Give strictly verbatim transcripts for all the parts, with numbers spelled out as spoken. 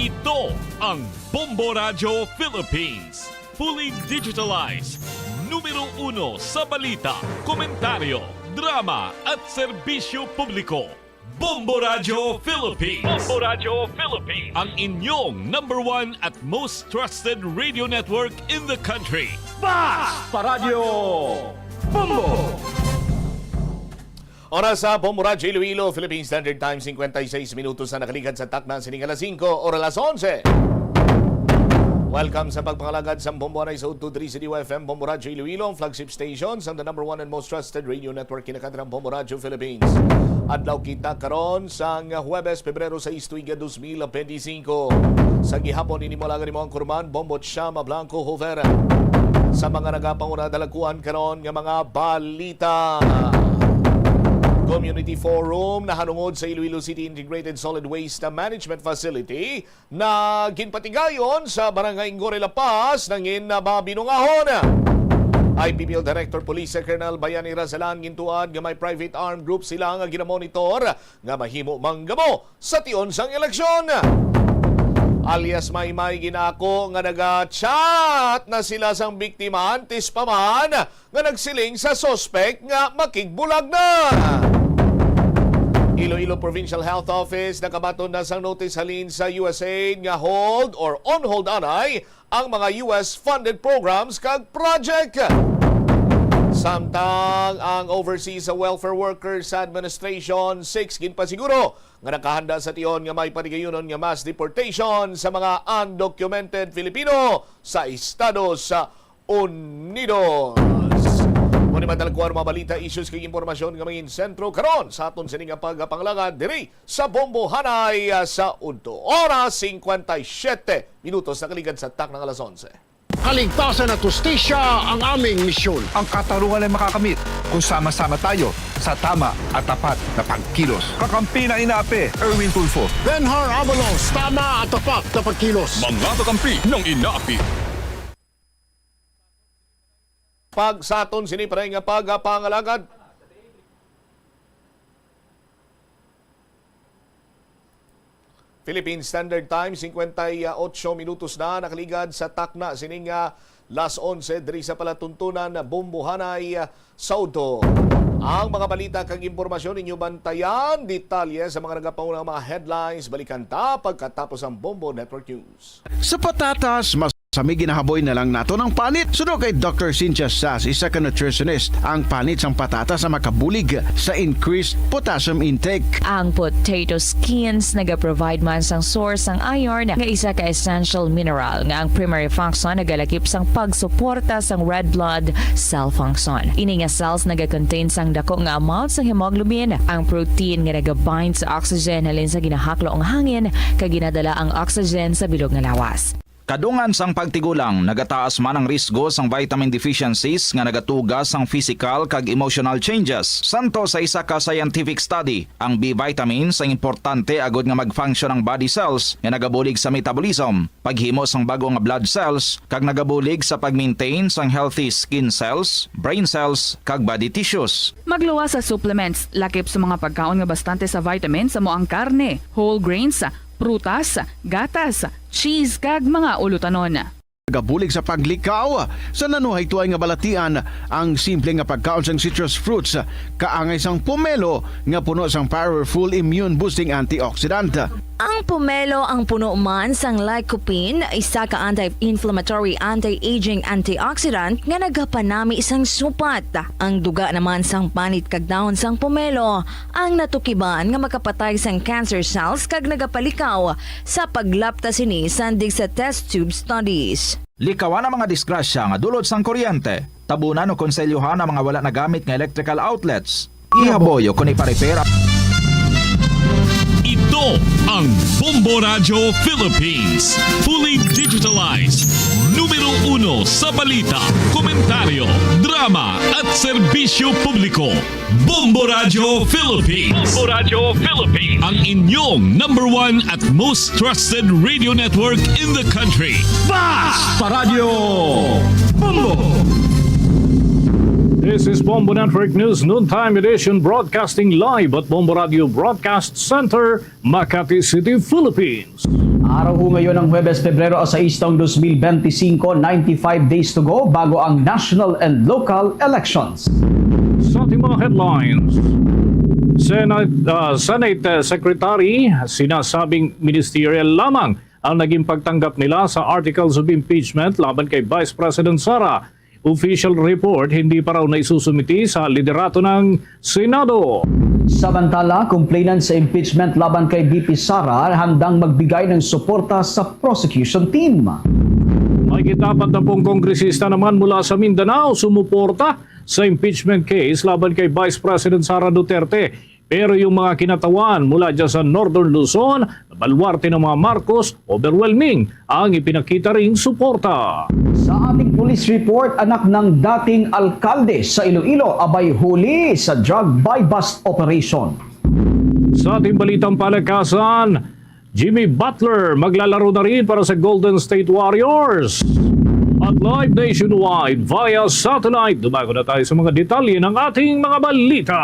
Ito ang Bombo Radyo Philippines. Fully digitalized. Numero uno sa balita, komentaryo, drama at serbisyo publiko. Bombo Radyo Philippines. Bombo Radyo Philippines. Ang inyong number one at most trusted radio network in the country. Basta Radyo Bombo! Oras sa Bombo Radyo Iloilo, Philippine Standard Time, cincuenta y seis minutos na nakaligad sa takna sining alas singko or alas onse. Welcome sa pagpangalagad sa Bombo Anay sa Udto diri sa D Y F M, Bombo Radyo Iloilo, ang flagship station sa the number one and most trusted radio network, kinakatram Bombo Radyo Philippines. Adlaw kita karon sang Huwebes, Pebrero sais, tuig dos mil benti singko. Sa gihapon, ini mo lang ang imong kurman, Bombo Chama Blanco Hoover. Sa mga nagapanguna, dalakuan karon nga mga balita. Community Forum nahanungod sa Iloilo City Integrated Solid Waste Management Facility na ginpatigayon sa Barangay Ingoray, La Paz, nangin na mabinungahon. I P P L Director Police Colonel Bayani Razalan gintuad nga may private armed group sila nga ginamonitor nga mahimo manggamo sa tion sang eleksyon. Alias Maymay ginako nga naga-chat na sila sang biktima antes pa man nga nagsiling sa suspek nga makigbulag na. Iloilo Provincial Health Office nakabaton na sang notice halin sa USAID nga hold or on hold anay ang mga U S funded programs kag project. Samtang ang Overseas Welfare Workers Administration, SICS, ginpasiguro nga nakahanda sa tion nga may patigayunon nga mass deportation sa mga undocumented Filipino sa Estados Unidos. Mao ni madalkuan mga balita, issues kag impormasyon nga mangin sentro karon sa aton sini nga pagpangalagad diri sa Bombo Anay, ah, sa udto. Oras, cincuenta y siete minutos nakaligad sa takna nga alas onse. Kaligtasan at hustisya ang aming misyon. Ang katarungan ay makakamit kung sama-sama tayo sa tama at tapat na pagkilos. Kakampi ng INAPI, Erwin Tulfo. Benhar Abalos, tama at tapat na pagkilos. Mga kakampi ng INAPI. Pag sa aton sini pa nga pagpangalagad. Philippine Standard Time, cincuenta y ocho minutos na nakaligad sa takna sining, ah, las onse diri sa palatuntunan Bombo Anay, ah, sa udto. Ang mga balita kag impormasyon inyo bantayan, detalye sa mga nagapauna nga mga headlines, balikan ta pagkatapos ang Bombo Network News. Sa patatas, mas kami ginahaboy na lang naton ang panit. Suno kay Doctor Cynthia Sas, isa ka nutritionist, ang panit sang patatas ang makabulig sa increased potassium intake. Ang potato skins nagaprovide man sang source sang iron, nga isa ka essential mineral nga ang primary function nagalakip sang pagsuporta sang red blood cell function. Ini nga cells nagakontain sang dako nga amount sang hemoglobin, ang protein nga nagabind sa oxygen halin sa ginahaklo nga hangin, kag ginadala ang oxygen sa bilog nga lawas. Kadungan sang pagtigulang, nagataas man ang risgo sang vitamin deficiencies nga nagatuga sang physical kag emotional changes. Santo sa isa ka scientific study, ang B vitamins ang importante agud nga mag-function ang body cells nga nagabulig sa metabolism, paghimo sang bag-o nga blood cells, kag nagabulig sa pag-maintain sang healthy skin cells, brain cells, kag body tissues. Magluwas sa supplements, lakip sa mga pagkaon nga bastante sa vitamins amo ang karne, whole grains, prutas, gatas, cheese, kag mga ulutanon. Nagabulig sa paglikaw sa nanuhay tuay nga balatian ang simple nga pagkaon sang citrus fruits, kaangay sang pomelo nga puno sang powerful immune boosting antioxidant. Ang pomelo ang puno man sang lycopene, isa ka anti-inflammatory, anti-aging antioxidant nga nagapanami sang supat. Ang duga naman sang panit kag dahon sang pomelo ang natukiban nga makapatay sang cancer cells kag nagapalikaw sa paglapta sini sandig sa test tube studies. Likawan ang mga disgrasya nga dulot sang kuryente. Tabunan o konselyohan ang mga wala nagamit nga electrical outlets. Ihaboy o kon ipa-repair. Ito ang Bombo Radyo Philippines. Fully digitalized. Numero uno sa balita, komentaryo, drama at serbisyo publiko. Bombo Radyo Philippines. Bombo Radyo Philippines. Ang inyong number one at most trusted radio network in the country. Basta Radyo Bombo! This is Bombo Network News Noontime Edition, broadcasting live at Bombo Radio Broadcast Center, Makati City, Philippines. Araw ho ngayon ng Huwebes, Pebrero sais taong dos mil benti singko, ninety-five days to go bago ang national and local elections. Sa ating mga headlines, Senate, ah, Senate, ah, Secretary sinasabing ministerial lamang ang naging pagtanggap nila sa articles of impeachment laban kay Vice President Sara. Official report, hindi pa raw naisusumiti sa liderato ng Senado. Samantala, complainant sa impeachment laban kay V P Sara handang magbigay ng suporta sa prosecution team. Mahigit apat na pung kongresista naman mula sa Mindanao sumuporta sa impeachment case laban kay Vice President Sara Duterte. Pero yung mga kinatawan mula dyan sa Northern Luzon, na baluarte ng mga Marcos, overwhelming ang ipinakita ring suporta. Sa ating police report, anak ng dating alkalde sa Iloilo abay huli sa drug buy-bust operation. Sa ating balitang palakasan, Jimmy Butler maglalaro na rin para sa Golden State Warriors. At live nationwide via satellite, dumago na tayo sa mga detalye ng ating mga balita.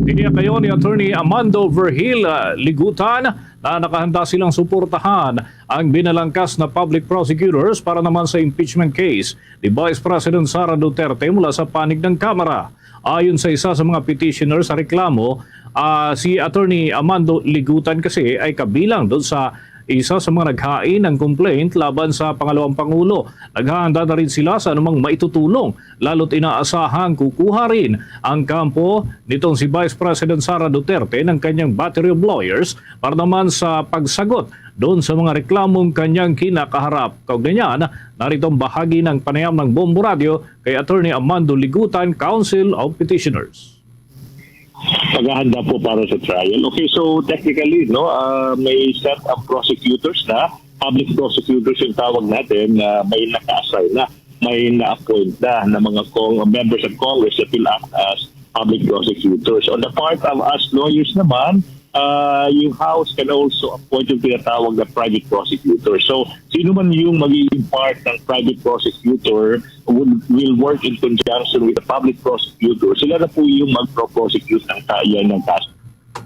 Tiniyak kayo ni Attorney Amando Vergil, ah, Ligutan na nakahanda silang suportahan ang binalangkas na public prosecutors para naman sa impeachment case ni Vice President Sara Duterte mula sa panig ng Kamara. Ayon sa isa sa mga petitioner sa reklamo, ah, si Attorney Amando Ligutan kasi ay kabilang doon sa isa sa mga naghain ng complaint laban sa pangalawang pangulo. Naghahanda na rin sila sa anumang maitutulong, lalo't inaasahang kukuha rin ang kampo nitong si Vice President Sara Duterte ng kanyang battery of lawyers para naman sa pagsagot doon sa mga reklamong kanyang kinakaharap. Kaugnay niyan, narito ang bahagi ng panayam ng Bombo Radio kay Attorney Amando Ligutan, Counsel of Petitioners. Paghahanda po para sa trial. Okay, so technically, no, ah, may set of prosecutors na, public prosecutors yung tawag natin, na may naka-assign na, may na-appoint na, na mga cong-, members of Congress that will act as public prosecutors. On the part of us lawyers naman, ah, yung House can also appoint yung tinatawag na private prosecutor. So, sino man yung magiging part ng private prosecutor would, will work in conjunction with the public prosecutor. Sila na po yung magpro-prosecute ng ta-, yan ng kaso.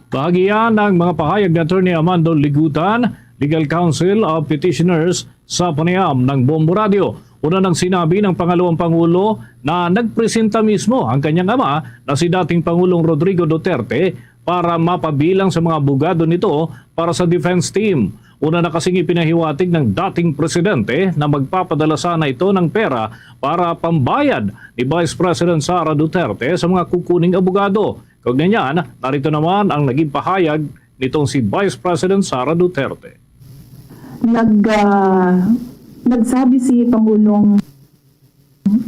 Bahagi yan ng mga pahayag ni Attorney Amando Ligutan, Legal Counsel of Petitioners, sa panayam ng Bombo Radio. Una nang sinabi ng pangalawang pangulo na nagpresenta mismo ang kanyang ama na si dating Pangulong Rodrigo Duterte para mapabilang sa mga abogado nito para sa defense team. Una na kasing ipinahiwatig ng dating presidente na magpapadala sana ito ng pera para pambayad ni Vice President Sara Duterte sa mga kukuning abogado. Kaugnay niyan, narito naman ang naging pahayag nitong si Vice President Sara Duterte. Nag, ah, nagsabi si Pangulong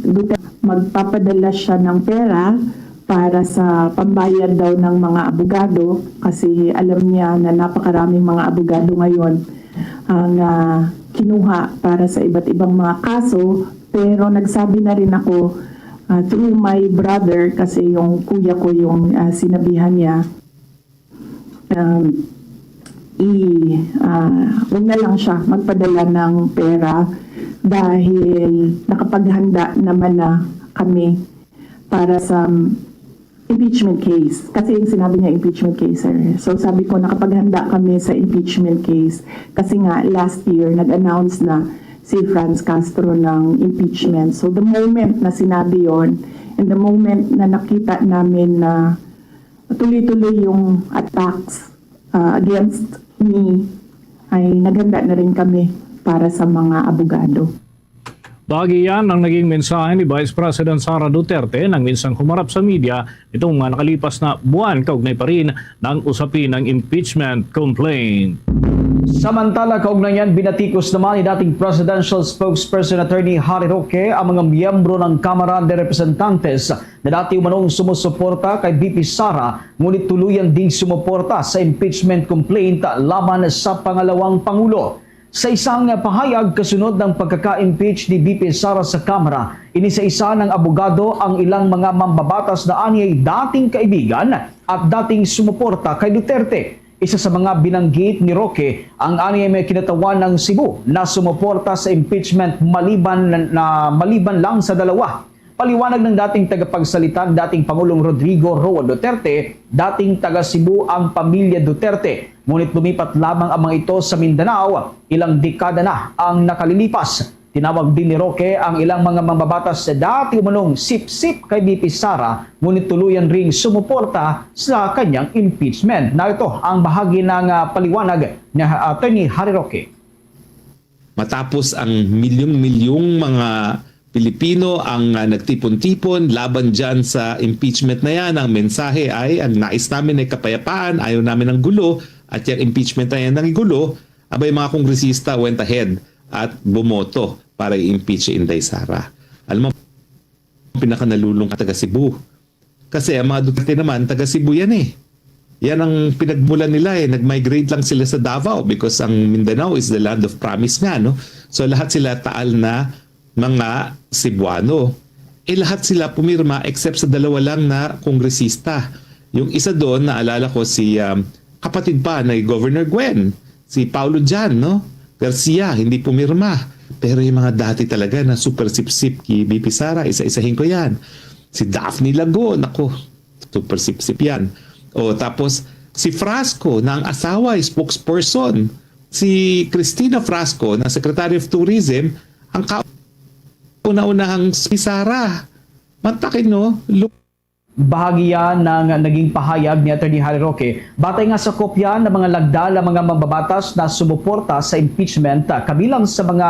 Duterte, magpapadala siya ng pera para sa pambayad daw ng mga abogado kasi alam niya na napakaraming mga abogado ngayon ang, ah, kinuha para sa iba't ibang mga kaso. Pero nagsabi na rin ako, ah, through my brother, kasi yung kuya ko yung, ah, sinabihan niya, um, i-, ah, wag na lang siya magpadala ng pera dahil nakapaghanda naman na kami para sa impeachment case. Kasi yung sinabi niya, impeachment case, sir. So, sabi ko, nakapaghanda kami sa impeachment case kasi nga last year, nag-announce na si Franz Castro ng impeachment. So, the moment na sinabi yon, and the moment na nakita namin na tuloy-tuloy yung attacks, ah, against me, ay naghanda na rin kami para sa mga abogado. Bahagi yan ang naging mensahe ni Vice President Sara Duterte nang minsang humarap sa media nitong mga nakalipas na buwan kaugnay pa rin ng usapin ng impeachment complaint. Samantala, kaugnay niyan, binatikos naman ni dating presidential spokesperson Attorney Harry Roque ang mga miyembro ng Kamara de Representantes na dati umanong sumusuporta kay V P Sara, ngunit tuluyan ding sumuporta sa impeachment complaint laban sa pangalawang pangulo. Sa isang pahayag kasunod ng pagkaka-impeach ni V P Sara sa Kamara, inisa-isa ng abogado ang ilang mga mambabatas na aniay dating kaibigan at dating sumuporta kay Duterte. Isa sa mga binanggit ni Roque ang aniay may kinatawan ng Cebu na sumuporta sa impeachment maliban na, na maliban lang sa dalawa. Paliwanag ng dating tagapagsalita ng dating Pangulong Rodrigo Roa Duterte, dating taga Cebu ang pamilya Duterte, ngunit lumipat lamang ang mga ito sa Mindanao ilang dekada na ang nakalilipas. Tinawag din ni Roque ang ilang mga mambabatas sa dati umanong sipsip kay V P Sara, ngunit tuluyan ring sumuporta sa kanyang impeachment. Narito ang bahagi ng, ah, paliwanag ni, ah, Attorney Harry Roque. Matapos ang milyong-milyong mga Pilipino ang, ah, nagtipon-tipon laban dyan sa impeachment na yan, ang mensahe ay, "Ang nais namin ay kapayapaan, ayaw namin ng gulo, at yung impeachment na yan ng gulo," abay, mga kongresista went ahead at bumoto para i-impeach si Inday Sara. Alam mo, pinakanalulungkot, taga Cebu. Kasi ang mga Duterte naman, taga Cebu yan eh. Yan ang pinagmulan nila eh. Nag-migrate lang sila sa Davao because ang Mindanao is the land of promise nga, no? So lahat sila taal na mga Cebuano. Eh, lahat sila pumirma except sa dalawa lang na kongresista. Yung isa doon, naalala ko si, um, kapatid pa ni Governor Gwen, si Paulo Jan, no? Garcia, hindi pumirma. Pero yung mga dati talaga na super sipsip kay V P Sara, isa-isahin ko yan. Si Daphne Lago, nako, super sipsip yan. O, tapos si Frasco na ang asawa, spokesperson. Si Cristina Frasco na Secretary of Tourism, ang kauna-unahang si Sara. Mantakin, no? Look. Bahagi yan ng naging pahayag ni Attorney Harry Roque. Batay nga sa kopya ng mga lagda ng mga mambabatas na sumuporta sa impeachment, ah, kabilang sa mga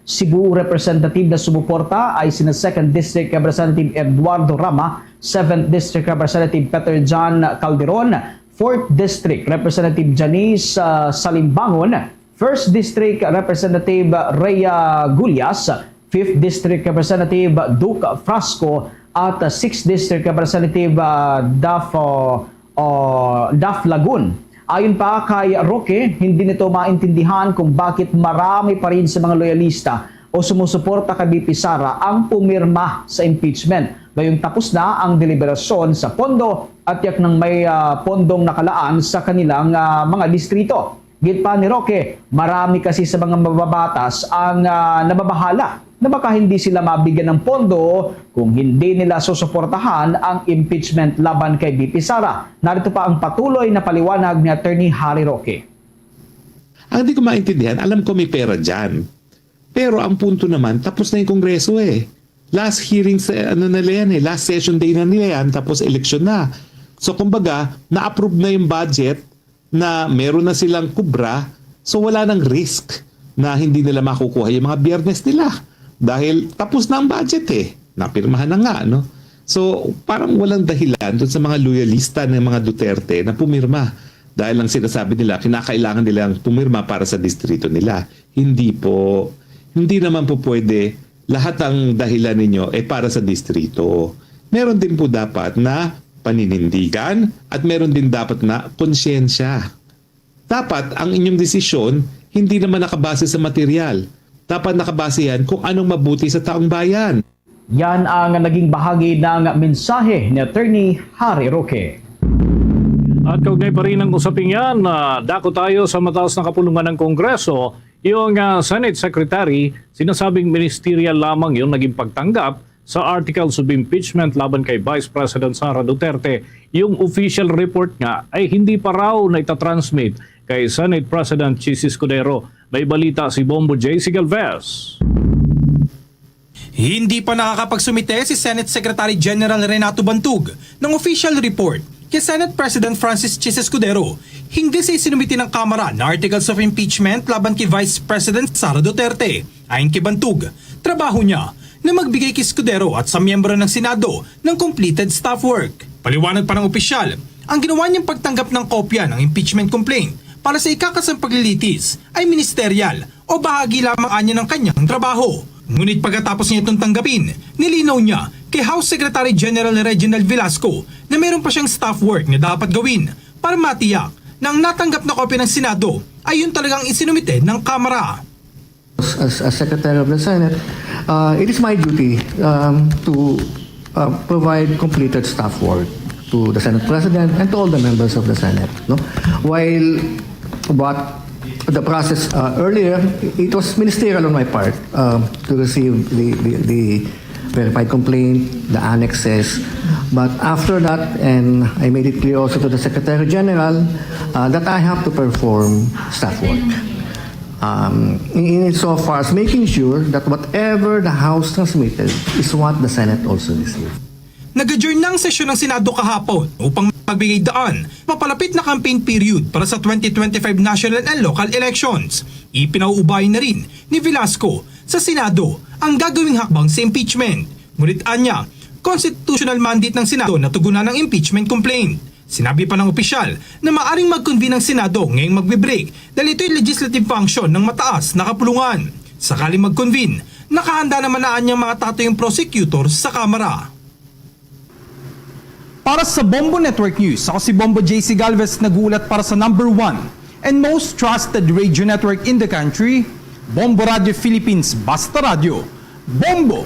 Cebu representative na sumuporta ay sina Second District Representative Eduardo Rama, Seventh District Representative Peter John Calderon, Fourth District Representative Janice, ah, Salimbangon, First District Representative Rhea Gullas, Fifth District Representative Duke Frasco, at, uh, Sixth District Representative, uh, Duff, uh, uh, Duff Lagun. Ayon pa kay Roque, hindi nito maintindihan kung bakit marami pa rin sa mga loyalista o sumusuporta kay V P Sara ang pumirma sa impeachment. Gayong tapos na ang deliberasyon sa pondo at yak nang may, ah, pondong nakalaan sa kanilang, ah, mga distrito. Gid pa ni Roque, marami kasi sa mga mababatas ang, ah, nababahala na baka hindi sila mabigyan ng pondo kung hindi nila susuportahan ang impeachment laban kay V P Sara. Narito pa ang patuloy na paliwanag ni Attorney Harry Roque. Ang di ko maintindihan, alam ko may pera dyan. Pero ang punto naman, tapos na yung Kongreso eh. Last hearing sa ano na nila yan eh, last session day na nila yan, tapos eleksyon na. So kumbaga, na-approve na yung budget, na meron na silang kubra, so wala nang risk na hindi nila makukuha yung mga Biyernes nila. Dahil tapos na ang budget eh, napirmahan na nga, no? So parang walang dahilan dun sa mga loyalista ng mga Duterte na pumirma. Dahil ang sinasabi nila, kinakailangan nilang pumirma para sa distrito nila. Hindi po. Hindi naman po pwede lahat ang dahilan ninyo ay para sa distrito. Meron din po dapat na paninindigan at meron din dapat na konsyensya. Dapat ang inyong desisyon hindi naman nakabase sa material. Dapat nakabase yan kung anong mabuti sa taong bayan. Yan ang naging bahagi ng mensahe ni Attorney Harry Roque. At kaugnay pa rin ang usaping yan, ah, dako tayo sa mataas na kapulungan ng Kongreso. Yung, ah, Senate Secretary, sinasabing ministerial lamang yung naging pagtanggap sa articles of impeachment laban kay Vice President Sara Duterte. Yung official report nga ay hindi pa raw na itatransmit kay Senate President Chiz Escudero. May balita si Bombo J C Galvez. Hindi pa nakakapagsumite si Senate Secretary General Renato Bantug ng official report kay Senate President Francis Chiz Escudero hinggil sa isinumite ng Kamara na articles of impeachment laban kay Vice President Sara Duterte. Ayon kay Bantug, trabaho niya na magbigay kay Escudero at sa miyembro ng Senado ng completed staff work. Paliwanag pa ng opisyal, ang ginawa niyang pagtanggap ng kopya ng impeachment complaint para sa ikakasang paglilitis ay ministerial o bahagi lamang anya ng kanyang trabaho. Ngunit pagkatapos niya itong tanggapin, nilinaw niya kay House Secretary General Reginald Velasco na meron pa siyang staff work na dapat gawin para matiyak na ang natanggap na kopya ng Senado ay yun talagang isinumite ng Kamara. As, as Secretary of the Senate, uh, it is my duty um, to uh, provide completed staff work to the Senate President and to all the members of the Senate. No? While what the process uh, earlier, it was ministerial on my part um, to receive the, the, the verified complaint, the annexes. But after that, and I made it clear also to the Secretary General uh, that I have to perform staff work. Um, in, in so far as making sure that whatever the House transmitted is what the Senate also received. Nag-adjourn na ang sesyon ng Senado kahapon upang magbigay daan sa papalapit na campaign period para sa twenty twenty-five national and local elections. Ipinauubay na rin ni Velasco sa Senado ang gagawing hakbang sa impeachment. Ngunit anya, constitutional mandate ng Senado na tugunan ang impeachment complaint. Sinabi pa ng opisyal na maaring mag-convene ang Senado ngayong magbe-break dahil ito'y legislative function ng mataas na kapulungan. Sakaling mag-convene, nakahanda naman na anyang mga tatayong prosecutor sa Kamara. Para sa Bombo Network News, ako si Bombo J C Galvez, nag-uulat para sa number one and most trusted radio network in the country, Bombo Radio Philippines, Basta Radio, Bombo!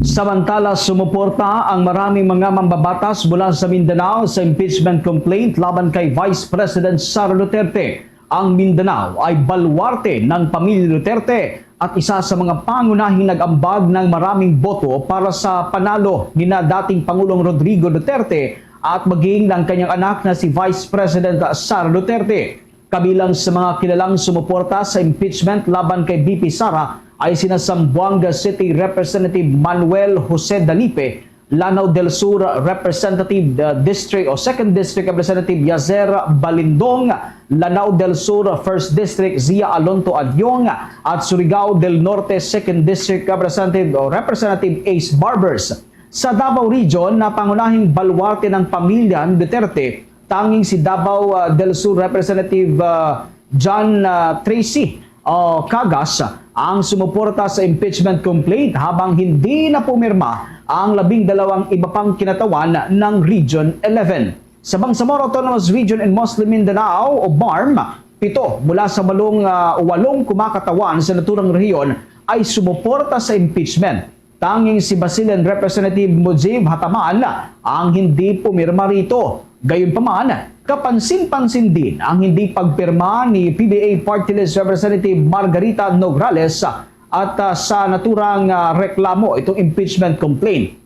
Samantala, sumuporta ang maraming mga mambabatas mula sa Mindanao sa impeachment complaint laban kay Vice President Sara Duterte. Ang Mindanao ay baluarte ng pamilya Duterte at isa sa mga pangunahing nag-ambag ng maraming boto para sa panalo ni na dating Pangulong Rodrigo Duterte at maging ng kanyang anak na si Vice President Sara Duterte. Kabilang sa mga kilalang sumuporta sa impeachment laban kay V P Sara ay sina Zamboanga City Representative Manuel Jose Dalipe, Lanao del Sur Representative uh, District o Second District Representative Yazer Balindong, Lanao del Sur First District Zia Alonto Adyong, at Surigao del Norte Second District Representative o Representative Ace Barbers. Sa Davao Region, na pangunahing baluarte ng pamilya ni Duterte, tanging si Davao uh, del Sur Representative uh, John uh, Tracy o Cagas ang sumuporta sa impeachment complaint habang hindi na pumirma ang labing dalawang iba pang kinatawan ng Region eleven. Sa Bangsamoro Autonomous Region in Muslim Mindanao o BARMM, pito mula sa walong, ah, walong kumakatawan sa naturang rehiyon ay sumuporta sa impeachment. Tanging si Basilan Representative Mujib Hataman ang hindi pumirma rito. Gayunpaman, kapansin-pansin din ang hindi pagpirma ni P B A Party List Representative Margarita Nograles at, ah, sa naturang, ah, reklamo itong impeachment complaint.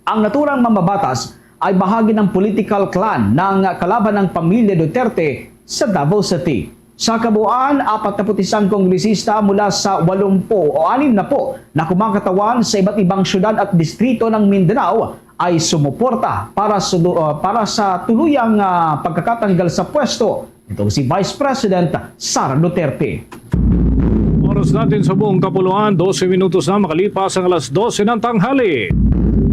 Ang naturang mambabatas ay bahagi ng political clan ng kalaban ng pamilya Duterte sa Davao City. Sa kabuuan, apat na put isang kongresista mula sa walumpu o anim na po na kumakatawan sa iba't ibang syudad at distrito ng Mindanao ay sumuporta para sa, uh, para sa tuluyang, uh, pagkakatanggal sa pwesto nitong si Vice President Sara Duterte. Oras natin sa buong kapuluan, dose minutos na makalipas ang alas dose ng tanghali.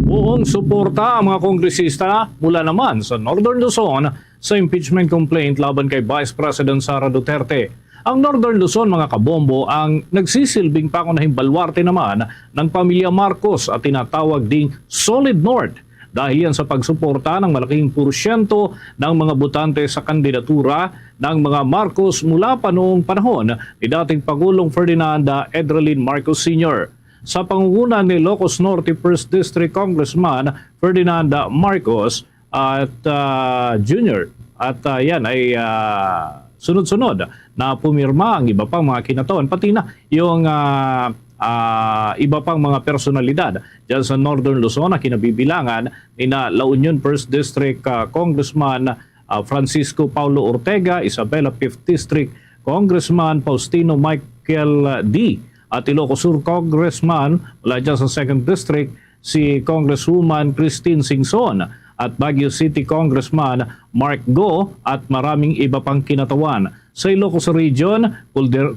Buong suporta ang mga kongresista mula naman sa Northern Luzon sa impeachment complaint laban kay Vice President Sara Duterte. Ang Northern Luzon, mga kabombo, ang nagsisilbing pangunahing baluarte naman ng pamilya Marcos at tinatawag ding Solid North dahil yan sa pagsuporta ng malaking porsyento ng mga botante sa kandidatura ng mga Marcos mula pa noong panahon ni dating Pangulong Ferdinand Edralin Marcos Senior. Sa pangunguna ni Ilocos Norte First District Congressman Ferdinand Marcos, at, ah, Junior. At, ah, yan ay, ah, sunod-sunod na pumirma ang iba pang mga kinatawan, pati na yung, ah, ah, iba pang mga personalidad dyan sa Northern Luzon na kinabibilangan ni na La Union First District, ah, Congressman, ah, Francisco Paulo Ortega, Isabela Fifth District Congressman Faustino Michael D, at Ilocos Sur Congressman mula dyan sa Second District, si Congresswoman Christine Singson at Baguio City Congressman Mark Go at maraming iba pang kinatawan. Sa Ilocos Region,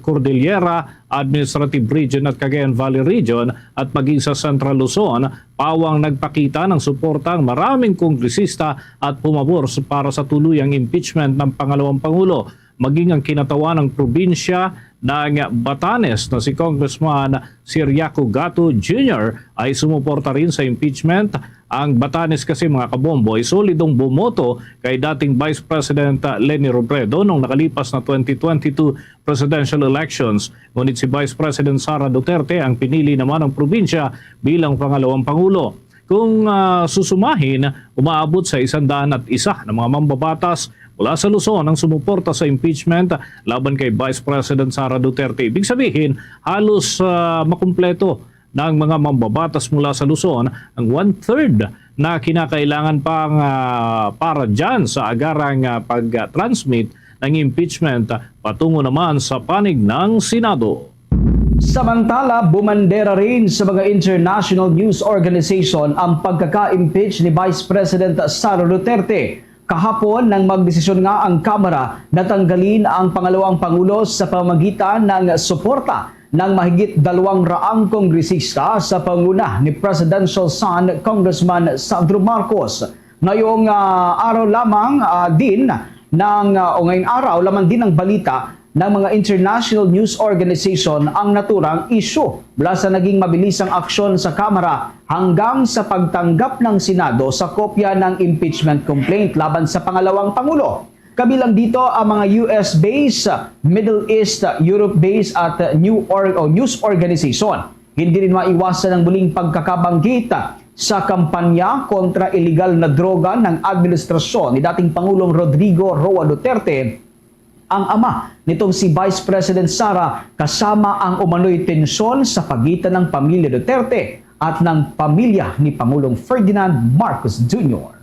Cordillera Administrative Region at Cagayan Valley Region at maging sa Central Luzon, pawang nagpakita ng suporta ang maraming kongresista at pumabor para sa tuluyang impeachment ng pangalawang pangulo. Maging ang kinatawan ng probinsya ng Batanes na si Congressman Ciriaco Gato Junior ay sumuporta rin sa impeachment. Ang Batanes kasi, mga kabombo, ay solidong bumoto kay dating Vice President Leni Robredo noong nakalipas na twenty twenty-two presidential elections. Ngunit si Vice President Sara Duterte ang pinili naman ng probinsya bilang pangalawang pangulo. Kung, ah, susumahin, umaabot sa isang daan at isa na mga mambabatas mula sa Luzon ang sumuporta sa impeachment laban kay Vice President Sara Duterte. Ibig sabihin, halos, ah, makumpleto ng mga mambabatas mula sa Luzon ang one-third na kinakailangan pang, ah, para dyan sa agarang, ah, pag-transmit ng impeachment patungo naman sa panig ng Senado. Samantala, bumandera rin sa mga international news organization ang pagkaka-impeach ni Vice President Sara Duterte. Kahapon, nang magdesisyon nga ang Kamara na tanggalin ang pangalawang pangulo sa pamamagitan ng suporta ng mahigit dalawang raang kongresista sa panguna ni Presidential Son Congressman Sandro Marcos. Ngayong, ah, araw lamang, ah, din ng, ah, o ngayong araw lamang din ang balita ng mga international news organization ang naturang issue, mula sa naging mabilisang aksyon sa Kamara hanggang sa pagtanggap ng Senado sa kopya ng impeachment complaint laban sa pangalawang pangulo. Kabilang dito ang mga U S-based, Middle East, Europe-based at new or-, o news organization. Hindi rin maiwasan ang muling pagkakabanggit sa kampanya kontra iligal na droga ng administrasyon ni dating Pangulong Rodrigo Roa Duterte, ang ama nitong si Vice President Sara, kasama ang umano'y tensyon sa pagitan ng pamilya Duterte at ng pamilya ni Pangulong Ferdinand Marcos Junior.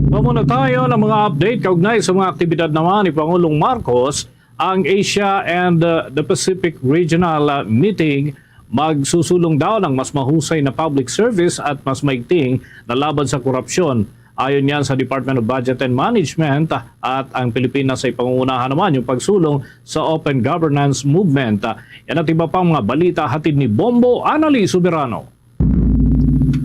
Mao na tayo ng mga update kaugnay sa mga aktibidad naman ni Pangulong Marcos. Ang Asia and, uh, the Pacific Regional, uh, Meeting magsusulong daw ng mas mahusay na public service at mas maigting na laban sa korupsyon. Ayon yan sa Department of Budget and Management, at ang Pilipinas ay pangungunahan naman yung pagsulong sa open governance movement. Yan at iba pang mga balita hatid ni Bombo Anali Soberano.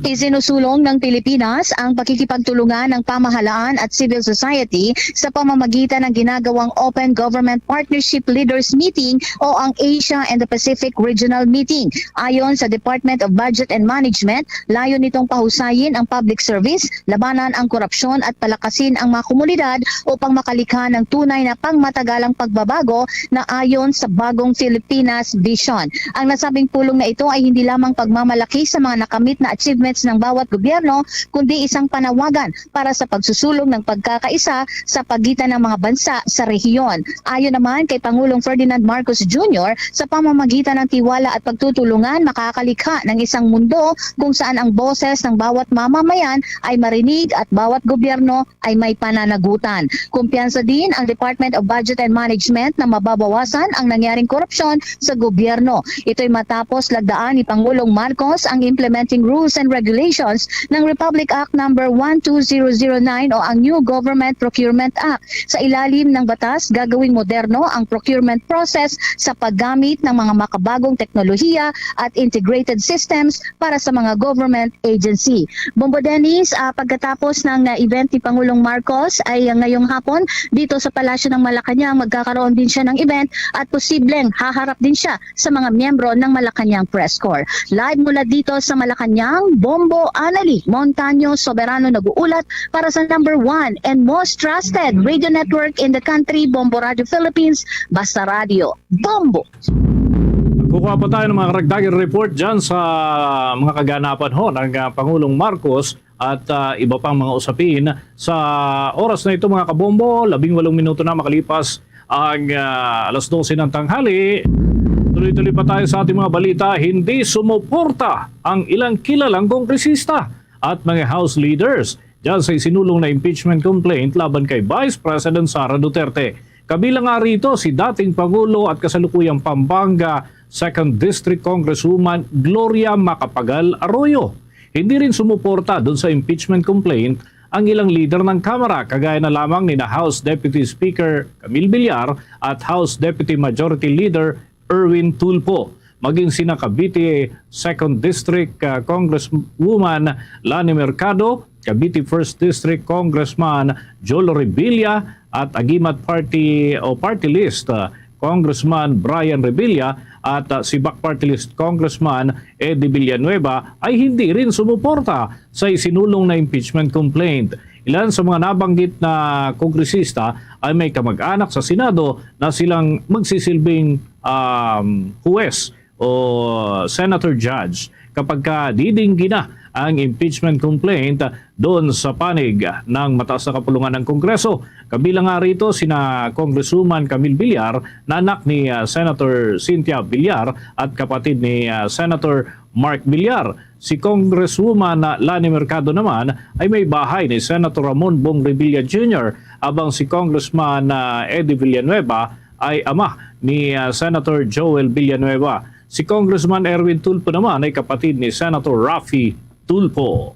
Isinusulong ng Pilipinas ang pakikipagtulungan ng pamahalaan at civil society sa pamamagitan ng ginagawang Open Government Partnership Leaders Meeting o ang Asia and the Pacific Regional Meeting. Ayon sa Department of Budget and Management, layo nitong pahusayin ang public service, labanan ang korupsyon at palakasin ang mga komunidad upang makalikha ng tunay na pangmatagalang pagbabago na ayon sa bagong Filipinas Vision. Ang nasabing pulong na ito ay hindi lamang pagmamalaki sa mga nakamit na achievements ng bawat gobyerno, kundi isang panawagan para sa pagsusulong ng pagkakaisa sa pagitan ng mga bansa sa rehiyon. Ayon naman kay Pangulong Ferdinand Marcos Junior, sa pamamagitan ng tiwala at pagtutulungan, makakalikha ng isang mundo kung saan ang boses ng bawat mamamayan ay marinig at bawat gobyerno ay may pananagutan. Kumpiyansa din ang Department of Budget and Management na mababawasan ang nangyaring korupsyon sa gobyerno. Ito'y matapos lagdaan ni Pangulong Marcos ang implementing rules and regulations ng Republic Act Number one two zero zero nine o ang New Government Procurement Act. Sa ilalim ng batas, gagawing moderno ang procurement process sa paggamit ng mga makabagong teknolohiya at integrated systems para sa mga government agency. Bombo Dennis, ah, pagkatapos ng, ah, event ni Pangulong Marcos ay, ah, ngayong hapon dito sa Palasyo ng Malacañang, magkakaroon din siya ng event at posibleng haharap din siya sa mga miyembro ng Malacañang Press Corps. Live mula dito sa Malacañang, Bombo Anali Montaño Soberano nag-uulat para sa number one and most trusted radio network in the country, Bombo Radio Philippines, Basta Radio. Bombo! Kukuha pa tayo ng mga karagdagang report dyan sa mga kaganapan ho ng, ah, Pangulong Marcos at, ah, iba pang mga usapin. Sa oras na ito, mga kabombo, labing walong minuto na makalipas ang, ah, alas dose ng tanghali. Tuloy-tuloy pa tayo sa ating mga balita. Hindi sumuporta ang ilang kilalang kongresista at mga House leaders dyan sa isinulong na impeachment complaint laban kay Vice President Sara Duterte. Kabilang nga rito si dating Pangulo at kasalukuyang Pampanga Second District Congresswoman Gloria Macapagal Arroyo. Hindi rin sumuporta dun sa impeachment complaint ang ilang leader ng Kamara, kagaya na lamang nina House Deputy Speaker Camille Villar at House Deputy Majority Leader Erwin Tulfo, maging sina Cavite Second District, ah, Congresswoman Lani Mercado, Cavite First District Congressman Joel Revilla, at Agimat Party o Party List, ah, Congressman Brian Revilla, at, ah, Sibak Party List Congressman Eddie Villanueva ay hindi rin sumuporta sa isinulong na impeachment complaint. Ilan sa mga nabanggit na kongresista ay may kamag-anak sa Senado na silang magsisilbing, um, huwes o senator judge kapag ka didinggi na ang impeachment complaint doon sa panig ng mataas na kapulungan ng Kongreso. Kabilang nga rito sina Congresswoman Camille Villar na anak ni, ah, Senator Cynthia Villar at kapatid ni, ah, Senator Mark Villar. Si Congresswoman, ah, Lani Mercado naman ay may bahay ni Senator Ramon Bong Revilla Junior, abang si Congressman, ah, Eddie Villanueva ay ama ni, ah, Senator Joel Villanueva. Si Congressman Erwin Tulfo naman ay kapatid ni Senator Raffy Tulfo.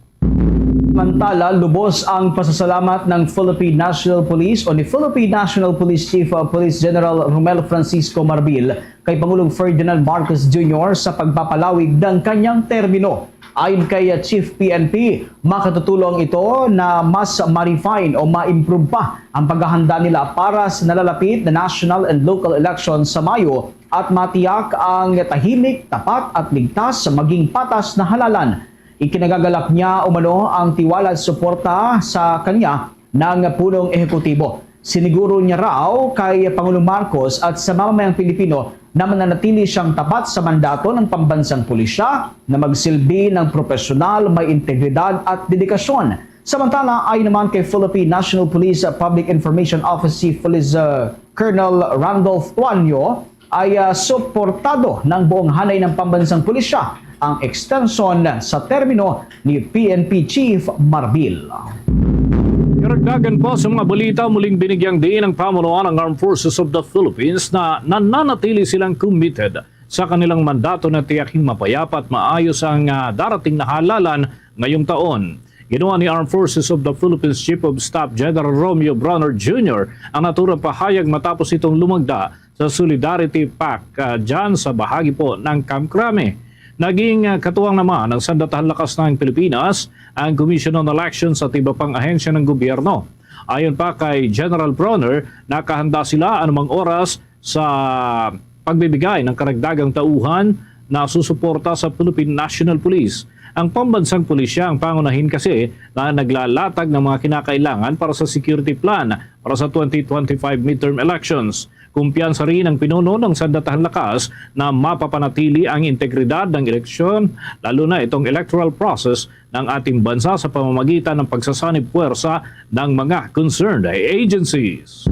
Samantala, lubos ang pasasalamat ng Philippine National Police o ni Philippine National Police Chief, uh, Police General Romel Francisco Marbil kay Pangulong Ferdinand Marcos Junior sa pagpapalawig ng kanyang termino. Ayon kay, uh, Chief P N P, makatutulong ito na mas ma-refine o ma-improve pa ang paghahanda nila para sa nalalapit na national and local election sa Mayo at matiyak ang tahimik, tapat at ligtas sa maging patas na halalan. Ikinagagalak niya umano ang tiwala at suporta sa kanya ng punong ehekutibo. Siniguro niya raw kay Pangulong Marcos at sa mamamayang Pilipino na mananatili siyang tapat sa mandato ng pambansang pulisya na magsilbi ng profesional, may integridad at dedikasyon. Samantala, ayon naman kay Philippine National Police Public Information Office Chief Police, uh, Colonel Randolph Tuanyo, ay, ah, suportado ng buong hanay ng pambansang pulisya ang extension sa termino ni P N P Chief Marbil. Karagdagan pa sa mga balita, muling binigyang diin ang pamunuan ng Armed Forces of the Philippines na nananatili silang committed sa kanilang mandato na tiyaking mapayapa at maayos ang, ah, darating na halalan ngayong taon. Ginawa ni Armed Forces of the Philippines Chief of Staff General Romeo Brawner Junior ang naturang pahayag matapos itong lumagda sa Solidarity Pact, ah, dyan sa bahagi po ng Camp Crame. Naging, ah, katuwang naman ang Sandatahang Lakas ng Pilipinas, ang Commission on Elections at iba pang ahensya ng gobyerno. Ayon pa kay General Brawner, nakahanda sila anumang oras sa pagbibigay ng karagdagang tauhan na susuporta sa Philippine National Police. Ang pambansang pulisya ang pangunahin kasi na naglalatag ng mga kinakailangan para sa security plan para sa twenty twenty-five midterm elections. Kumpiyansa rin ang pinuno ng Sandatahang Lakas na mapapanatili ang integridad ng eleksyon, lalo na itong electoral process ng ating bansa sa pamamagitan ng pagsasanib puwersa ng mga concerned agencies.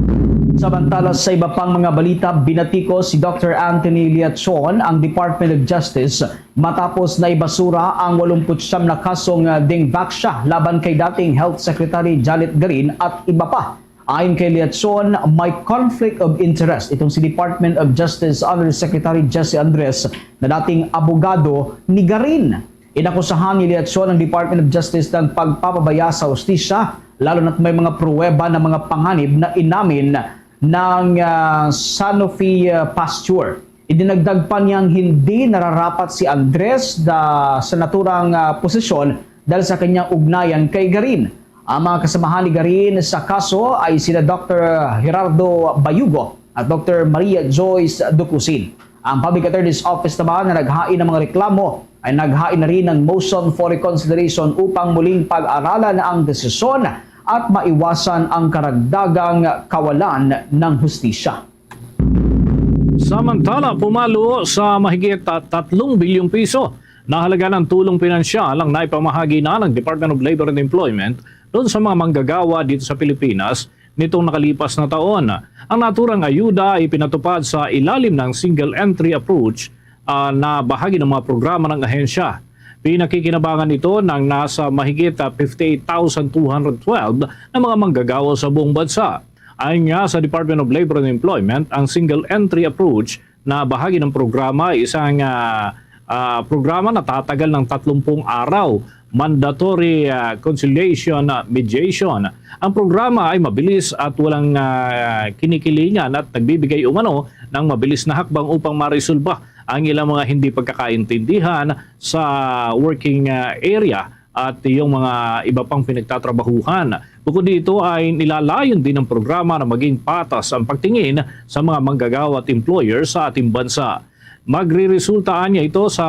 Samantala, sa iba pang mga balita, binatikos si Doctor Anthony Liachon ang Department of Justice matapos na ibasura ang walumput siyam na kasong, ah, dingbaksya laban kay dating Health Secretary Janet Garin at iba pa. Ayon kay Liachon, may conflict of interest itong si Department of Justice Undersecretary Jesse Andres na dating abogado ni Garin. Inakusahan ni Liachon ang Department of Justice ng pagpapabaya sa hustisya, lalo na't may mga pruweba ng mga panganib na inamin ng, ah, Sanofi, ah, Pasteur. Idinagdag pa niyang hindi nararapat si Andres da, sa naturang, ah, posisyon dahil sa kanyang ugnayan kay Garin. Ang mga kasamahan ni Garin sa kaso ay sina Doctor Gerardo Bayugo at Doctor Maria Joyce Ducusin. Ang Public Attorney's Office naman na naghain ng mga reklamo ay naghain na rin ng motion for reconsideration upang muling pag-aralan ang desisyon at maiwasan ang karagdagang kawalan ng hustisya. Samantala, pumalo sa mahigit tatlong bilyong piso na halaga ng tulong pinansyal ang naipamahagi na ng Department of Labor and Employment doon sa mga manggagawa dito sa Pilipinas nitong nakalipas na taon. Ang naturang ayuda ay pinatupad sa ilalim ng single entry approach, ah, na bahagi ng mga programa ng ahensya. Pinakikinabangan ito ng nasa mahigit, ah, fifty-eight thousand two hundred twelve na mga manggagawa sa buong bansa. Ayon nga sa Department of Labor and Employment, ang single entry approach na bahagi ng programa ay isang, ah, ah, programa na tatagal ng tatlumpung araw, mandatory, ah, conciliation, ah, mediation. Ang programa ay mabilis at walang, ah, kinikilingan at nagbibigay umano ng mabilis na hakbang upang maresolba ang ilang mga hindi pagkakaintindihan sa working, ah, area at yung mga iba pang pinagtatrabahuhan. Bukod dito ay nilalayon din ng programa na maging patas ang pagtingin sa mga manggagawa at employer sa ating bansa. Magreresulta niya ito sa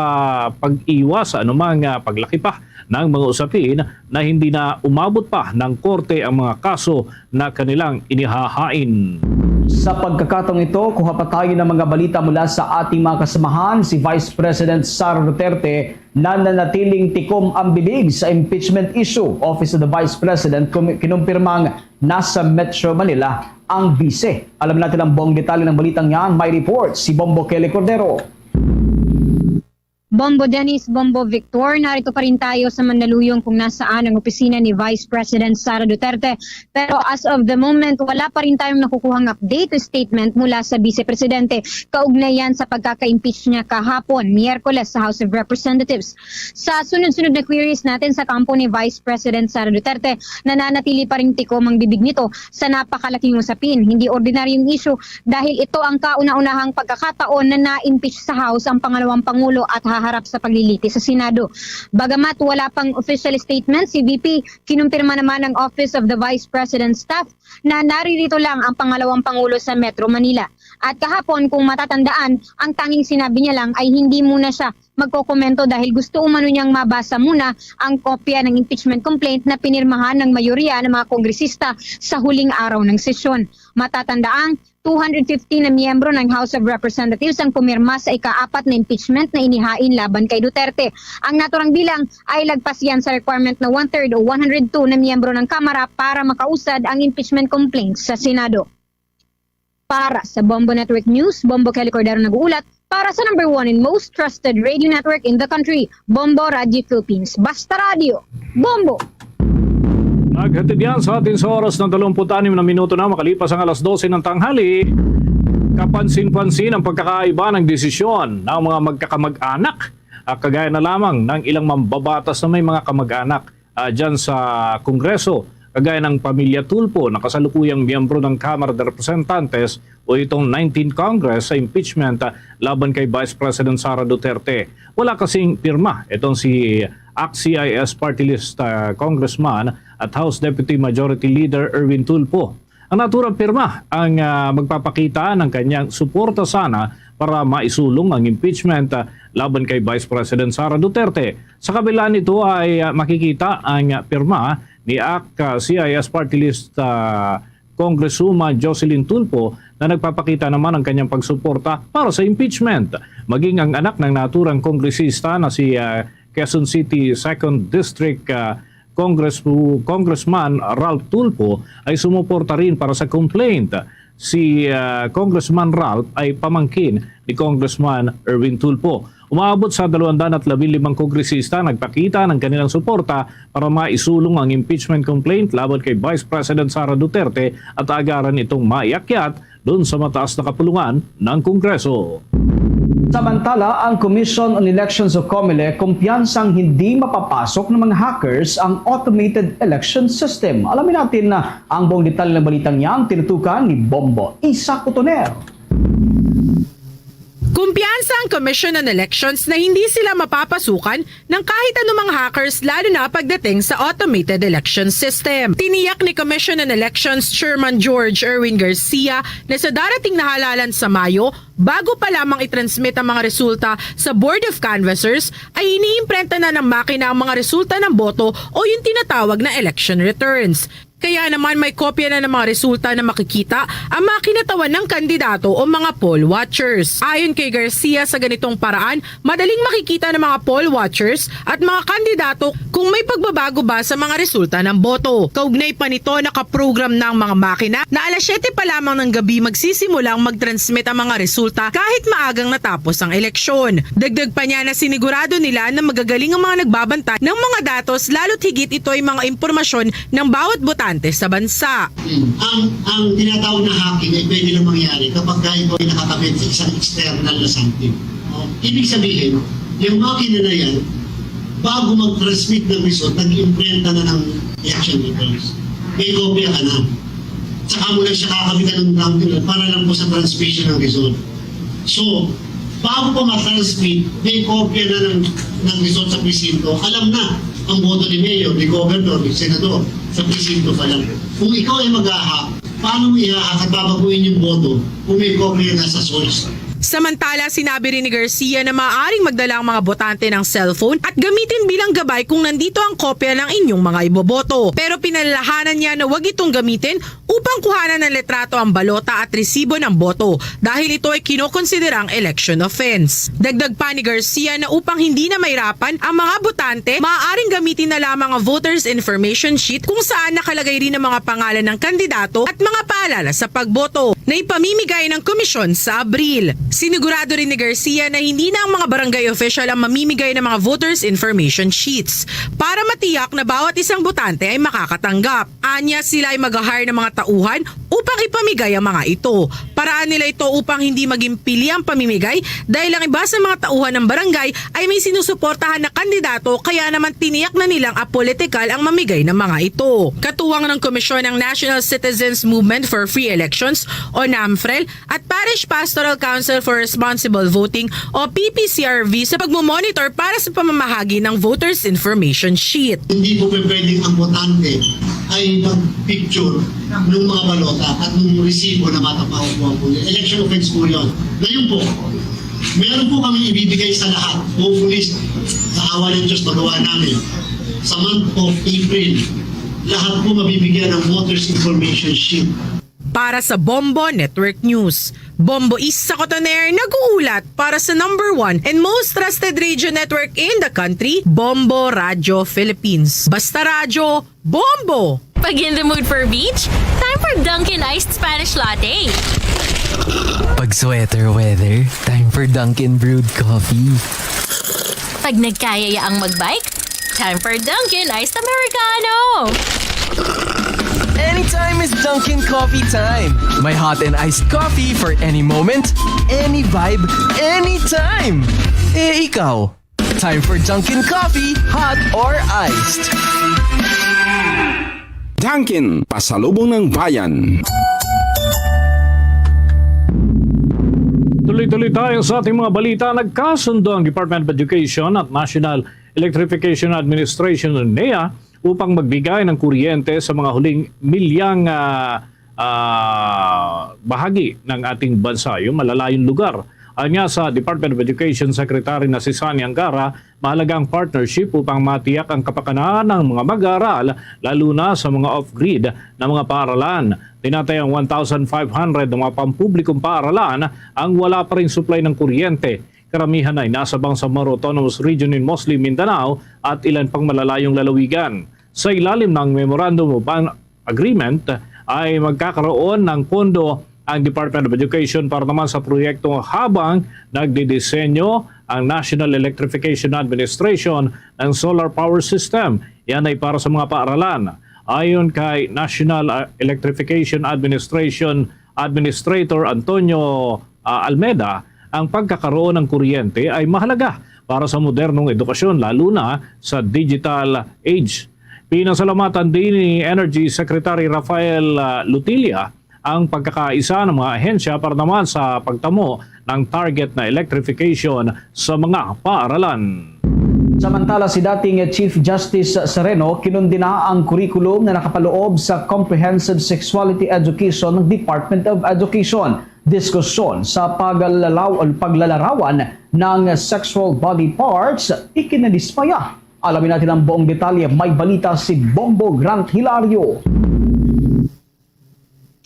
pag-iwas sa anumang, ah, paglaki pa ng mga usapin na hindi na umabot pa ng korte ang mga kaso na kanilang inihahain. Sa pagkakataong ito, kuha pa tayo ng mga balita mula sa ating mga kasamahan. Si Vice President Sara Duterte nananatiling tikom ang bibig sa impeachment issue. Office of the Vice President kum- kinumpirmang nasa Metro Manila ang bise. Alam natin ang buong detalye ng balitang yan. May report si Bombo Kelly Cordero. Bombo Dennis, Bombo Victor, narito pa rin tayo sa Mandaluyong kung nasaan ang opisina ni Vice President Sara Duterte. Pero as of the moment, wala pa rin tayong nakukuhang update o statement mula sa Vice Presidente kaugnay yan sa pagkaka-impeach niya kahapon, Miyerkules, sa House of Representatives. Sa sunod-sunod na queries natin sa kampo ni Vice President Sara Duterte, nananatili pa rin tikom ang bibig nito sa napakalaking usapin. Hindi ordinaryong issue dahil ito ang kauna-unahang pagkakataon na na-impeach sa House ang pangalawang pangulo at haharap sa paglilitis sa Senado. Bagamat wala pang official statement si V P, kinumpirma naman ng Office of the Vice President Staff na naririto lang ang pangalawang pangulo sa Metro Manila. At kahapon, kung matatandaan, ang tanging sinabi niya lang ay hindi muna siya magkokomento dahil gusto umano niyang mabasa muna ang kopya ng impeachment complaint na pinirmahan ng mayoriya ng mga kongresista sa huling araw ng sesyon. Matatandaang two hundred fifty na miyembro ng House of Representatives ang pumirma sa ikaapat na impeachment na inihain laban kay Duterte. Ang naturang bilang ay lagpas yan sa requirement na one-third o one hundred two na miyembro ng Kamara para makausad ang impeachment complaint sa Senado. Para sa Bombo Network News, Bombo Kelly Cordero nag-uulat para sa number one and most trusted radio network in the country, Bombo Radio Philippines. Basta Radio, Bombo! Naghatid yan sa atin sa oras ng dalawampu't anim na minuto na makalipas ang alas dose ng tanghali. Kapansin-pansin ang pagkakaiba ng desisyon ng mga magkakamag-anak, ah, kagaya na lamang ng ilang mambabatas na may mga kamag-anak ah, dyan sa Kongreso, kagaya ng pamilya Tulfo na kasalukuyang miyembro ng Kamara de Representantes o itong nineteenth Congress sa impeachment ah, laban kay Vice President Sara Duterte. Wala kasing pirma itong si ACT-CIS Party List ah, Congressman at House Deputy Majority Leader Erwin Tulfo. Ang naturang pirma ang ah, magpapakita ng kanyang suporta sana para maisulong ang impeachment ah, laban kay Vice President Sara Duterte. Sa kabila nito ay ah, makikita ang pirma ni ACT-CIS Party List ah, Congresswoman Jocelyn Tulfo na nagpapakita naman ang kanyang pagsuporta para sa impeachment. Maging ang anak ng naturang kongresista na si ah, Quezon City Second District ah, Congress, Congressman Ralph Tulfo ay sumuporta rin para sa complaint. Si ah, Congressman Ralph ay pamangkin ni Congressman Erwin Tulfo. Umaabot sa dalawang daan at labing limang kongresista nagpakita ng kanilang suporta para maisulong ang impeachment complaint laban kay Vice President Sara Duterte at agaran itong maiakyat doon sa mataas na kapulungan ng Kongreso. Samantala, ang Commission on Elections o COMELEC kumpiyansang hindi mapapasok ng mga hackers ang automated election system. Alamin natin na ang buong detalye ng balitang yan, tinutukan ni Bombo Isa Cotoner. Kumpiyansa ang Commission on Elections na hindi sila mapapasukan ng kahit anumang hackers, lalo na pagdating sa automated election system. Tiniyak ni Commission on Elections Chairman George Erwin Garcia na sa darating na halalan sa Mayo, bago pa lamang i-transmit ang mga resulta sa Board of Canvassers, ay iniimprenta na ng makina ang mga resulta ng boto o yung tinatawag na election returns. Kaya naman may kopya na ng mga resulta na makikita ang mga kinatawan ng kandidato o mga poll watchers. Ayon kay Garcia, sa ganitong paraan, madaling makikita ng mga poll watchers at mga kandidato kung may pagbabago ba sa mga resulta ng boto. Kaugnay pa nito, nakaprogram na ang mga makina na alas siyete pa lamang ng gabi magsisimulang mag-transmit ang mga resulta kahit maagang natapos ang eleksyon. Dagdag pa niya na sinigurado nila na magagaling ang mga nagbabantay ng mga datos, lalo't higit ito ay mga impormasyon ng bawat botante sa bansa. Ang, ang tinatawag na hacking ay pwede lang mangyari kapag ka ito ay nakakabit sa isang external na something. O, ibig sabihin, yung makina na yan, bago mag-transmit ng result, nag-imprenta na ng election returns. May kopya ka na. Saka mo lang siya kakabitan ng counter para lang po sa transmission ng result. So, bago pa ma-transmit, may kopya na ng, ng result sa presinto. Alam na ang boto ni mayor, ni governor, ni senador, sa presinto pa lang. Kung ikaw ay mag-ahak, paano mo ihahak at babaguhin yung boto kung may kopya na sa source? Samantala, sinabi rin ni Garcia na maaaring magdala ang mga botante ng cellphone at gamitin bilang gabay kung nandito ang kopya ng inyong mga iboboto. Pero pinalalahanan niya na huwag itong gamitin upang kuhanan ng litrato ang balota at resibo ng boto dahil ito ay kinokonsiderang election offense. Dagdag pa ni Garcia na upang hindi na mahirapan ang mga botante, maaaring gamitin na lamang ang voters information sheet kung saan nakalagay rin ang mga pangalan ng kandidato at mga paalala sa pagboto na ipamimigay ng komisyon sa Abril. Sinigurado rin ni Garcia na hindi na ang mga barangay official ang mamimigay ng mga voters information sheets para matiyak na bawat isang botante ay makakatanggap. Anya, sila ay mag-hire ng mga tauhan upang ipamigay ang mga ito. Paraan nila ito upang hindi maging pili ang pamimigay dahil ang iba sa mga tauhan ng barangay ay may sinusuportahan na kandidato, kaya naman tiniyak na nilang apolitikal ang mamigay ng mga ito. Katuwang ng komisyon ang National Citizens Movement for Free Elections o NAMFREL at Parish Pastoral Council for Responsible Voting o P P C R V sa pagmomonitor para sa pamamahagi ng voters information sheet. Hindi po pwedeng ang botante ay mag-picture ng mga balota at ng resibo na bata pa po po. Election offense po yun. Ngayon po, meron po kami ibibigay sa lahat. Hopefully, sa awa ng Diyos, magawa namin. Sa month of April, lahat po mabibigyan ng voters information sheet. Para sa Bombo Network News, Bombo Isa Cotoner nag-uulat para sa number one and most trusted radio network in the country, Bombo Radyo Philippines. Basta radyo, Bombo! Pag in the mood for beach, time for Dunkin' Iced Spanish Latte. Pag sweater weather, time for Dunkin' Brewed Coffee. Pag nagkayaya ang magbike, time for Dunkin' Iced Americano. Anytime is Dunkin' Coffee time. May hot and iced coffee for any moment, any vibe, anytime. Eh, ikaw? Time for Dunkin' Coffee, hot or iced. Dunkin', pasalubong ng bayan. Tuloy-tuloy tayo sa ating mga balita. Nagkasundo ang Department of Education at National Electrification Administration o NEA upang magbigay ng kuryente sa mga huling milyang, ah, ah, bahagi ng ating bansa, yung malalayong lugar. Anya sa Department of Education Secretary na si Sonny Angara, mahalaga ang partnership upang matiyak ang kapakanan ng mga mag-aaral, lalo na sa mga off-grid na mga paaralan. Tinatayang one thousand five hundred na mga pampublikong paaralan ang wala pa ring supply ng kuryente. Karamihan ay nasa Bangsamoro Autonomous Region in Mostly, Mindanao at ilan pang malalayong lalawigan. Sa ilalim ng Memorandum of Agreement ay magkakaroon ng pondo ang Department of Education para naman sa proyekto habang nagdidisenyo ang National Electrification Administration ng solar power system. Yan ay para sa mga paaralan. Ayon kay National, ah, Electrification Administration Administrator Antonio, ah, Almeda, ang pagkakaroon ng kuryente ay mahalaga para sa modernong edukasyon, lalo na sa digital age. Pinasalamatan din ni Energy Secretary Rafael, ah, Lutilla ang pagkakaisa ng mga ahensya para naman sa pagtamo ng target na electrification sa mga paaralan. Samantala, si dating Chief Justice Sereno kinundina ang kurikulum na nakapaloob sa Comprehensive Sexuality Education ng Department of Education. Diskusyon sa paglalaw-, paglalarawan ng sexual body parts, ikinadismaya. Alamin natin ang buong detalye. May balita si Bombo Grant Hilario.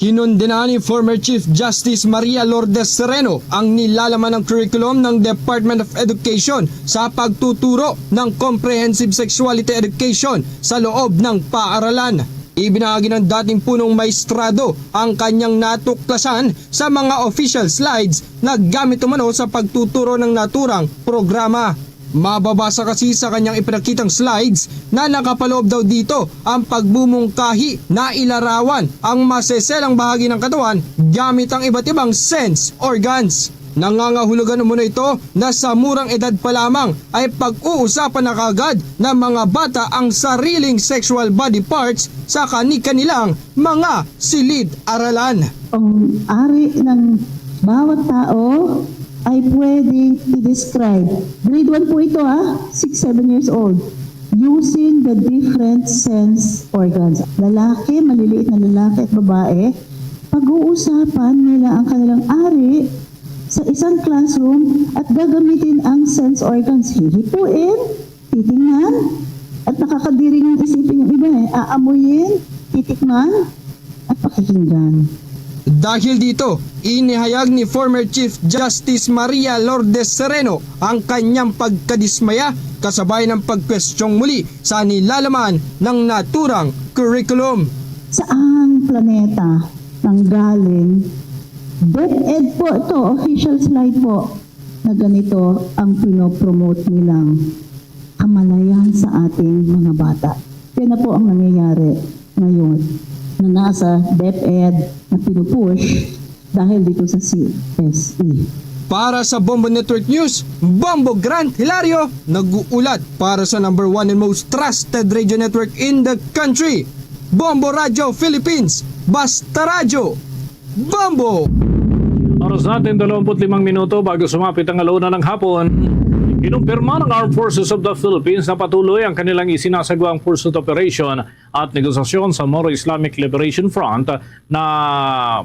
Kinundina ni former Chief Justice Maria Lourdes Sereno ang nilalaman ng curriculum ng Department of Education sa pagtuturo ng comprehensive sexuality education sa loob ng paaralan. Ibinahagi ng dating punong maestrado ang kanyang natuklasan sa mga official slides na gamit umano sa pagtuturo ng naturang programa. Mababasa kasi sa kanyang ipinakitang slides na nakapaloob daw dito ang pagmumungkahi na ilarawan ang maseselang bahagi ng katawan gamit ang iba't ibang sense organs. Nangangahulugan umano ito na sa murang edad pa lamang ay pag-uusapan na kaagad ng mga bata ang sariling sexual body parts sa kani-kanilang mga silid-aralan. Ang ari ng bawat tao ay pwedeng i-describe. Grade one po ito, ah, six, seven years old. Using the different sense organs. Lalaki, maliliit na lalaki at babae, pag-uusapan nila ang kanilang ari sa isang classroom at gagamitin ang sense organs. Hihipuin, titingnan, at nakakadiri niyang isipin yung iba eh. Aamuyin, titikman, at pakikinggan. Dahil dito, inihayag ni former Chief Justice Maria Lourdes Sereno ang kanyang pagkadismaya kasabay ng pagkwestyong muli sa nilalaman ng naturang curriculum. Saang planeta nanggaling? DepEd po ito, official slide po, na ganito ang pinopromote nilang kamalayan sa ating mga bata. Yan na po ang nangyayari ngayon na nasa DepEd na pinupush dahil dito sa C S E. Para sa Bombo Network News, Bombo Grant Hilario nag-uulat para sa number one and most trusted radio network in the country, Bombo Radio Philippines. Basta Radyo, Bombo! Oras natin, dalawampu't limang minuto bago sumapit ang alauna ng hapon. Kinumpirma ng Armed Forces of the Philippines na patuloy ang kanilang isinasagawang pursuit operation at negosasyon sa Moro Islamic Liberation Front na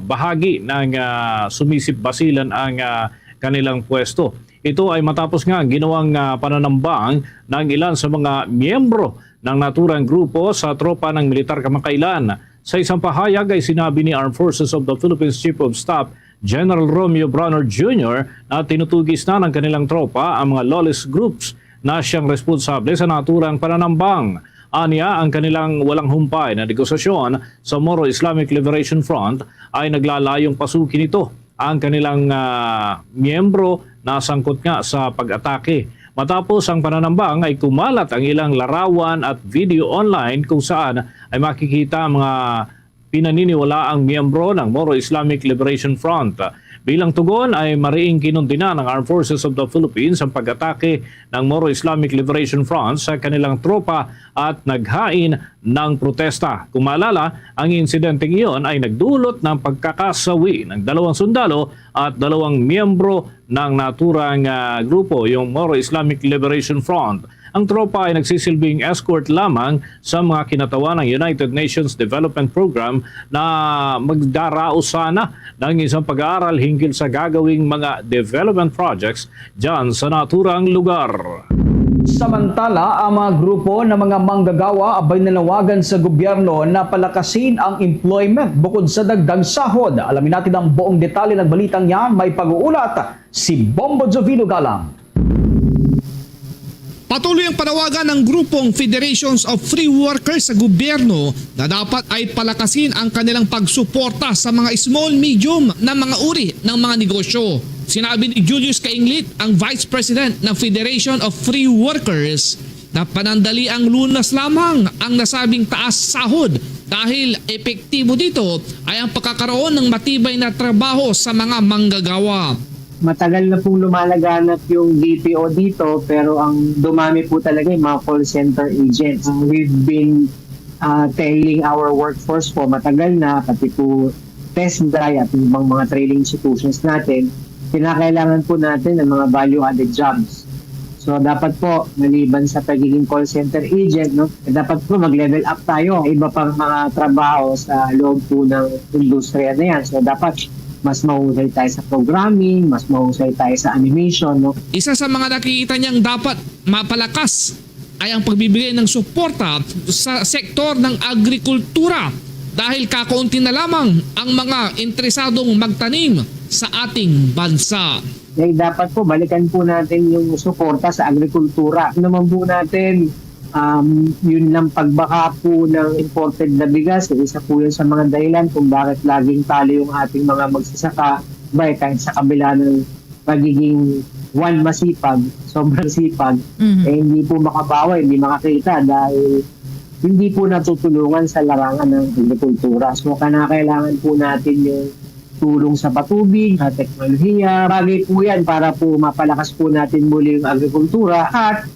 bahagi ng ah, sumisip-basilan ang ah, kanilang pwesto. Ito ay matapos nga ang ginawang ah, pananambang ng ilan sa mga miyembro ng naturang grupo sa tropa ng militar kamakailan. Sa isang pahayag ay sinabi ni Armed Forces of the Philippines Chief of Staff General Romeo Brawner Junior na tinutugis na ng kanilang tropa ang mga lawless groups na siyang responsable sa naturang pananambang. Anya, ang kanilang walang humpay na negosasyon sa Moro Islamic Liberation Front ay naglalayong pasukin nito ang kanilang ah, miyembro na sangkot nga sa pag-atake. Matapos ang pananambang ay kumalat ang ilang larawan at video online kung saan ay makikita ang mga pinaniniwalaang miyembro ng Moro Islamic Liberation Front. Bilang tugon ay mariing kinundina ng Armed Forces of the Philippines ang pag-atake ng Moro Islamic Liberation Front sa kanilang tropa at naghain ng protesta. Kung maalala, ang insidenteng iyon ay nagdulot ng pagkakasawi ng dalawang sundalo at dalawang miyembro ng naturang ah, grupo, yung Moro Islamic Liberation Front. Ang tropa ay nagsisilbing escort lamang sa mga kinatawan ng United Nations Development Program na magdaraos sana ng isang pag-aaral hinggil sa gagawing mga development projects dyan sa naturang lugar. Samantala, ang mga grupo ng mga manggagawa abay nanawagan sa gobyerno na palakasin ang employment bukod sa dagdag sahod. Alamin natin ang buong detalye ng balitang yan. May pag-uulat si Bombo Jovino Galang. Patuloy ang panawagan ng grupong Federations of Free Workers sa gobyerno na dapat ay palakasin ang kanilang pagsuporta sa mga small, medium na mga uri ng mga negosyo. Sinabi ni Julius Kainglit, ang Vice President ng Federation of Free Workers, na panandaliang lunas lamang ang nasabing taas sahod dahil epektibo dito ay ang pagkakaroon ng matibay na trabaho sa mga manggagawa. Matagal na pong lumalaganap yung B P O dito, pero ang dumami po talaga yung mga call center agents. Uh, we've been uh, training our workforce po matagal na, pati po TESDAI at ibang mga training institutions natin. Kinakailangan po natin ng mga value-added jobs. So dapat po, maliban sa pagiging call center agent, no, dapat po mag-level up tayo. Iba pang mga trabaho sa loob po ng industriya na yan. So dapat mas mahusay tayo sa programming, mas mahusay tayo sa animation, no? Isa sa mga nakikita niyang dapat mapalakas ay ang pagbibigay ng suporta sa sektor ng agrikultura dahil kakaunti na lamang ang mga interesadong magtanim sa ating bansa. Ay dapat po balikan po natin yung suporta sa agrikultura. Ano naman po natin, um, yun lang pagbaka po ng imported na bigas, isa po yun sa mga dahilan kung bakit laging talo yung ating mga magsasaka. Bay, kahit sa kabila ng pagiging one masipag, sobrang sipag, Mhm. eh hindi po makabawi, hindi makakita dahil hindi po natutulungan sa larangan ng agrikultura. So, kinakailangan po natin yung tulong sa patubig, sa teknolohiya. Bagay po yan para po mapalakas po natin muli yung agrikultura at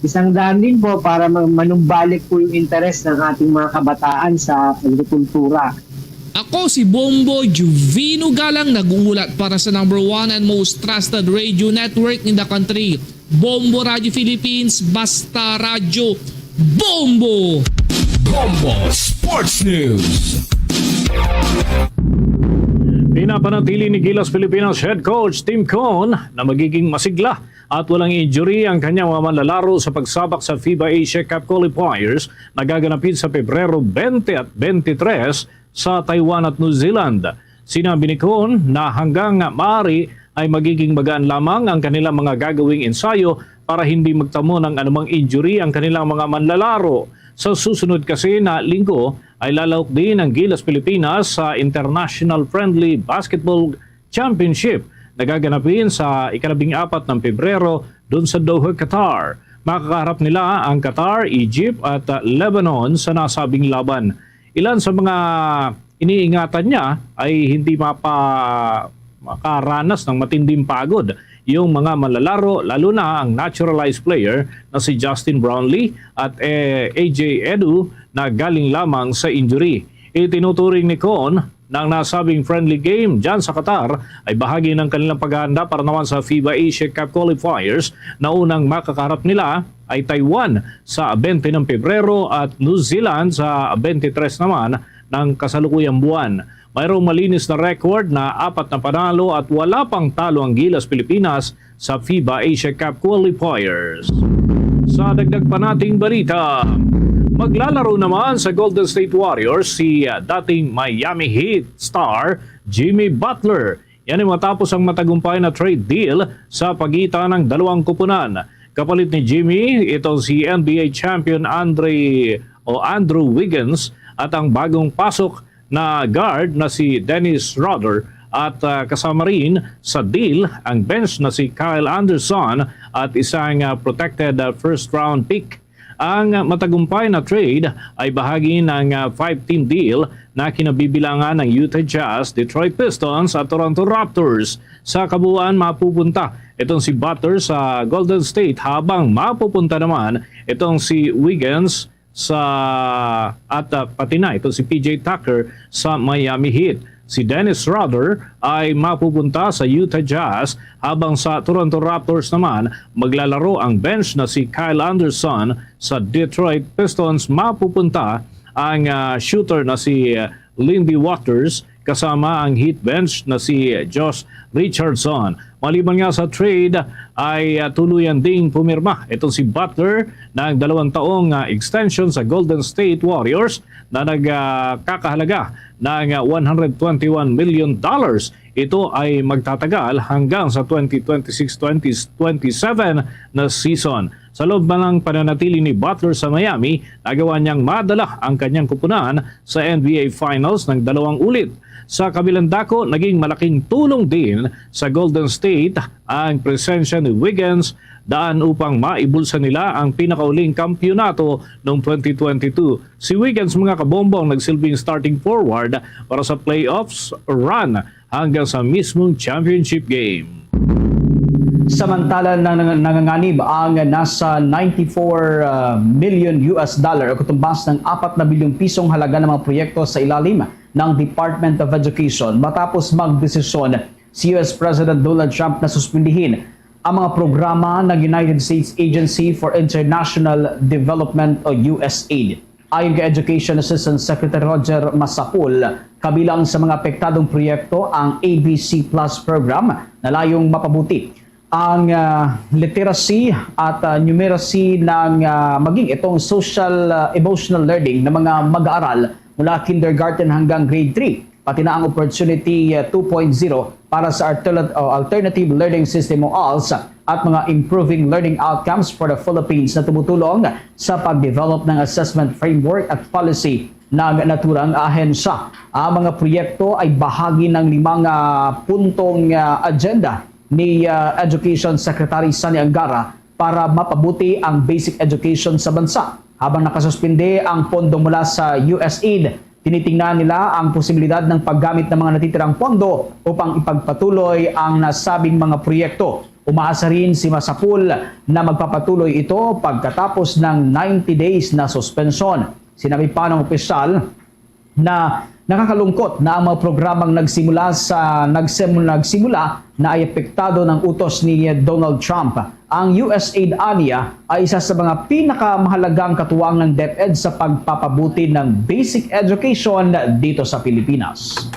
isang daan din po para ma- manumbalik po yung interes ng ating mga kabataan sa agrikultura. Ako si Bombo Juvino Galang, nag-uulat para sa number one and most trusted radio network in the country, Bombo Radio Philippines, Basta Radyo, Bombo! Bombo Sports News. Pinapanatili ni Gilas Pilipinas head coach Tim Cone na magiging masigla at walang injury ang kanyang mga manlalaro sa pagsabak sa FIBA Asia Cup qualifiers na gaganapin sa Pebrero twenty at twenty-three sa Taiwan at New Zealand. Sinabi ni Cone na hanggang maaari ay magiging magaan lamang ang kanilang mga gagawing ensayo para hindi magtamo ng anumang injury ang kanilang mga manlalaro. Sa susunod kasi na linggo ay lalahok din ang Gilas Pilipinas sa International Friendly Basketball Championship na gaganapin sa ikalabing apat ng Pebrero doon sa Doha, Qatar. Makakaharap nila ang Qatar, Egypt at, uh, Lebanon sa nasabing laban. Ilan sa mga iniingatan niya ay hindi mapa-, makaranas ng matinding pagod yung mga manlalaro, lalo na ang naturalized player na si Justin Brownlee at, eh, A J Edu na galing lamang sa injury. Itinuturing ni Cone na ang nasabing friendly game dyan sa Qatar ay bahagi ng kanilang paghahanda para naman sa FIBA Asia Cup qualifiers na unang makakaharap nila ay Taiwan sa twenty ng Pebrero at New Zealand sa twenty-three naman ng kasalukuyang buwan. Mayroong malinis na record na apat na panalo at wala pang talo ang Gilas Pilipinas sa FIBA Asia Cup qualifiers. Sa dagdag pa nating balita, maglalaro naman sa Golden State Warriors si, ah, dating Miami Heat star Jimmy Butler. Yan ay matapos ang matagumpay na trade deal sa pagitan ng dalawang kupunan. Kapalit ni Jimmy, ito si N B A champion Andre o Andrew Wiggins at ang bagong pasok na guard na si Dennis Schroeder at, ah, kasama rin sa deal ang bench na si Kyle Anderson at isang, ah, protected, ah, first round pick. Ang matagumpay na trade ay bahagi ng, ah, five-team deal na kinabibilangan ng Utah Jazz, Detroit Pistons at Toronto Raptors. Sa kabuuan, mapupunta itong si Butler sa Golden State, habang mapupunta naman itong si Wiggins sa, at, ah, pati na itong si P J Tucker sa Miami Heat. Si Dennis Schroeder ay mapupunta sa Utah Jazz, habang sa Toronto Raptors naman, maglalaro ang bench na si Kyle Anderson. Sa Detroit Pistons, mapupunta ang, ah, shooter na si, ah, Lindy Waters, kasama ang Heat bench na si Josh Richardson. Maliban nga sa trade, ay, ah, tuluyan ding pumirma itong si Butler ng dalawang taong, ah, extension sa Golden State Warriors na nagkakahalaga ng, ah, one hundred twenty-one million dollars. Ito ay magtatagal hanggang sa twenty twenty-six, twenty twenty-seven na season. Sa loob man ng pananatili ni Butler sa Miami, nagawa niyang madala ang kanyang kupunan sa N B A Finals ng dalawang ulit. Sa kabilang dako, naging malaking tulong din sa Golden State ang presensya ni Wiggins, daan upang maibulsa nila ang pinakauling kampiyonato noong twenty twenty-two. Si Wiggins, mga kabombo, ang nagsilbing starting forward para sa playoffs run hanggang sa mismong championship game. Samantala, nang-, nang-, nanganganib ang nasa ninety-four, ah, million U S dollar o katumbas ng apat na bilyong pisong halaga ng mga proyekto sa ilalim ng Department of Education matapos magdesisyon si U S President Donald Trump na suspindihin ang mga programa ng United States Agency for International Development o U S aid. Ayon kay Education Assistant Secretary Roger Masapul, kabilang sa mga apektadong proyekto ang A B C Plus program na layong mapabuti ang, ah, literacy at, ah, numeracy ng, ah, maging itong social, ah, emotional learning ng mga mag-aaral mula kindergarten hanggang grade three, pati na ang Opportunity, ah, two point zero para sa alternat-, o Alternative Learning System o ALS at mga Improving Learning Outcomes for the Philippines na tumutulong sa pag-develop ng assessment framework at policy ng naturang ahensya. Ang mga proyekto ay bahagi ng limang, ah, puntong, ah, agenda ni, ah, Education Secretary Sonny Angara para mapabuti ang basic education sa bansa. Habang nakasuspinde ang pondo mula sa U S aid, tinitingnan nila ang posibilidad ng paggamit ng mga natitirang pondo upang ipagpatuloy ang nasabing mga proyekto. Umaasa rin si Masapul na magpapatuloy ito pagkatapos ng ninety days na suspensyon. Sinabi pa ng opisyal na nakakalungkot na ang mga programang nagsimula sa, nagsim-, nagsimula na ay apektado ng utos ni Donald Trump. Ang U S aid aniya ay isa sa mga pinakamahalagang katuwang ng DepEd sa pagpapabuti ng basic education dito sa Pilipinas.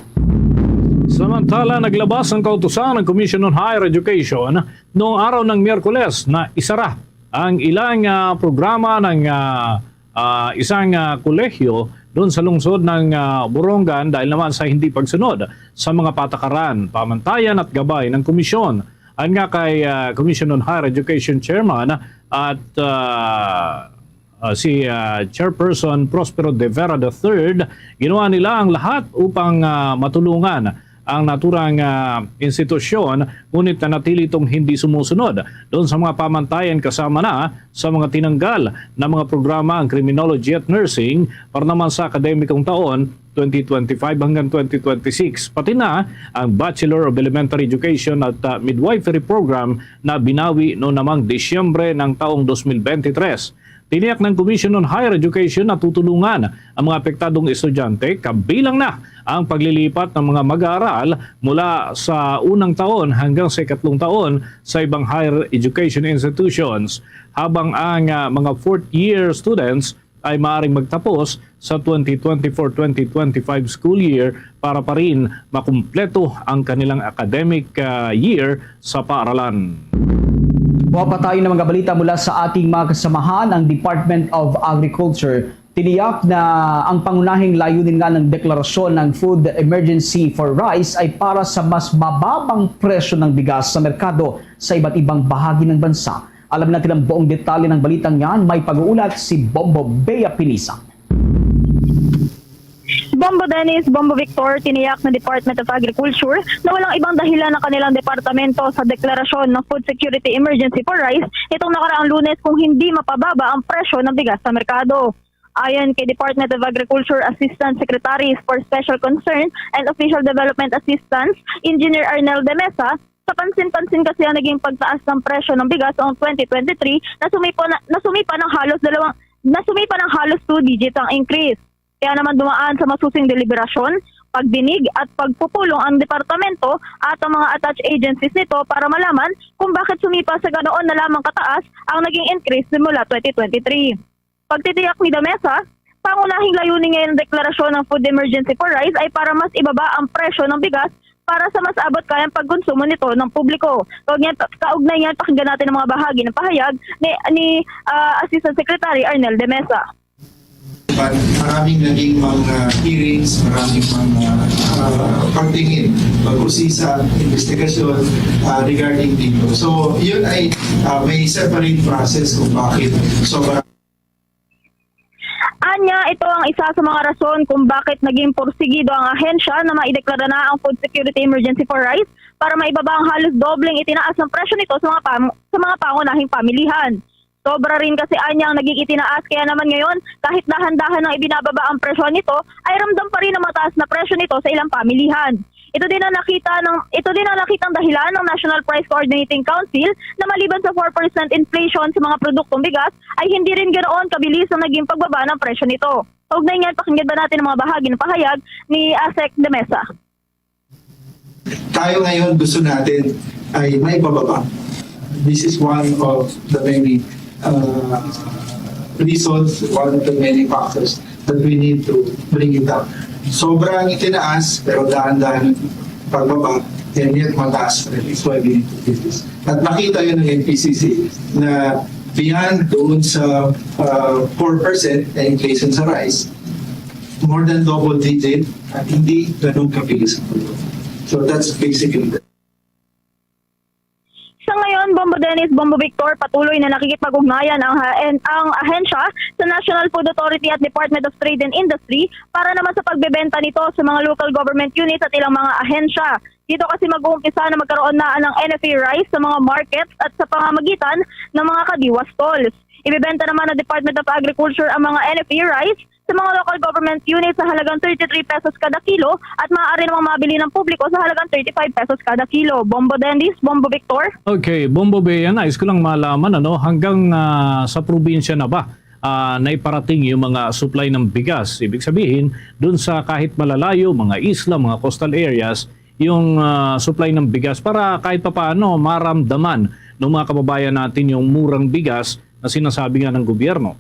Samantala, naglabas ang kautusan ng Commission on Higher Education noong araw ng Miyerkules na isara ang ilang, ah, programa ng, ah, ah, isang, ah, kolehiyo doon sa lungsod ng, ah, Borongan dahil naman sa hindi pagsunod sa mga patakaran, pamantayan at gabay ng komisyon. Ayon nga kay, ah, Commission on Higher Education Chairman at, ah, ah, si, ah, Chairperson Prospero De Vera the third, ginawa nila ang lahat upang, ah, matulungan ang naturang, ah, institusyon, ngunit nanatili itong hindi sumusunod doon sa mga pamantayan, kasama na sa mga tinanggal na mga programa ang criminology at nursing para naman sa akademikong taon twenty twenty-five hanggang twenty twenty-six, pati na ang Bachelor of Elementary Education at, ah, Midwifery Program na binawi noon namang Disyembre ng taong dos mil bente tres. Tiniyak ng Commission on Higher Education na tutulungan ang mga apektadong estudyante, kabilang na ang paglilipat ng mga mag-aaral mula sa unang taon hanggang sa ikatlong taon sa ibang higher education institutions, habang ang, ah, mga fourth year students ay maaaring magtapos sa twenty twenty-four twenty twenty-five school year para pa rin makumpleto ang kanilang academic, ah, year sa paaralan. Mawa pa tayo ng mga balita mula sa ating mga kasamahan, ang Department of Agriculture. Tiniyak na ang pangunahing layunin nga ng deklarasyon ng food emergency for rice ay para sa mas mababang presyo ng bigas sa merkado sa iba't ibang bahagi ng bansa. Alamin natin ang buong detalye ng balitang yan. May pag-uulat si Bombo Bea Pinisa. Bombo Dennis, Bombo Victor, tiniyak ng Department of Agriculture na walang ibang dahilan ang kanilang departamento sa deklarasyon ng Food Security Emergency for Rice nitong nakaraang Lunes kung hindi mapababa ang presyo ng bigas sa merkado. Ayon kay Department of Agriculture Assistant Secretary for Special Concern and Official Development Assistance, Engineer Arnel de Mesa, kapansin-pansin kasi ang naging pagtaas ng presyo ng bigas noong twenty twenty-three na sumipa na, na sumipa ng halos dalawang na sumipa ng halos two digits ang increase. Kaya naman dumaan sa masusing deliberasyon, pagdinig at pagpupulong ang departamento at ang mga attached agencies nito para malaman kung bakit sumipa sa ganoon na lamang kataas ang naging increase simula twenty twenty-three. Pagtitiyak ni Damesa, pangunahing layunin ngayon ng deklarasyon ng food emergency for rice ay para mas ibaba ang presyo ng bigas para sa mas abot kayang pagkonsumo nito ng publiko. Kaugnay, kaugnay niyan, pakinggan natin ang mga bahagi ng pahayag ni, ni, ah, Assistant Secretary Arnel de Mesa. But maraming naging mga hearings, maraming mga, ah, pagtingin, pag-usisa, investigasyon, ah, regarding dito. So, yun ay, ah, may separate process kung bakit sobrang Anya, ito ang isa sa mga rason kung bakit naging porsigido ang ahensya na maideklara na ang Food Security Emergency for Rice para maibaba ang halos dobleng itinaas ng presyo nito sa mga pam- sa mga pangunahing pamilihan. Sobra rin kasi anya ang naging itinaas, kaya naman ngayon, kahit dahan-dahan ang ibinababa ang presyo nito, ay ramdam pa rin ang mataas na presyo nito sa ilang pamilihan. Ito din ang nakita ng ito din ang nakitang dahilan ng National Price Coordinating Council na maliban sa four percent inflation sa mga produktong bigas, ay hindi rin ganoon kabilis ang naging pagbaba ng presyo nito. Kaugnay niyan, pakinggan ba natin ang mga bahagi ng pahayag ni Asek de Mesa? Tayo ngayon gusto natin ay may pababa. This is one of the many, uh, reasons, one of the many factors that we need to bring it up. Sobra ang itinaas, pero dahan-dahan ang pagbaba, and yet mataas pa rin. It's why we need to do this. At nakita yun ng N P C C na beyond doon sa, uh, four percent na inflation sa rice, more than double digit at hindi ganun kabilis ang pagbago. So that's basically the Sa ngayon, Bombo Dennis, Bombo Victor, patuloy na nakikipag-ugnayan ang, ha- ang ahensya sa National Food Authority at Department of Trade and Industry para naman sa pagbebenta nito sa mga local government units at ilang mga ahensya. Dito kasi mag-uumpisa na magkaroon na ng N F A rice sa mga markets at sa pamamagitan ng mga Kadiwa stalls. Ibebenta naman ng Department of Agriculture ang mga N F A rice sa mga local government units sa halagang thirty-three pesos kada kilo at maaari namang mabili ng publiko sa halagang thirty-five pesos kada kilo. Bombo Dennis, Bombo Victor. Okay, Bombo Bea, nais ko lang malaman, ano, hanggang, ah, sa probinsya na ba, ah, naiparating yung mga supply ng bigas? Ibig sabihin, dun sa kahit malalayo, mga isla, mga coastal areas, yung, ah, supply ng bigas para kahit papaano maramdaman ng mga kababayan natin yung murang bigas na sinasabi nga ng gobyerno.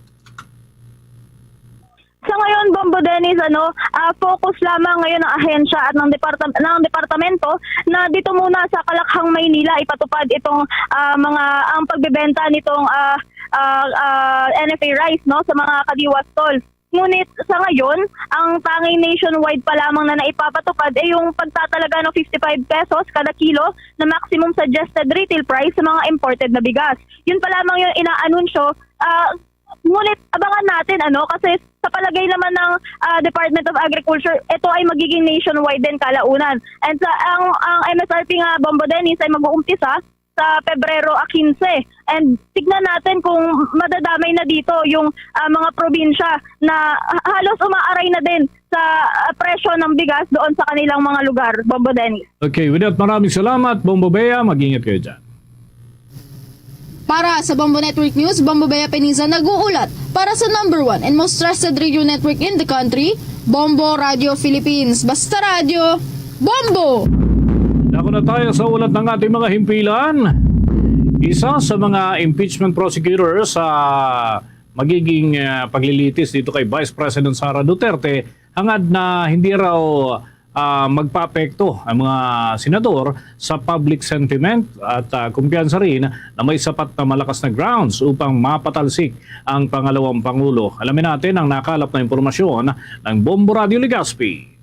Sa ngayon, Bombo Dennis, ano, ah, focus lamang ngayon ng ahensya at ng departam-, ng departamento na dito muna sa Kalakhang, Maynila, ipatupad itong, ah, mga, ang pagbebenta nitong, ah, ah, ah, N F A rice, no, sa mga kadiwa stall. Ngunit sa ngayon, ang tanging nationwide pa lamang na naipapatupad ay yung pagtatalaga ng fifty-five pesos kada kilo na maximum suggested retail price sa mga imported na bigas. Yun pa lamang yung inaanunsyo. Ah, ngunit abangan natin, ano, kasi sa palagay naman ng, ah, Department of Agriculture, ito ay magiging nationwide din kalaunan. And sa ang ang M S R P nga, Bombo Dennis, ay mag-uumpisa sa Pebrero a quince. And tignan natin kung madadamay na dito yung, ah, mga probinsya na ha-, halos umaaray na din sa, ah, presyo ng bigas doon sa kanilang mga lugar, Bombo Dennis. Okay, with that, maraming salamat, Bombo Bea. Mag-ingat kayo dyan. Para sa Bombo Network News, Bombo Bea Peniza nag-uulat. Para sa number one and most trusted radio network in the country, Bombo Radio Philippines. Basta radyo, Bombo! Dako na tayo sa ulat ng ating mga himpilan. Isa sa mga impeachment prosecutor sa magiging, ah, paglilitis dito kay Vice President Sara Duterte, hangad na hindi raw, ah, magpaapekto ang mga senador sa public sentiment at, ah, kumpiyansa rin na may sapat na malakas na grounds upang mapatalsik ang pangalawang pangulo. Alamin natin ang nakalap na impormasyon ng Bombo Radio Legazpi.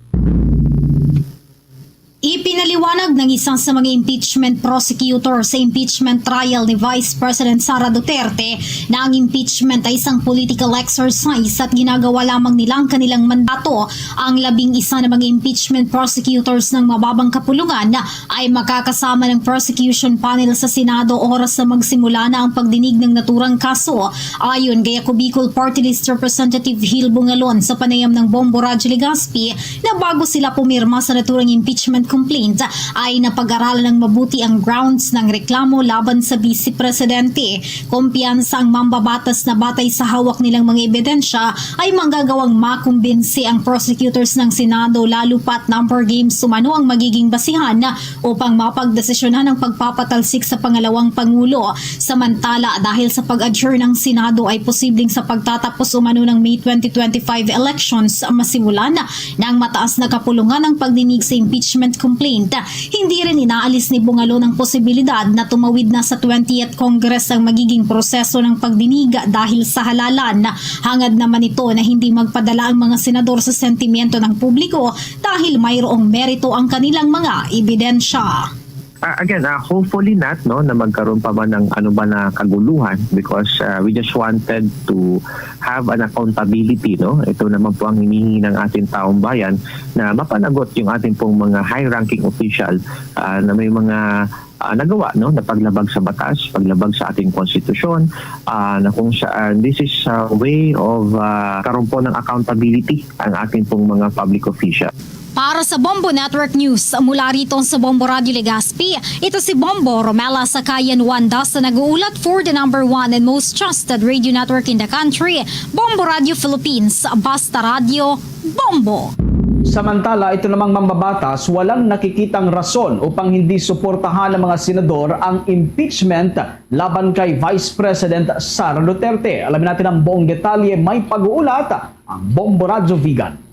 Ipinaliwanag ng isang sa mga impeachment prosecutor sa impeachment trial ni Vice President Sara Duterte na ang impeachment ay isang political exercise at ginagawa lamang nila ang kanilang mandato. Ang labing isa na mga impeachment prosecutors ng mababang kapulungan ay makakasama ng prosecution panel sa Senado oras na magsimula na ang pagdinig ng naturang kaso. Ayon kay Ako Bicol Party List Representative Hil Bungalon sa panayam ng Bombo Radyo Legazpi, na bago sila pumirma sa naturang impeachment complaint, ay napag-aralan ng mabuti ang grounds ng reklamo laban sa Vice Presidente. Kumpiyansa ang mambabatas na batay sa hawak nilang mga ebidensya ay manggagawang makumbinsi ang prosecutors ng Senado, lalo pat number games umano ang magiging basihan upang mapagdesisyonan ang pagpapatalsik sa pangalawang pangulo. Samantala, dahil sa pag-adjourn ng Senado ay posibleng sa pagtatapos umano ng May twenty twenty-five elections, masimulan ng mataas na kapulungan ang pagdinig sa impeachment complaint. Hindi rin inaalis ni Bungalon ang posibilidad na tumawid na sa twentieth Congress ang magiging proseso ng pagdinig dahil sa halalan. Hangad naman ito na hindi magpadala ang mga senador sa sentimiento ng publiko dahil mayroong merito ang kanilang mga ebidensya. Ah, again, ah, hopefully not, no, na magkaroon pa man ng ano ba na kaguluhan, because, ah, we just wanted to have an accountability, no? Ito naman po ang hinihingi ng ating taong bayan, na mapanagot yung ating pong mga high-ranking official, ah, na may mga, ah, nagawa, no, na paglabag sa batas, paglabag sa ating konstitusyon, ah, na kung saan this is a way of, ah, karoon po ng accountability ang ating pong mga public official. Para sa Bombo Network News, mula rito sa Bombo Radio Legazpi, ito si Bombo Romela Sakayan Wanda sa nag-uulat for the number one and most trusted radio network in the country, Bombo Radio Philippines, Basta Radyo, Bombo! Samantala, ito namang mambabatas, walang nakikitang rason upang hindi suportahan ng mga senador ang impeachment laban kay Vice President Sara Duterte. Alamin natin ang buong detalye, may pag-uulat ang Bombo Radyo Vigan.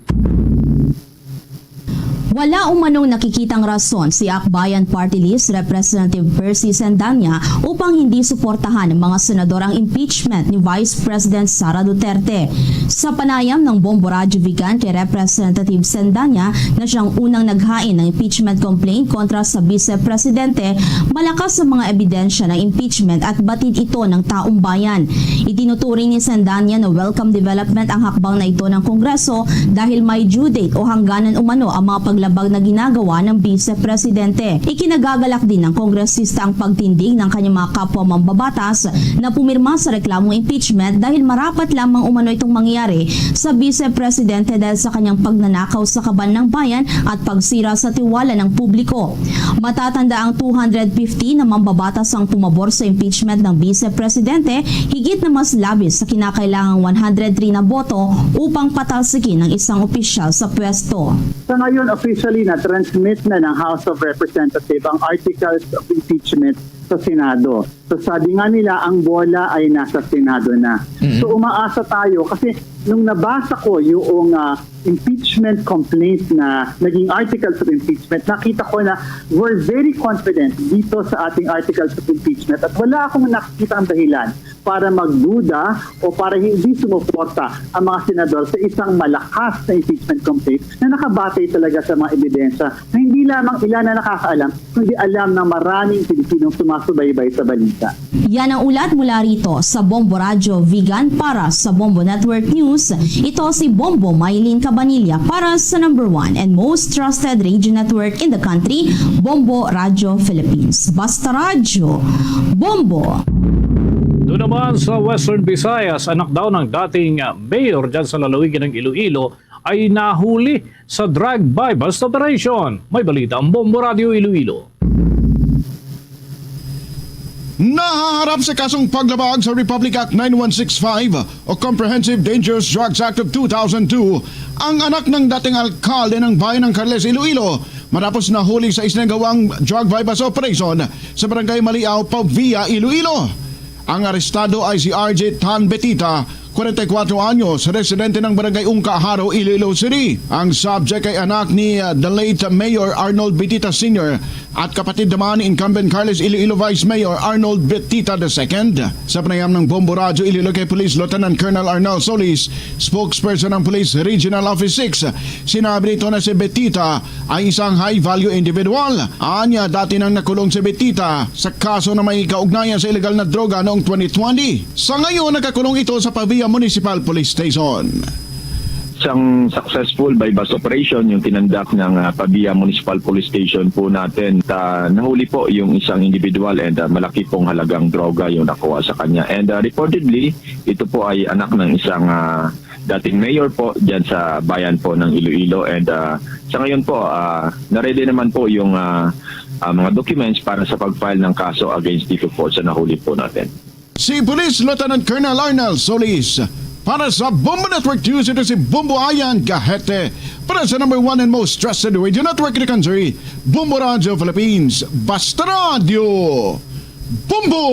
Wala umanong nakikitang rason si Akbayan Party List Representative Percy Sendanya upang hindi suportahan ng mga senador ang impeachment ni Vice President Sara Duterte. Sa panayam ng Bombo Radyo Vigan kay Representative Sendanya na siyang unang naghain ng impeachment complaint kontra sa Vice Presidente, malakas ang mga ebidensya ng impeachment at batid ito ng taong bayan. Itinuturing ni Sendanya na welcome development ang hakbang na ito ng Kongreso dahil may due date o hangganan umano ang mga paglabag na ginagawa ng Vice Presidente. Ikinagagalak din ng kongresista ang pagtindig ng kanyang mga kapwa mambabatas na pumirma sa reklamong impeachment dahil marapat lamang umano itong mangyari sa Vice Presidente dahil sa kanyang pagnanakaw sa kaban ng bayan at pagsira sa tiwala ng publiko. Matatanda ang two hundred fifty na mambabatas ang pumabor sa impeachment ng Vice Presidente, higit na mas labis sa kinakailangang one hundred three na boto upang patalsikin ang isang opisyal sa pwesto. Sa ngayon, a Actually, na-transmit na ng House of Representatives ang articles of impeachment sa Senado. So sabi nga nila, ang bola ay nasa Senado na. So umaasa tayo kasi nung nabasa ko yung ah, impeachment complaint na naging articles of impeachment, nakita ko na we're very confident dito sa ating articles of impeachment at wala akong nakikita ang dahilan para magduda o para hindi sumuporta ang mga senador sa isang malakas na impeachment complaint na nakabatay talaga sa mga ebidensya na hindi lamang ila na nakakaalam, kundi alam ng maraming Pilipinong sumasubaybay sa balita. Yan ang ulat mula rito sa Bombo Radyo Vigan para sa Bombo Network News. Ito si Bombo Mylene Cabanilla para sa number one and most trusted radio network in the country, Bombo Radyo Philippines. Basta Radyo, Bombo! Doon naman sa Western Visayas, anak daw ng dating ah, mayor dyan sa lalawigan ng Iloilo ay nahuli sa drug buy-bust operation. May balita ang Bombo Radyo Iloilo. Nahaharap sa kasong paglabag sa Republic Act nine one six five o Comprehensive Dangerous Drugs Act of two thousand two ang anak ng dating alkalde ng bayan ng Carles, Iloilo, matapos nahuli sa isinagawang drug buy-bust operation sa barangay Maliao, Pavia, Iloilo. Ang arestado ay si R J Tan Betita, kwarenta y kuwatro anyos, residente ng Barangay Ungka, Jaro, Iloilo City. Ang subject ay anak ni uh, the late Mayor Arnold Betita Senior at kapatid naman ni incumbent Carles Iloilo Vice Mayor Arnold Betita the second. Sa panayam ng Bombo Radyo Iloilo kay Police Lieutenant Colonel Arnel Solis, spokesperson ng Police Regional Office six, sinabi nito na si Betita ay isang high-value individual. Anya, dati nang nakulong si Betita sa kaso na may kaugnayan sa illegal na droga noong twenty twenty. Sa ngayon, nakakulong ito sa Pavia Municipal Police Station. Isang successful buy-bust operation yung tinandak ng ah, Pavia Municipal Police Station po natin. Ta, nahuli po yung isang individual and ah, malaki pong halagang droga yung nakuha sa kanya. And ah, reportedly, ito po ay anak ng isang ah, dating mayor po dyan sa bayan po ng Iloilo. And ah, sa ngayon po, ah, na-ready naman po yung ah, ah, mga documents para sa pag-file ng kaso against dito po sa nahuli po natin. Si Police Lieutenant Colonel Arnel Solis. Para sa Bombo Network News, ito si Bombo Ayan Gahete. Para sa number one and most trusted radio network in the country, Bombo Radio Philippines. Basta Radio Bombo!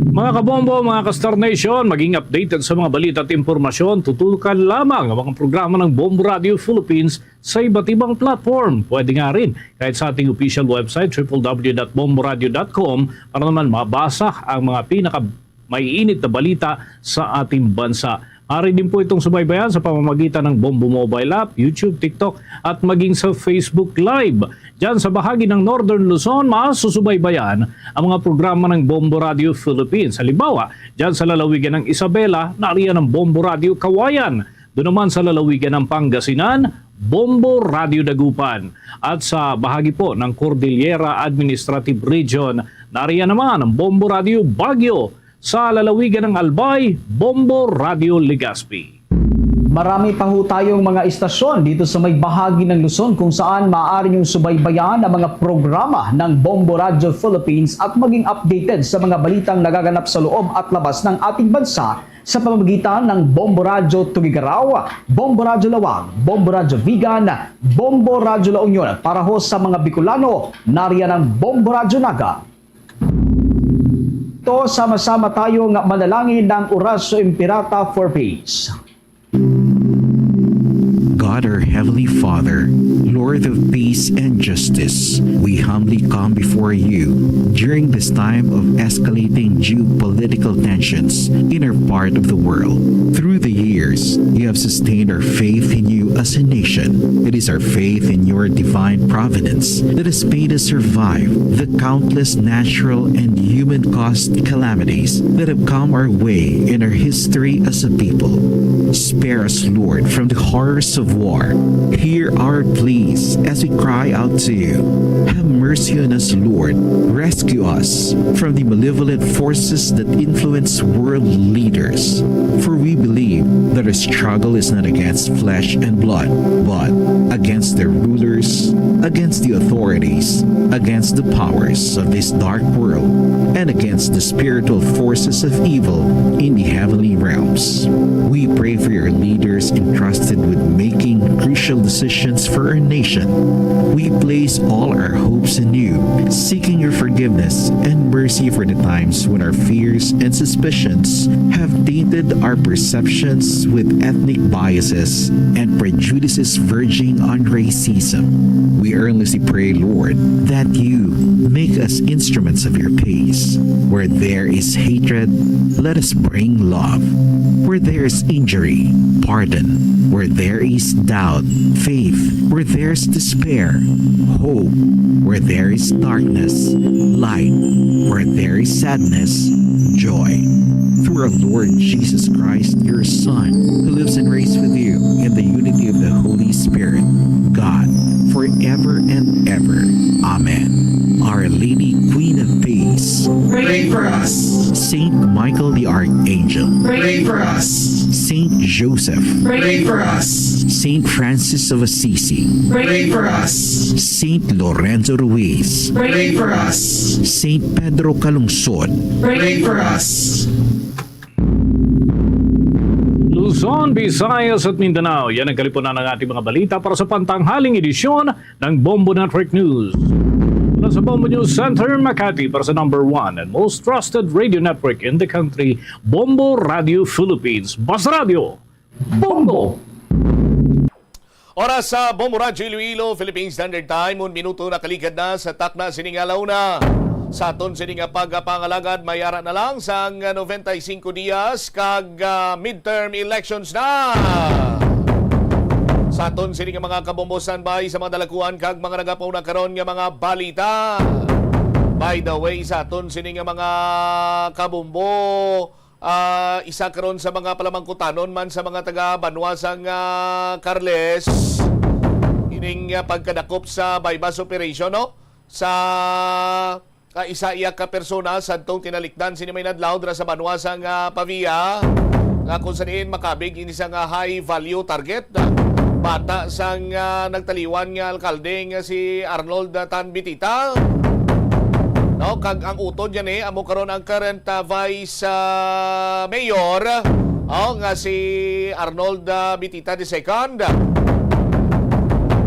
Mga kabombo, mga ka-Star Nation, maging updated sa mga balita at impormasyon, tutukan lamang ang mga programa ng Bombo Radio Philippines sa iba't ibang platform. Pwede nga rin kahit sa ating official website, triple w dot bomboradio dot com, para naman mabasa ang mga pinaka maiinit na balita sa ating bansa. Maaari din po itong subaybayan sa pamamagitan ng Bombo Mobile App, YouTube, TikTok, at maging sa Facebook Live. Diyan sa bahagi ng Northern Luzon, masusubaybayan ang mga programa ng Bombo Radio Philippines. Halimbawa, diyan sa lalawigan ng Isabela, nariyan ang Bombo Radio Kawayan. Doon naman sa lalawigan ng Pangasinan, Bombo Radio Dagupan. At sa bahagi po ng Cordillera Administrative Region, nariyan naman ang Bombo Radio Baguio. Sa lalawigan ng Albay, Bombo Radio Legazpi. Marami pa ho tayong mga istasyon dito sa may bahagi ng Luzon kung saan maaari niyong subaybayan ang mga programa ng Bombo Radio Philippines at maging updated sa mga balitang nagaganap sa loob at labas ng ating bansa sa pamamagitan ng Bombo Radyo Tuguegarao, Bombo Radyo Laoag, Bombo Radyo Vigan, Bombo Radyo La Union. Para ho sa mga Bicolano, nariyan ang Bombo Radyo Naga. To, sama-sama tayong manalangin ng Oratio Imperata for Peace. God, our Heavenly Father, Lord of peace and justice, we humbly come before you during this time of escalating geopolitical tensions in our part of the world. Through the years, you have sustained our faith in you as a nation. It is our faith in your divine providence that has made us survive the countless natural and human-caused calamities that have come our way in our history as a people. Spare us, Lord, from the horrors of war. Hear our pleas as we cry out to you. Have mercy on us, Lord. Rescue us from the malevolent forces that influence world leaders. For we believe that our struggle is not against flesh and blood, but against the rulers, against the authorities, against the powers of this dark world, and against the spiritual forces of evil in the heavenly realms. We pray for your leaders entrusted with making crucial decisions for our nation. We place all our hopes in you, seeking your forgiveness and mercy for the times when our fears and suspicions have tainted our perceptions with ethnic biases and prejudices verging on racism. We earnestly pray, Lord, that you make us instruments of your peace. Where there is hatred, let us bring love. Where there is injury, pardon. Where there is doubt, faith. Where there is despair, hope. Where there is darkness, light. Where there is sadness, joy. Through our Lord Jesus Christ, your Son, who lives and reigns with you in the unity of the Holy Spirit, God, forever and ever. Amen. Our Lady, Queen of Peace, pray for us. Saint Michael the Archangel, pray for us. Saint Joseph, pray for us. Saint Francis of Assisi, pray for us. Saint Lorenzo Ruiz, pray for us. Saint Pedro Calungsod, pray for us. Luzon, Visayas at Mindanao, yan ang kalipunan ng ating mga balita para sa pantanghaling edisyon ng Bombo Network News. Mula sa Bombo News Center, Makati, para sa number one and most trusted radio network in the country, Bombo Radio Philippines. Basta Radio, Bombo! Oras sa Bombo Radyo Iloilo, Philippine Standard Time, un minuto nakaligad na sa takna sining alauna. Sa aton sini nga pagpangalagad, may ara na lang sang noventa y cinco dias kag, ah, midterm elections na. Sa aton sini nga mga kabombo, standby sa mga dalakuan kag mga nagapauna karon nga mga balita. By the way, sa aton sini nga mga kabombo, ah, isa karon sa mga palamangkutanon man sa mga taga banwa sang, ah, Carles, ining, ah, pagkadakop sa buy-bust operation, no? Sa, ah, isa iya ka persona sadtong tinalikdan sini may nadlaw dira sa banwa sang, ah, Pavia, nga kung sa diin makabig ini sa nga high value target. Bata sang, ah, nagtaliwan nga alkalde nga si Arnold, ah, Tan Bitita. No, kag ang utod niya ni amo karon ang current, ah, vice, ah, mayor, oh, nga si Arnold, ah, Bitita the second.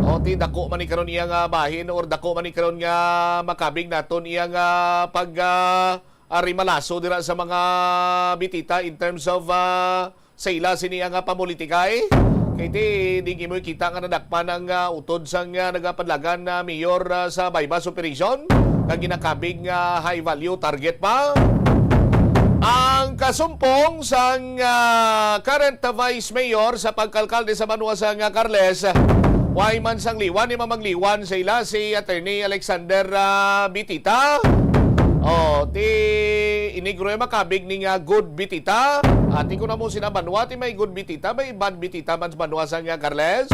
Oh, ti dako man ni karon iya nga bahin or dako man ni karon nga makabig naton iya nga pag, ah, ah, rimalaso dira sa mga Bitita in terms of, ah, sa ila sini ang, ah, pamulitikay. Kay ti, di gid mo kita nga nadakpan ang, ah, utod sang, ah, nagapadlagan na mayor, ah, sa buy-bust operation nga ginakabig nga high value target pa. Ang kasumpong sang, ah, current vice mayor sa pagkalkalde sa banwa sang, ah, Carles, way man sang liwan ni mamagliwan sa ila si Attorney Alexander, ah, Bitita. Oh, ti inigro makabig ni nga good Bitita. Ati ko na mo sina banwa, ti may good Bitita, may bad Bitita man sa banwa sang, ah, Carles.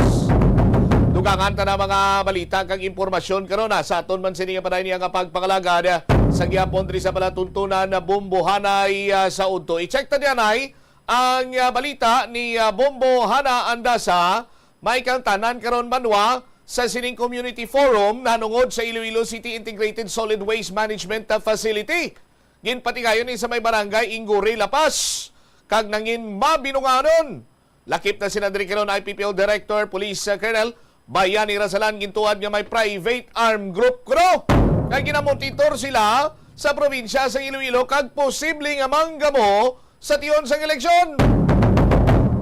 Dugangan ta na mga balita kag impormasyon karon, ah, sa aton man sini nga panay niya nga pagpangalagad, ah, sa gihapon diri sa palatuntunan na Bombo Hanay, ah, sa udto. I-check ta diyan ay ang, ah, balita ni, ah, Bombo Hana Andasa, may kang tanan karon banwa sa sining community forum nahanungod sa Iloilo City Integrated Solid Waste Management, ah, Facility. Ginpatigayon ni sa may barangay Inguri, La Paz, kag nangin mabinunganon. Lakip na sila diri karon, I P P O Director, Police, uh, Colonel Bayani Rasalan, gintuad nga may private armed group kuno nga ginamonitor sila sa probinsya sa Iloilo kag posible nga manggamo sa tion sang eleksyon.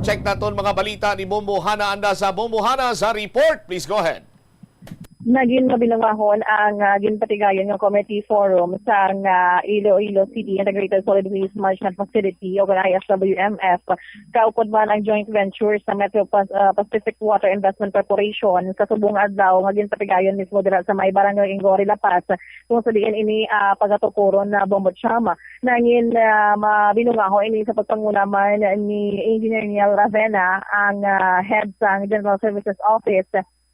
Check naton mga balita ni Bombo Hana Andasa. Bombo Hana sa report. Please go ahead. Naging mabinungahon ang, ah, ginpatigayon nga committee forum sang, ah, Iloilo City Integrated Solid Waste Management Facility o kan I S W M F, kaupod man ang joint venture sa Metro Pas-, ah, Pacific Water Investment Corporation sa subong adlaw nga ginpatigayon mismo dira sa may Barangay Inguri, La Paz, kung sa diin ini, ah, pagatukuron na Bombo Chama. Nangin, ah, mabinungahon ini sa pagpanguna man ni Engineer Neil Ravena, ang, ah, head sang General Services Office,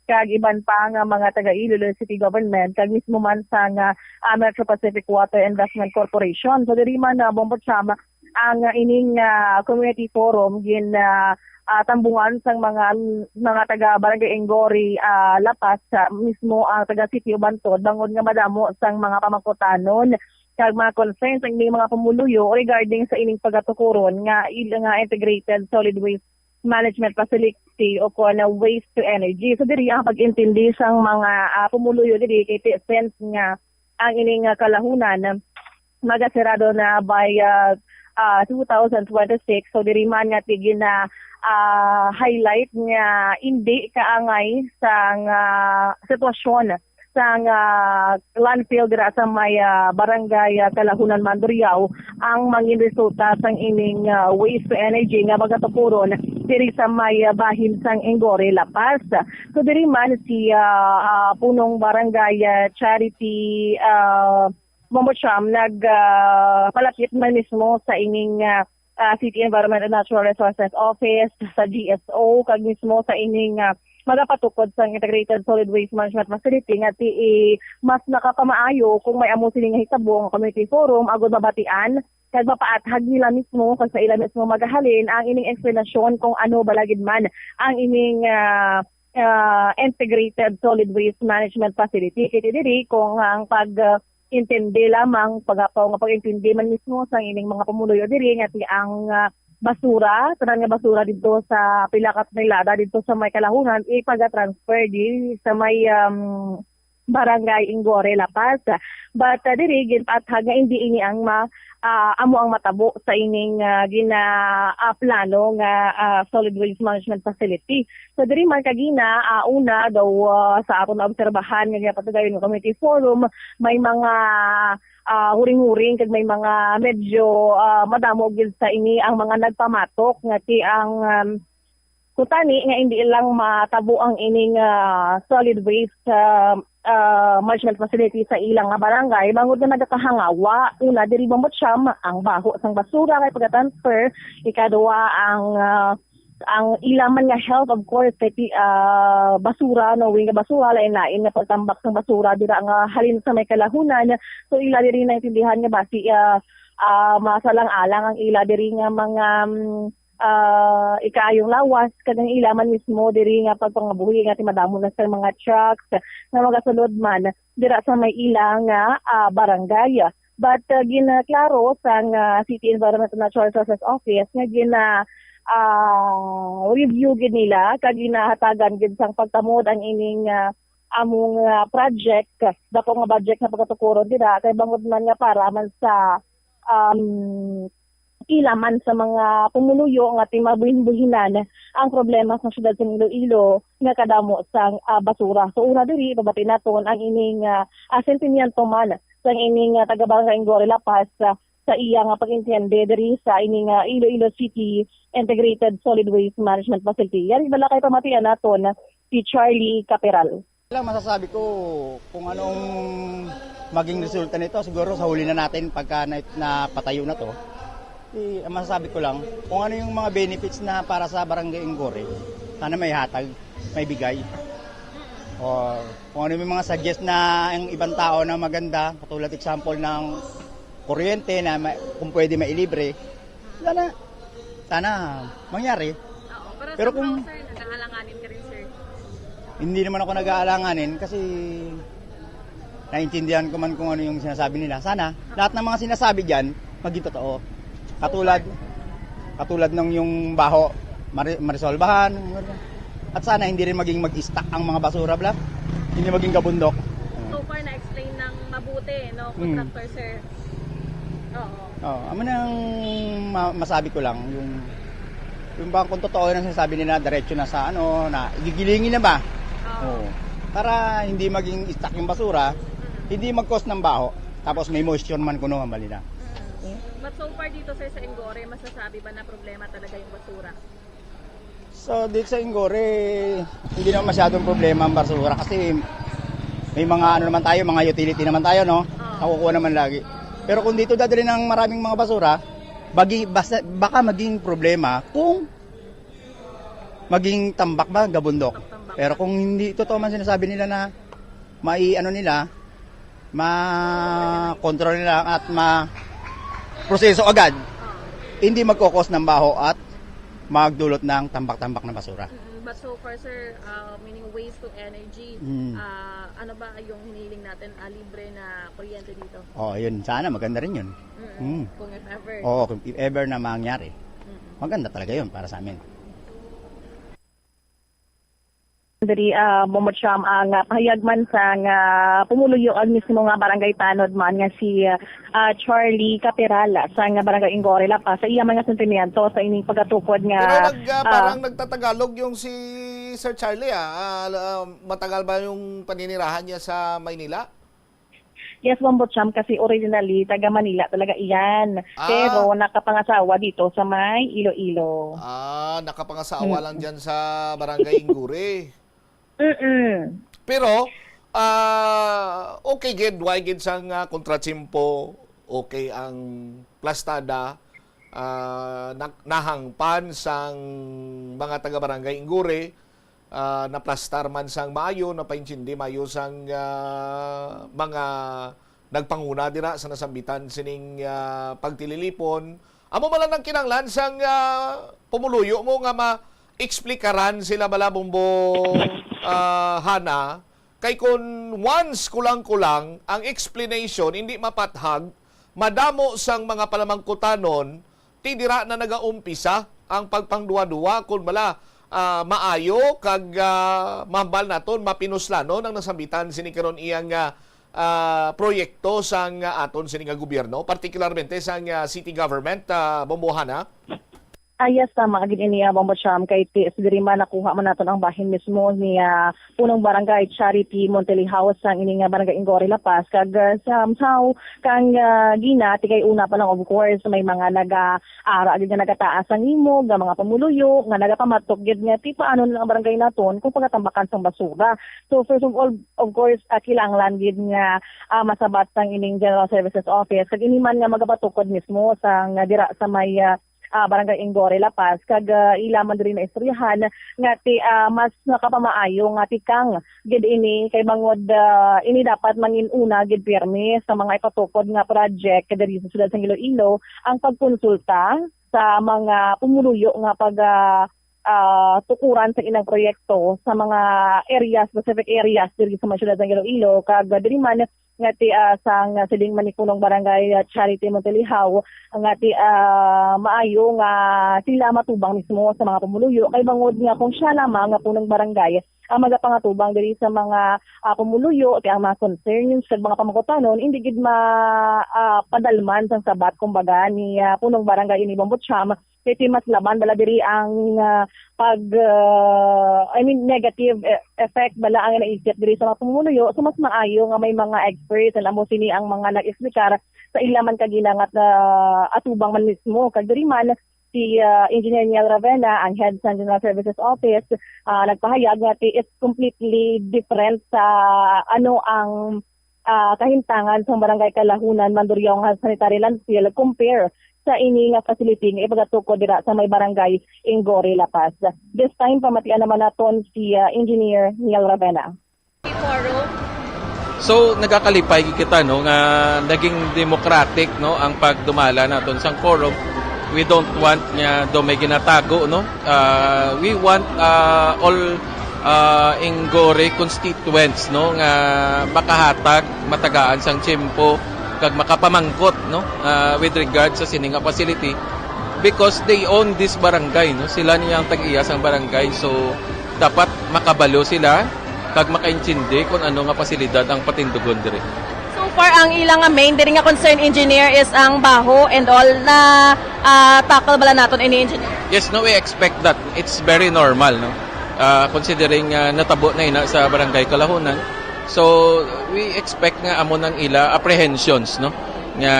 kag iban pa nga mga taga Iloilo City Government kag mismo man sang, ah, Metro Pacific Water Investment Corporation. So diri man, ah, Bombo Chama, Ang, ah, ining, ah, community forum gin, ah, ah, tambungan sang mga, mga taga Barangay Inggore, ah, La Paz, sa mismo ang taga City of Bansod, bangod nga madamo sang mga pamangkutanon kag mga concerns ang ining mga pumuluyo regarding sa ining pagatukuron nga ila nga integrated solid waste management facility o kon waste to energy. So diri ang pag-intindi sang mga, ah, pumuluyo diri kay ti-, since nga ang ining, ah, kalahunan magasirado na by, ah, ah, two thousand twenty-six. So diri man nga ti-, gina, ah, highlight nga indi kaangay sang, ah, sitwasyon sang, ah, landfill dira sa may, ah, barangay, ah, Kalahunan, Mandurriao ang mangin resulta sang ining, ah, waste to energy nga magatukuron diri sa may, ah, bahin sang Inggore, La Paz. So diri man si, ah, ah, punong barangay, ah, Charity, ah, Momocham nag, ah, palapit man mismo sa ining, ah, ah, City Environment and Natural Resources Office, sa G S O, kag mismo sa ining, ah, magapatukod sang Integrated Solid Waste Management Facility nga ti-, i-, mas nakapamaayo kung may amo sini nga hitabo nga community forum agud mabatian kag mapaathag nila mismo kag sa ila mismo magahalin ang ining eksplanasyon kung ano bala gid man ang ining, ah, ah, Integrated Solid Waste Management Facility. Kay diri kung ang pag, ah, intindi lamang, pagapaw nga pag-intindi man mismo sa ining mga pumuluyo diri nga ti ang, ah, basura, tanan nga basura didto sa pila ka tonelada didto sa may Kalahunan, ipaga-transfer di sa may, um, Barangay Inggore, La Paz. But, ah, diri ginpaathag nga indi ini ang ma-, ah, amo ang matabo sa ining, ah, gina-, ah, plano nga, ah, solid waste management facility. So diri man kagina, ah, una daw, ah, sa aton naobserbahan nga ginapatugayon nga community forum, may mga, ah, huring-huring kag may mga medyo, ah, madamo gid sa ini ang mga nagpamatok nga ti ang, um, kutani nga indi lang matabo ang ining, ah, solid waste, ah, ah, management facility sa ilang nga barangay, bangod nga nagakahangawa, una diri Bambocham ang baho sang basura kay pagatransfer, ikaduha ang, ah, ang ila man nga health, of course, kay ti-, ah, basura, no, way nga basura, lain-lain nga pagtambak sang basura dira nga halin sa may Kalahunan. So ila diri naintindihan nga basi, ah, ah, masalang-alang ang ila diri nga mga, mm, ah, ikaayong lawas, kag ang ila man mismo diri nga pagpangabuhi nga ti madamo na sa mga trucks nga magasulod man dira sa may ila nga, ah, barangay. But, ah, ginaklaro sang, ah, City Environment and Natural Resources Office nga gina, ah, review gid nila kag ginahatagan gid sang pagtamod ang ining, ah, among, ah, project, dako nga budget nga pagkatukuron dira kay bangod man nga para man sa, um, ila man sa mga pumuluyo nga ti mabuhin-buhinan ang problema sa siyudad sa Iloilo nga kadamo sang, ah, basura. So una diri, pabati naton ang ining, ah, ah, sentimiento man sang ining, ah, taga Barangay Inggore, La Paz, ah, sa iya nga pag-intende diri sa ining, ah, Iloilo City Integrated Solid Waste Management Facility. Yari bala kay pamatian naton si Charlie Caperal. Lang masasabi ko kung anong maging resulta nito, siguro sa huli na natin pagka na, napatayo na to. Di, ang masasabi ko lang, kung ano yung mga benefits na para sa Barangay Inggore, sana may hatag, may bigay. O kung ano yung mga suggest na ang ibang tao na maganda, katulad example ng kuryente na ma-, kung pwede mailibre, sana, sana mangyari. Oo, pero Pero sa kung mga, sir, nag-aalanganin ka rin, sir? Hindi naman ako nag-aalanganin kasi naintindihan ko man kung ano yung sinasabi nila. Sana, lahat ng mga sinasabi dyan, maging totoo. Katulad, katulad ng yung baho, mari-, marisolbahan. At sana hindi rin maging mag-stack ang mga basura, bla. Hindi maging gabundok. So far, na-explain ng mabuti, no, Hmm. contractor, sir? Oo. Oh, amo na ang ma-, masabi ko lang, yung, yung bang kung totoo yung sinasabi nila, diretso na sa ano, na igigilingin na ba? Oo. Oo. Para hindi maging stuck yung basura, Mm. hindi mag-cause ng baho, tapos may moisture man kuno, mali na. Mm. But so far dito, sir, sa Inggore, masasabi ba na problema talaga yung basura? So, dito sa Inggore, hindi naman masyadong problema ang basura kasi may mga ano naman tayo, mga utility naman tayo, no? Oo. Nakukuha naman lagi. Pero kung dito dadalhin ng maraming mga basura, bagi-, basta, baka maging problema kung maging tambak ba, gabundok. Tambak. Pero kung hindi totoo man sinasabi nila na mai-, ano nila, ma-control nila at ma-proseso agad, Hindi magkokos ng baho at magdulot ng tambak-tambak na basura. Mm, but so far, sir, uh, meaning waste to energy, Mm. ah, ano ba yung hinihiling natin? Ah, libre na kuryente dito? Oh, yun. Sana maganda rin yun. Mm, Mm. Kung if ever. Oo, kung if ever na mangyari, Mm. maganda talaga yun para sa amin. Diri, ah, Bombo Cham, ang, ah, pahayag man sang, ah, pumuluyo ang mismo nga barangay tanod man nga si, ah, Charlie Caperala sang Barangay Ingore, La Paz, sa iya man nga sentimiento sa ining pagatukod nga, Pero nag, ah, ah, parang nagtatagalog yung si Sir Charlie, ah. Ah, ah, matagal ba yung paninirahan niya sa Maynila? Yes, Bombo Cham, kasi originally taga Manila talaga iyan. Ah. Pero nakapangasawa dito sa may Iloilo. Ah, nakapangasawa Mm. lang dyan sa Barangay Ingure. Mm-mm. Pero, ah, okay gid, why gid sang, ah, kontratsimpo, okay ang plastada, ah, na-, nahangpan sang mga taga Barangay Ingure, ah, naplastar man sang maayo, napaintindi maayo sang, ah, mga nagpanguna dira sa nasambitan sining, ah, pagtililipon. Amo man lang ang kinahanglan sang, ah, pumuluyo mo nga ma-explikaran sila bala, Bombo, ah, Hana, kay kun once kulang-kulang ang explanation hindi mapathag, madamo sang mga palamangkutanon ti dira na nagaumpisa ang pagpangduwa-duwa kun bala, ah, maayo kag, ah, mahambal naton mapinuslanon ang nasambitan sini karon iyang, ah, ah, proyekto sang, ah, aton sini nga gobyerno, partikularmente sang, ah, city government, ah, Bombo Hana. Ah, yes, tama gid ini, ah, Bombo Cham, kay ti-, diri man nakuha man naton ang bahin mismo ni, ah, punong barangay Charity Montelihaw sang ini nga barangay Ingore, La Paz, kag, ah, somehow kang, ah, gina, ti kay una pa lang, of course, may mga naga-ara gid nga nagataas ang imog nga mga pumuluyo nga nagapamatok gid nga ti paano na ang barangay naton kung pagatambakan sang basura. So first of all, of course, ah, kinahanglan gid nga, ah, masabat sang ining General Services Office kag ini man nga magapatukod mismo sang, ah, dira sa may, ah, ah, Barangay Ingore, La Paz, kag, ah, ila man diri na istoryahan nga ti, ah, mas nakapamaayo nga tikang gid ini kay bangod, ah, ini dapat mangin-una gid pirmi sa mga ipatukod nga project diri sa siyudad sang Iloilo ang pagkonsulta sa mga pumuluyo nga pag, ah, ah, tukuran sa ilang proyekto sa mga areas, specific areas diri sa mga siyudad sang Iloilo, kag diri man nga ti, ah, sang siling man ni punong barangay, ah, Charity Montelihaw, nga ti, ah, maayo nga sila matubang mismo sa mga pumuluyo, kay bangod nga kung siya lamang nga punong barangay ang magapangatubang diri sa mga, ah, pumuluyo, ti ang mga concerns sa mga pamangkutanon hindi gid ma, ah, padalman sang sabat, kumbaga, ni, ah, punong barangay ini Bombo Cham, kay ti mas laban bala diri ang, ah, pag, ah, I mean, negative e-, effect bala ang naisip diri sa mga pumuluyo. So mas maayo nga may mga experts, and amo sini ang mga nag-explicar sa ila man kaginangat na atubang man mismo. Kag diri man si, ah, Engineer Neil Ravena, ang head sa General Services Office, ah, nagpahayag nga ti it's completely different sa ano ang, ah, kahimtangan sa Barangay Kalahunan, Mandurriao nga sanitary landfill compare sa ini nga facility nga ipagatukod dira sa may Barangay Ingore, La Paz. This time, pamatian naman naton si, ah, Engineer Neil Ravena. So, nagakalipay gid kita, no, nga naging democratic, no, ang pagdumala naton sang quorum. We don't want nga do may ginatago, no. Ah, we want, ah, all, ah, Ingore constituents, no, nga makahatag matagaan sang tiyempo kag makapamangkot, no, ah, with regard sa sini nga facility, because they own this barangay, no. Sila niya ang tag-iya sang barangay, so dapat makabalo sila kag makaintindi kung ano nga pasilidad ang patindugon diri. So far, ang ilang nga main diri nga concern, engineer, is ang baho and all na, ah, tackle bala naton ini, engineer? Yes, no, we expect that. It's very normal, no? Ah, considering, ah, natabo na ina sa Barangay Kalahunan. So, we expect nga amo nang ila apprehensions, no? Nga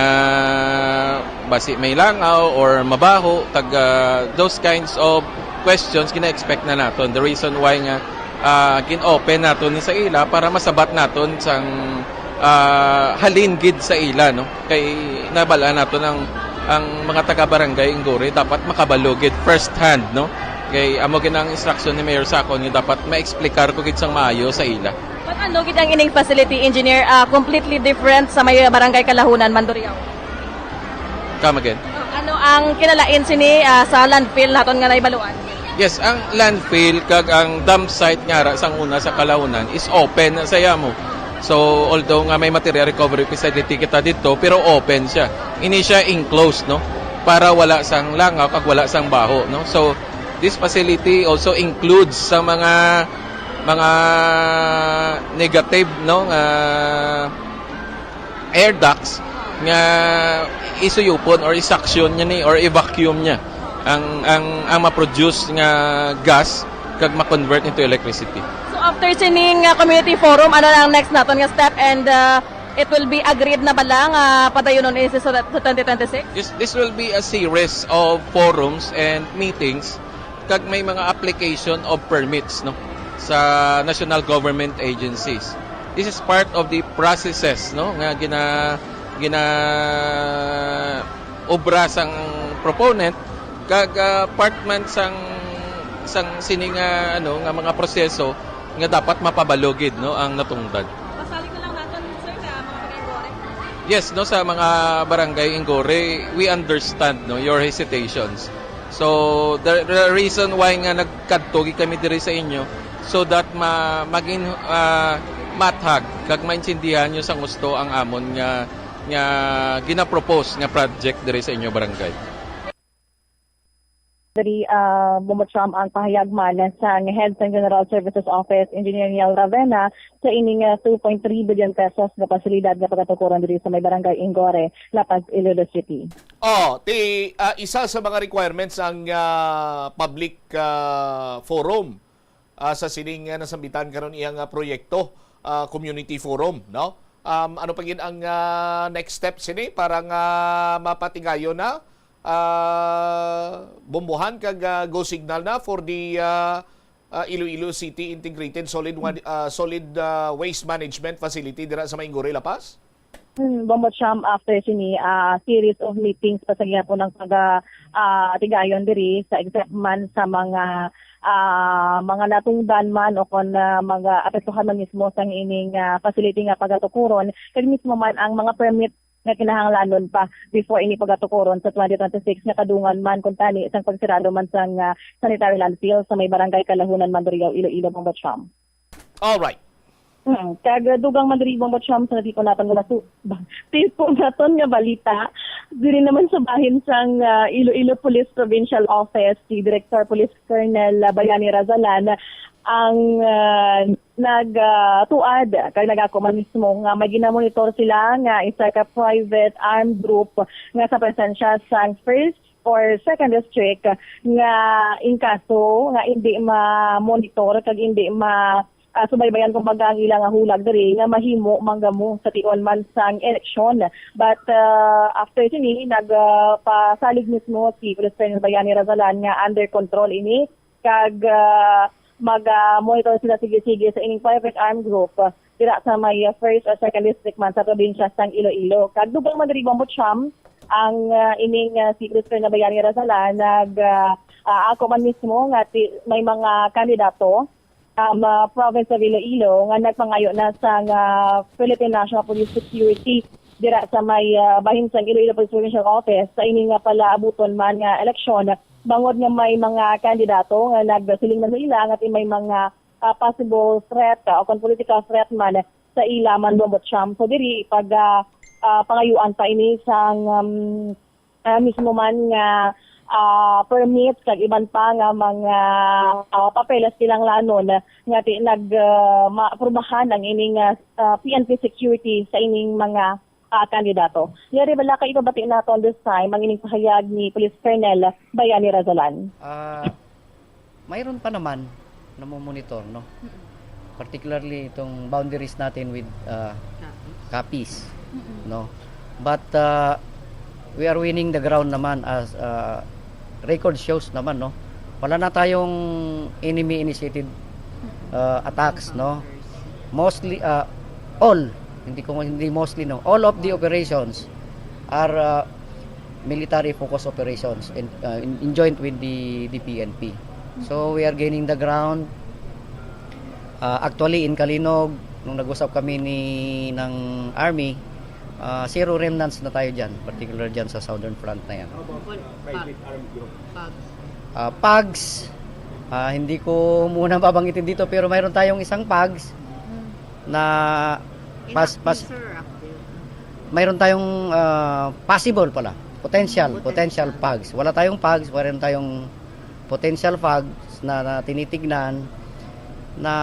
basi may langaw or mabaho, kag, ah, those kinds of questions gina-expect na naton. The reason why nga, ah, gin-open naton ni sa ila para masabat naton sang, ah, halin gid sa ila, no? Kay nabal-an naton ang, ang mga taga-barangay Ingore dapat makabalo gid first hand, no? Kay amo gid ang instruction ni Mayor sa akon nga dapat ma-explicar ko gid sang maayo sa ila. But ano gid ang ining facility, engineer, ah, completely different sa may Barangay Kalahunan, Mandurriao? Come again? Ah, Ano ang kinalain sini, ah, sa landfill naton nga nahibaluan? Yes, ang landfill kag ang dump site nga ara sang una sa Kalahunan is open na sa yamo. So, although nga may material recovery facility kita dito, pero open siya. Ini siya enclosed, no? Para wala sang langaw kag wala sang baho, no? So, this facility also includes sa mga, mga negative, no, nga air ducts nga isuyupon or i-suction niya ni or i-vacuum niya ang, ang, ang ma-produce nga gas kag ma-convert into electricity. So, after sining, uh, community forum, ano na ang next naton nga step, and, uh, it will be agreed na bala nga padayonon ini sa, sa twenty twenty-six? This, this will be a series of forums and meetings kag may mga application of permits, no, sa national government agencies. This is part of the processes, no, nga gina-, gina-, obra sang proponent kag, ah, part man sang, sang sini nga, ano, nga mga proseso nga dapat mapabalo gid, no, ang natungdan. Pasalig na lang naton, sir, sa mga taga-Inggore. Yes, no, sa mga barangay Inggore, we understand, no, your hesitations. So, the, the reason why nga nagkadto gid kami diri sa inyo, so that ma-, maging, ah, mathag kag maintindihan nyo sa gusto ang amon nga, nga ginapropose nga project diri sa inyo barangay. Diri, ah, Bombo Trump, ang pahayag man sang Head sang General Services Office, Engineer Neil Ravena, sa ining, ah, two point three billion pesos nga pasilidad nga pagatukuran diri sa may Barangay Inggore, La Paz, Iloilo City. Oh, ti, ah, isa sa mga requirements ang, ah, public, ah, forum, ah, sa sining, ah, nasambitan karon iyang, ah, proyekto, ah, community forum, no? Um, ano pa gid ang, ah, next step sini para nga mapatigayon na, ah, bombohan kag, ah, go signal na for the, ah, ah, Iloilo City Integrated Solid Wa-, ah, Solid, ah, Waste Management Facility dira sa Maingure, La Paz? Hmm, Bombo Trump, after sini, ah, series of meetings pa sa gihapon ang pag, ah, ah, tigayon diri sa except man sa mga, ah, mga natungdan man o kon, ah, mga apektuhan man mismo sang ining, ah, facility nga pagatukuron, kag mismo man ang mga permit nga kinahanglanon pa before ini pagatukuron sa twenty twenty-six nga kadungan man kuntani sang pagsirado man sang, ah, sanitary landfill sa may barangay Kalahunan, Mandurriao, Iloilo, Bombo Trump. All right. Mm, kag, uh, dugang man diri, Bombo Trump, sa natipon naton nga nasu-, ba-, tipon naton nga balita, diri naman sa bahin sang, uh, Iloilo Police Provincial Office, si Director Police Colonel, uh, Bayani Razalan ang, uh, nag, uh, tuad kag nagako man mismo nga may ginamonitor sila nga isa ka private armed group nga sa presensya sang first or second district nga in kaso nga indi ma-monitor kag indi ma, ah, subaybayan, kumbaga, ang ila nga hulag diri nga mahimo manggamo sa tion man sang eleksyon. But, ah, after sini, nag, ah, pasalig mismo si Police Colonel Bayani Razalan nga under control ini kag, ah, mag, ah, monitor sila sige-sige sa ining private armed group, ah, dira sa may, ah, first or second district man sa probinsya sang Iloilo. Kag dugang man diri, Bombo Trump, ang, ah, ining, ah, si Crispin Nabayani Razalan nag, ah, ah, ako man mismo nga ti-, may mga kandidato, um, ah, province of Iloilo nga nagpangayo na sa nga Philippine National Police Security dira sa may, ah, bahin sang Iloilo Police Provincial Office sa ini nga palaabuton man nga eleksyon, bangod nga may mga kandidato nga nagsiling na sa ila nga ti-, may mga, ah, possible threat, ah, o kon political threat man sa ila man, Bombo Trump. So, diri pag, ah, ah, pangayuan pa ini sang, um, ah, mismo man nga, ah, permit kag iban pa nga mga, ah, papeles kinahanglanon nga ti-, nag, ah, maaprubahan ang ining, ah, ah, P N P security sa ining mga, ah, kandidato. Yari bala kay ipabati naton this time ang ining pahayag ni Police Colonel Bayani Razalan. Ah, mayroon pa naman namomonitor, no? Mm-mm. Particularly itong boundaries natin with, ah, Capiz. Capiz, Mm-mm. no? But, ah, we are winning the ground naman as, ah, record shows naman, no? Wala na tayong enemy initiated, Mm-mm. ah, attacks, no? Mostly, ah, all, hindi ko, hindi mostly, no? All of the operations are, ah, military focus operations in, uh, in, in joint with the, the P N P. So, we are gaining the ground. Uh, actually, in Calinog, nung nag-usap kami ni, ng Army, Ah, zero remnants na tayo dyan, particular dyan sa southern front na yan. How about Wal- private armed group? Pag Ah, PAGs, ah, hindi ko muna babanggitin dito, pero mayroon tayong isang PAGs na pas, pas, Inactive, sir, active. mayroon tayong ah, possible pala, potential, Potential. potential PAGs. Wala tayong PAGs, mayroon tayong potential PAGs na, na tinitignan na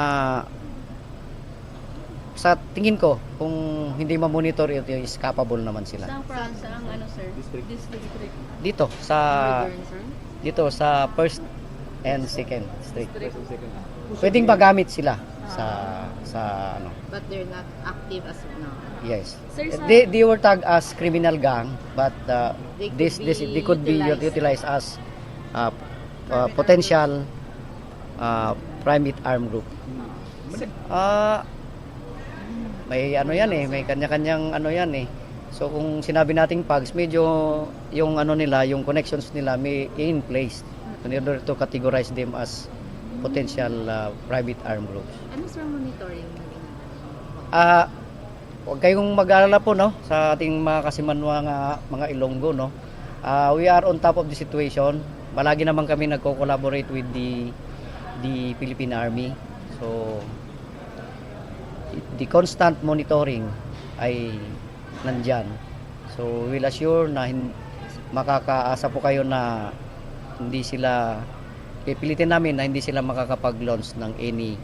sa tingin ko, kung hindi ma-monitor, ito is capable naman sila. Saan, saan, saan, ano, sir? District. District. Dito sa Northern, sir? dito sa first and second street. District. First and second. Pwedeng magamit sila sa sa ano. But they're not active as of now. Yes. Sir, sa- They, they were tagged as criminal gang, but uh, They could this this be they could be utilized. utilized as uh, uh, potential uh, private armed group. Ah, may ano yan eh, may kanya-kanyang ano yan eh. So kung sinabi nating PAGs, medyo yung ano nila, yung connections nila may in place in order to categorize them as potential uh, private armed groups. Ano, sir, monitoring na ginagawa? Ah, huwag kayong mag-alala po, no, sa ating mga kasimanwa nga mga Ilonggo, no. Ah, we are on top of the situation. Palagi naman kami nagko-collaborate with the the Philippine Army. So the constant monitoring ay nandyan. So we'll assure na hin- makakaasa po kayo na hindi sila, pipilitin namin na hindi sila makakapag-launch ng any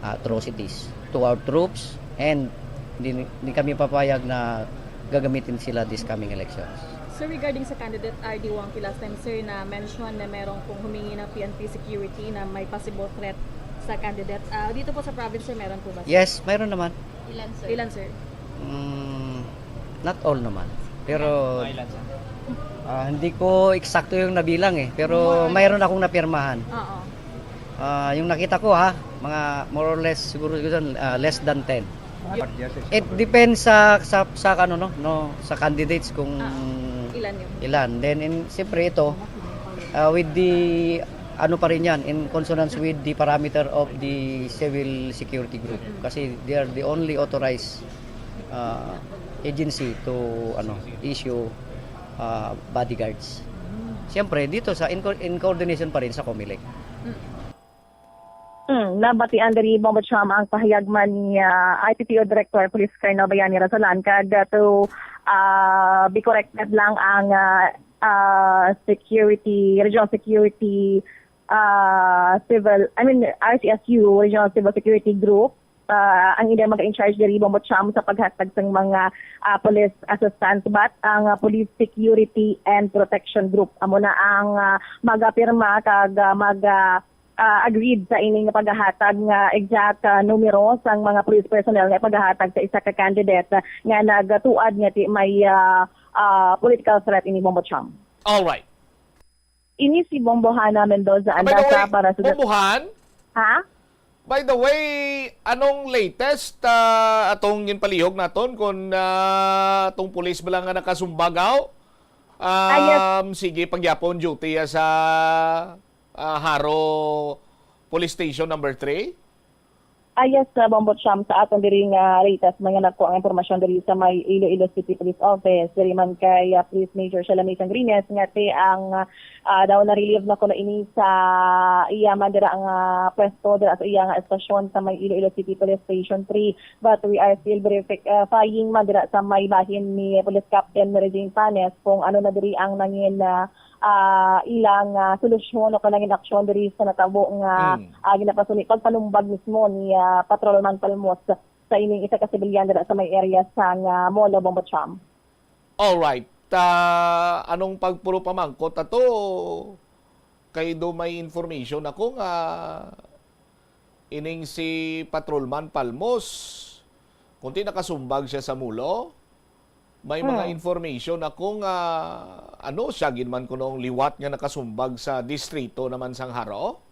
uh, atrocities to our troops, and hindi, hindi kami papayag na gagamitin sila this coming elections. Sir, regarding sa candidate R D Wangki last time, sir, na mention na meron pong humingi ng P N P security na may possible threat sa candidate. Ah, dito po sa province, sir, meron po ba, sir? Yes, mayroon naman. Ilan, sir? Ilan, sir? Mm, not all naman. Pero ah, hindi ko eksakto yung nabilang eh. Pero mayroon akong napirmahan. Oo. Ah, yung nakita ko ha, mga more or less siguro, siguro ah, less than ten. It depends sa sa, sa ano, no, no, sa candidates kung Ah, ilan yun? ilan. Then in siyempre ito uh, with the ano pa rin yan, in consonance with the parameter of the civil security group, kasi they are the only authorized uh, agency to ano, issue uh, bodyguards. Siyempre dito sa in, co- in coordination pa rin sa Comelec. Hmm, nabatian diri, Bombo Cham, ang pahayag man ni ah, I P P O Director Police Colonel Bayani Razalan, kag ah, to ah, be corrected lang ang ah, ah, security, regional security ah, civil, I mean, R C S U, Regional Civil Security Group. Ah, ang ila mga in-charge diri, Bombo Cham, sa paghatag sang mga ah, police assistance, but ang ah, Police Security and Protection Group amo na ang ah, magapirma kag ah, mag ah, ah, agreed sa ining paghatag nga exact ah, numero sang mga police personnel nga paghatag sa isa ka candidate ah, nga nagatuad nga ti may ah, ah, political threat ini, Bombo Cham. All right. Ini si Bombo Hana Mendoza Ah, by the Andasa way, para sa Bombohan, Ha? by the way, anong latest ah, atong ginpalihog naton kung ah, atong pulis ba lang nga nakasumbagaw? Ah, yes. Um, sige, pagyapon duty ah, sa ah, Jaro Police Station number three? Ah, yes, uh, Bombo Cham, sa aton diri nga latest, mga nako ang impormasyon diri sa may Iloilo City Police Office. Diri man kay ah, Police Major Shalami Sangrines nga ti ang ah, daw na-relieve na kuno ini sa iya man dira nga pwesto dira sa iya nga estasyon sa may Iloilo City Police Station three. But we are still verifying man dira sa may bahin ni Police Captain Mary Jane Panes kung ano na diri ang nangin ah, ah, ilang ah, solusyon o kanang aksyon diri sa natabo nga Mm. ah, ginapasuni pagpanumbag mismo ni ah, Patrolman Palmos sa ining isa ka sibilyan dira sa may area sa nga Molo, Bombo Cham. All right. Ah, anong pagpuro pamangkot ato? Kay do may information ako nga ining si Patrolman Palmos, kunti nakasumbag siya sa Molo, may mga Hmm. information ako nga ano, siya gid man kuno ang liwat nga nakasumbag sa distrito naman sang Jaro?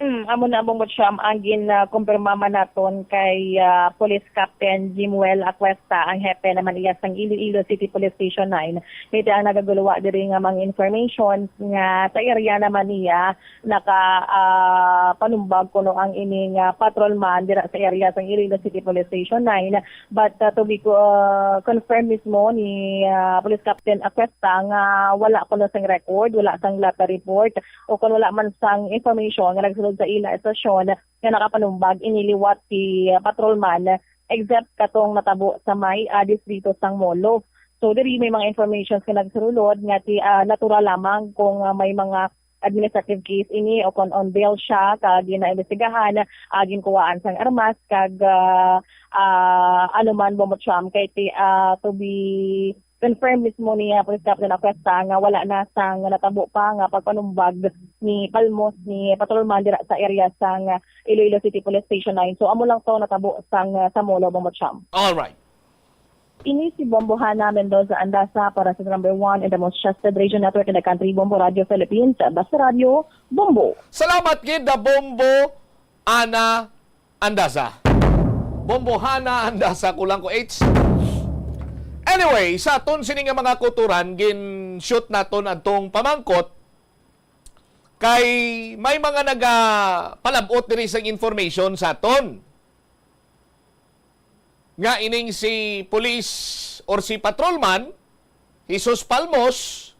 Hmm, amo na, Bombo Cham, ang gin-, ah, kumpirma man naton kay, ah, Police Captain Jimuel Acuesta, ang hepe naman iya sang Iloilo City Police Station nine. Iti ang nagaguluwa diri nga mga information nga sa area naman niya naka, ah, panumbag kuno ang ining, ah, patrolman dira sa area sang Iloilo City Police Station nine. But, ah, to be co-, ah, confirmed mismo ni, ah, Police Captain Acuesta nga wala kuno sang record, wala sang lata report, o kung wala man sang information nga nagsulod sa ila estasyon nga nakapanumbag ini liwat si, ah, patrolman, except katong natabo sa may, ah, distrito sang Molo. So, diri may mga informations nga nagsulod nga ti-, ah, natural lamang kung, ah, may mga administrative case ini o kung on bail siya kag ginaimbestigahan, ah, ginkuwaan sang armas kag, ah, ah, ano man, Bombo Cham, kay ti-, ah, to be confirm mismo ni, ah, Police Captain Acuesta nga wala na sang natabo pa nga pagpanumbag ni Palmos ni patrolman dira sa area sang, ah, Iloilo City Police Station nine. So, amo lang to natabo sang, ah, sa Molo, Bombo Cham. All right. Ini si Bombo Hana Mendoza Andaza para sa number one and the most trusted radio network in the country, Bombo Radio Philippines. Basta Radio, Bombo. Salamat gid na Bombo Ana Andaza. Bombo Hana Andaza, kulang ko H. Anyway, sa aton sini nga mga kauturan, gin-shoot naton adtong pamangkot kay may mga nagapalabot diri sang information sa aton nga ining si police or si patrolman, Jesus Palmos,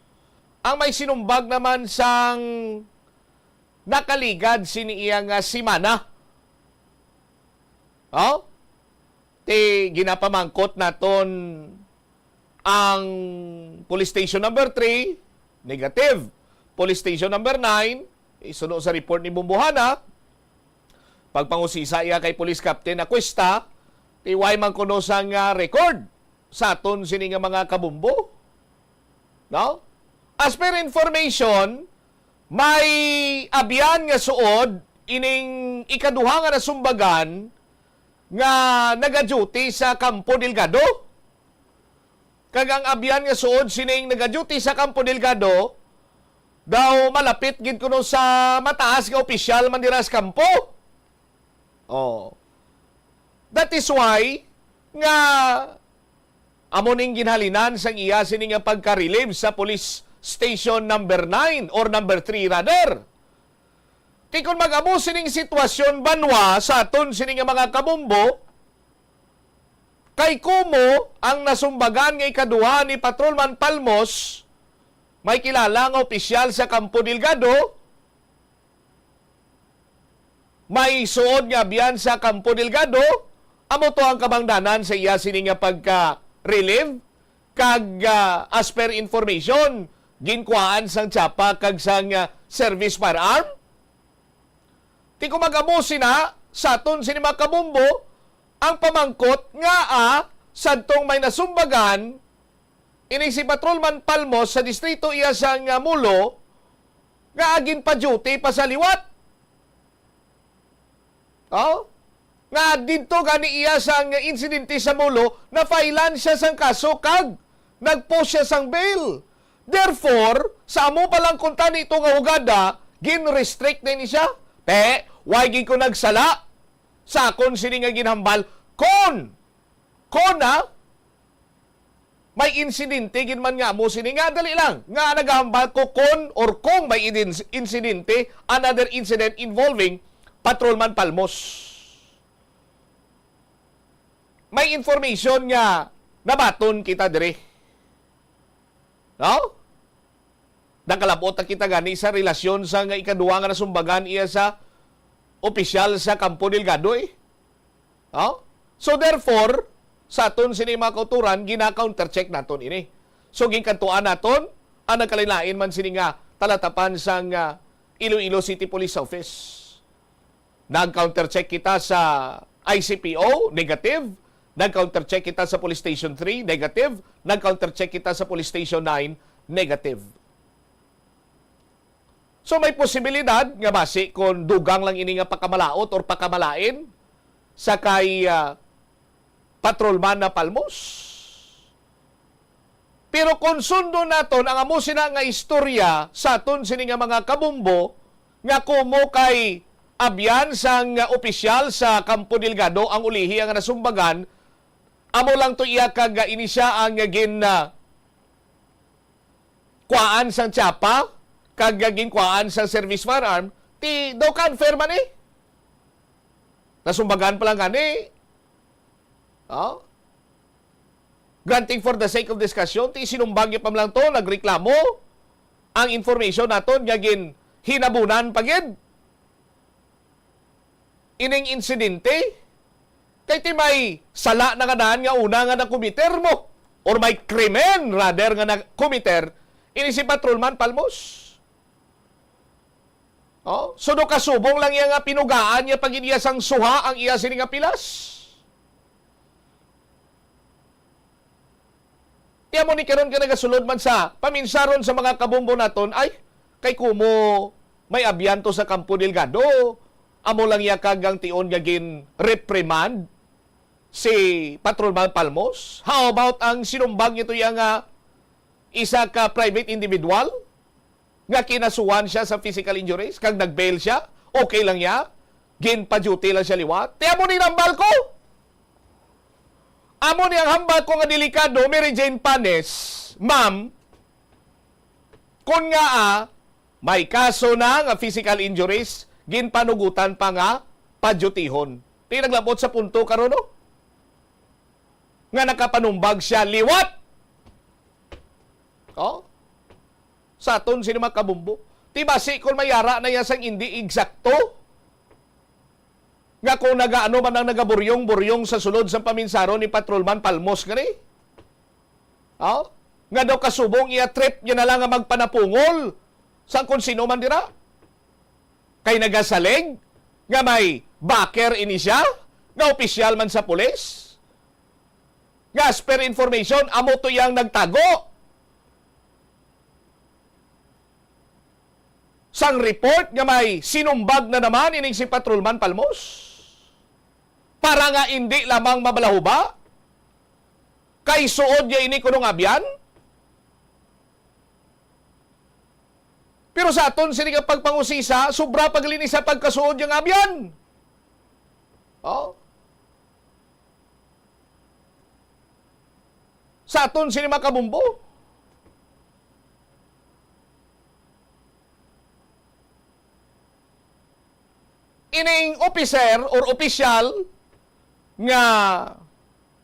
ang may sinumbag naman sang nakaligad sini iya nga semana. Oh? Ti ginapamangkot naton ang Police Station number three, negative. Police Station number nine, isuno sa report ni Bombo Hana, pagpangusisa iya kay Police Captain Acuesta, ti way man kuno sang, ah, record sa aton sini nga mga kabombo. No? As per information, may abyan nga suod ining ikaduha nga nasumbagan nga nagaduty sa Campo Delgado. Kag ang abyan nga suod sining nagaduty sa Campo Delgado daw malapit gid kuno sa mataas nga opisyal man dira sa kampo. Oh. That is why nga amo ning ginhalinan sang iya sini nga pagka-relieve sa Police Station number nine or number three rather. Ti kon mag-amo sining sitwasyon banwa sa aton sini nga mga kabombo, kay kumo ang nasumbagan nga ikaduha ni Patrolman Palmos, may kilala nga opisyal sa Campo Delgado, may suod nga abyan sa Campo Delgado, amo to ang kabangdanan sa iya sini nga pagka-relieve, kag, ah, as per information, ginkuhaan sang tsapa kag sang, ah, service firearm. Ti kung mag-amo sina sa aton sini mga kabombo, ang pamangkot nga, ah, sadtong may nasumbagan, ini si Patrolman Palmos sa distrito iya sang, ah, Molo, nga agin pa duty pa sa liwat. Oh? Nga didto gani iya sang insidente sa Molo, na-filean siya sang kaso kag nag-post siya sang bail. Therefore, sa amo pa lang kuntani ito nga hugada, gin-restrict na ni siya. Te, why gid ko nagsala sa akon sini nga ginhambal? Kon, kon, ha? May insidente gid man nga amo sini nga, dali lang, nga nagahambal ko kon or kung may idin-, insidente, another incident involving Patrolman Palmos. May information nga nabaton kita diri. No? Nakalabot na kita gani sa relasyon sa nga ikaduha nga nasumbagan iya sa opisyal sa Campo Delgado, eh. Oh? So therefore, sa aton sini mga kauturan, gina-countercheck naton ini. So ginkadtuan naton ang nagkalain-lain man sini nga talatapan sang, ah, Iloilo City Police Office. Nag-countercheck kita sa I C P O, negative. Nag-countercheck kita sa Police Station three, negative. Nag-countercheck kita sa Police Station nine, negative. So may posibilidad nga basi kon dugang lang ini nga pakamalaot or pakamalain sa kay, ah, Patrolman na Palmos. Pero kon sundon naton ang amo sina nga istorya sa aton sini nga mga kabombo nga kumo kay abyan sang, ah, opisyal sa Campo Delgado ang ulihi ang nasumbagan, amo lang to iya kag, ah, ini siya ang, ah, gin, ah, kuhaan sang tsapa kag, ah, ginkuhaan sang service firearm, ti daw ka-unfair man eh. Nasumbagan pa lang gani. Oh? Granting for the sake of discussion, ti sinumbag niya pa man lang to, nagreklamo. Ang information naton nga gin hinabunan pa gid ining insidente. Kay ti may sala na nga daan nga una nga nakomiter mo, or may krimen rather nga nakomiter ini si Patrolman Palmos. Oh, so do kasubong lang iya nga pinugaan niya pa gid iya sang suha ang iya sini nga pilas. Ti amo ni karon nga nagasulod man sa paminsaron sa mga kabombo naton, ay, kay kumo may abyan to sa Campo Delgado, amo lang iya kag ang tion nga gin-reprimand si Patrolman Palmos. How about ang sinumbag nito iya nga isa ka private individual nga kinasuhan siya sa physical injuries kag nag-bail siya? Okay lang niya? Ginpa-duty lang siya liwat? Ti amo ni nambal ko. Amo ni ang hambal ko nga delikado, Mary Jane Panes, ma'am, kun nga, ah, may kaso na nga physical injuries, ginpanugutan pa nga padyutihon. Ti naglabot sa punto karon, no? Nga nakapanumbag siya liwat. Oh? Sa aton sini mga kabombo. Ti basi kung may ara na iya sang indi eksakto, nga kung nagaano man ang nagaburyong-buryong sa sulod sang paminsaron ni Patrolman Palmos gani? Oh? Nga daw kasubong iya trip niya na lang nga magpanapungol sa kung sino man dira. Kay nagasalig nga may backer ini siya, nga opisyal man sa pulis. Nga as per information, amo to yang nagtago sang report nga may sinumbag na naman ining si Patrolman Palmos para nga indi lamang mabalahuba kay suod niya ini kuno nga abyan. Pero sa aton sini nga pagpangusisa, sobra pa gali ni sa pagkasuod niya nga abyan. Oh. Sa aton sini mga kabombo. Ining officer or opisyal nga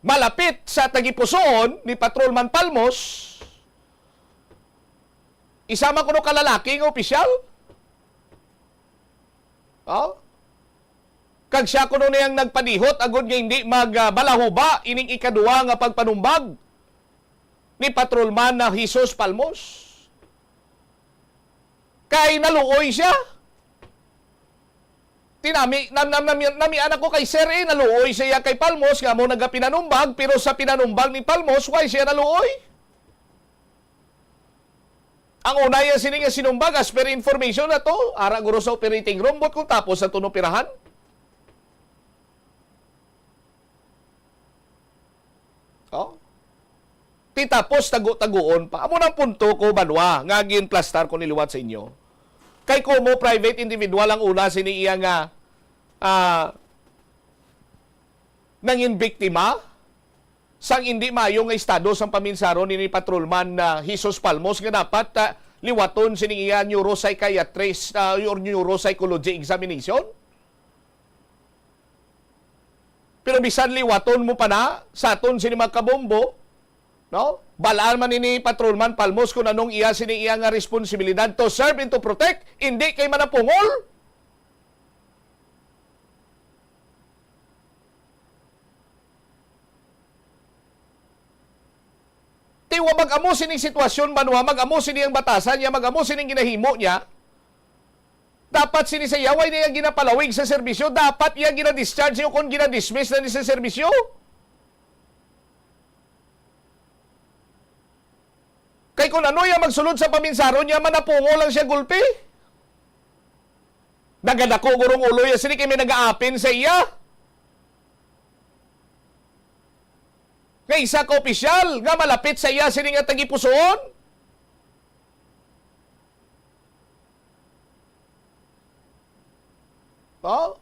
malapit sa tagipusoon ni Patrolman Palmos, isa man kuno ka lalaki nga opisyal. Oh? Kag siya kuno niyang nagpadihot agud nga hindi mag, ah, balahuba ining ikaduha nga pagpanumbag ni Patrolman na Jesus Palmos. Kay naluoy siya. Tinami, nam, nam, nam, namian ako kay Sir, eh, naluoy siya kay Palmos nga mo nagapinanumbag, pero sa pinanumbag ni Palmos, why siya naluoy? Ang una iya sini nga sinumbag, as per information na to, ara guro sa operating room, but kung tapos sa tunopirahan? Oh? Ti tapos tago-taguon pa. Amo nang punto ko, banwa, nga ginplastar ko ni liwat sa inyo. Kay kumo private individual ang una sini iya nga, ah, nangin biktima sang indi maayo nga estado sang paminsaron ni Patrolman na Jesus Palmos nga dapat, ah, liwaton sini iya neuropsychiatrist, ah, or neuropsychology examination. Pero bisan liwaton mo pa na sa aton sini mga kabombo, no? Balaan man ini Patrolman Palmos kung anong iya sini iya nga responsibilidad to serve and to protect, hindi kay manapungol. Ti wa mag-amo sining sitwasyon, banwa, mag-amo sini ang batasan niya, mag-amo sining ginahimo niya. Dapat sini sa iya, way niya ginapalawig sa serbisyo, dapat iya gina-discharge o kung gina-dismiss na ni sa serbisyo. Kay kung ano iya magsulod sa paminsaron niya, manapungol lang siya gulpi. Nagadako gurong ulo iya sini kay may nagaapin sa iya. Nga isa ka opisyal nga malapit sa iya sini nga tagipusoon. Oh?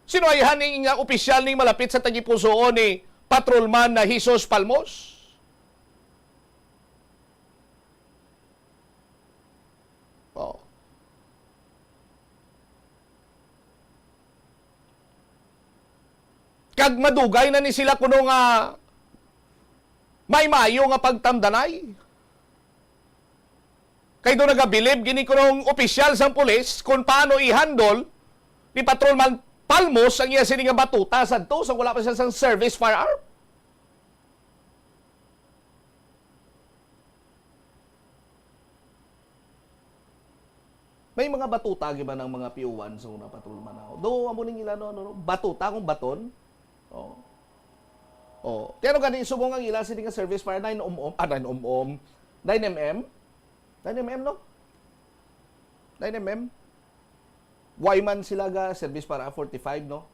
Sino ay haning nga opisyal ning malapit sa tagipusoon ni Patrolman na Jesus Palmos? Oh. Kag madugay na ni sila kuno nga may maayo nga pagtamdanay. Kay do nagabilib gini kunong opisyal sang pulis kung paano i-handle ni Patrolman Palmos ang iya sini nga batuta sadto sa wala pa siya sang service firearm. May mga batuta gyud ba ng mga P O one sa una, Patrolman, ako? Do, amo ning ila, no, ano, no? Batuta kung baton? Oh. Oh. Kaya ano gani, subong ang ila, sini nga service para nine om-om, ah, nine om-om, nine M M? Nine M M, no? Nine M M? Why man sila ga service para forty-five, no?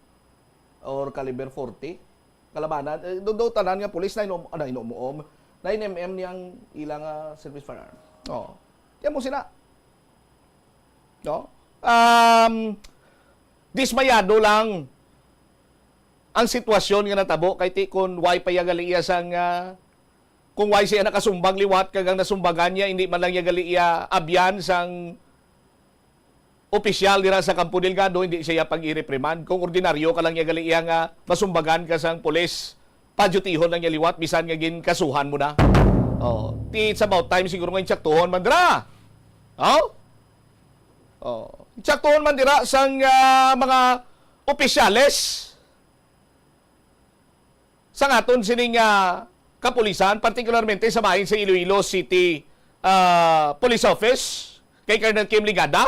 Or caliber forty? Kalabanan, eh, do, do, tanan nga pulis, nine om-, ah, nine om-om, nine M M niyang ila nga service firearm. Oh. Kaya mo sila. No? Um, dismayado lang ang sitwasyon nga natabo kay ti kon why pa iya gali iya sang, ah, kung why siya nakasumbag liwat kag ang nasumbagan niya, hindi man lang iya gali iya abyan sang opisyal dira sa Campo Delgado, hindi siya pag-ireprimand. Kung ordinaryo ka lang iya gali iya nga masumbagan ka sang pulis, padyutihon lang niya liwat, bisan nga ginkasuhan mo na. Oh, ti it's about time siguro nga intsaktuhon man dira. Oh? Oh, intsaktuhon man dira sang, ah, mga opisyales sang aton sining, ah, kapulisan, partikularmente sa bahin sa Iloilo City, ah, Police Office, kay Colonel Kim Ligada,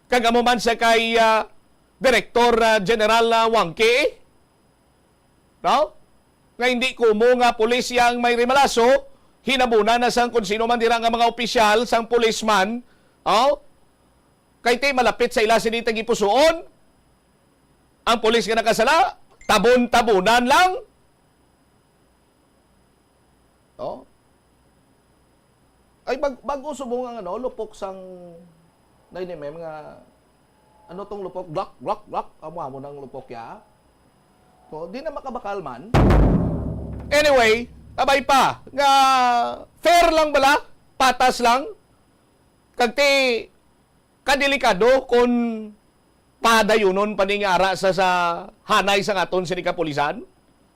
kag amo man sa kay, ah, Director, ah, General, ah, Wangke, no? Nga hindi kumo nga pulis yang may rimalaso, hinabunan na sang kung sino man dira nga mga opisyal, sang policeman, oh? Kay ti malapit sa ila sini tagipusoon, ang pulis nga nakasala, tabon-tabonan lang. Oh? Ay, bag-, bago subong ang, ano, lupok sang nine M M nga, ano tong lupok? Glock, Glock, Glock. Amo, amo nang lupok ya. Oh, di na makabakal man. Anyway, abay pa, nga fair lang bala, patas lang. Kag ti, kadelikado kon padayunon pa ni nga ara sa, sa hanay sang aton sini kapulisan,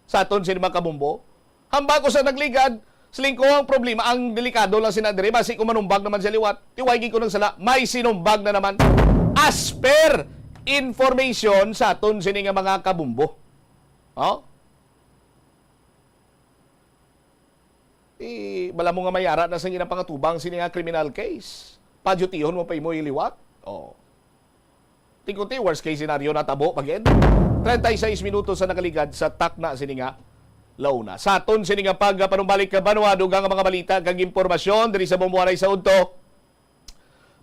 sa aton sini mga kabombo. Hambal ko sa nagligad, siling ko ang problema, ang delikado lang sina diri, basi kung manumbag naman siya liwat, ti way gid ko nang sala, may sinumbag na naman. As per information sa aton sini nga mga kabombo. Oh? Eh, bala mo nga may ara na sang ginapangatuba sini nga criminal case. Padyutihon mo pa imo iliwat? Oh. Tingkuti, worst case scenario, natabo pa gid. Treinta y seis minutos sa nakaligad sa takna sini nga launa. Sa aton sini nga pagpanumbalik ka banwa, dugang nga mga balita kag impormasyon diri sa Bombo Anay sa Udto.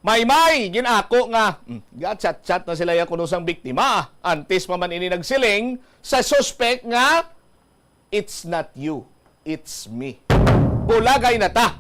Maymay, gin-ako nga, mm, gatchat-chat na sila ya kuno sang biktima. Antes pa man ini nagsiling sa suspek nga, "It's not you, it's me." Bulagay na ta.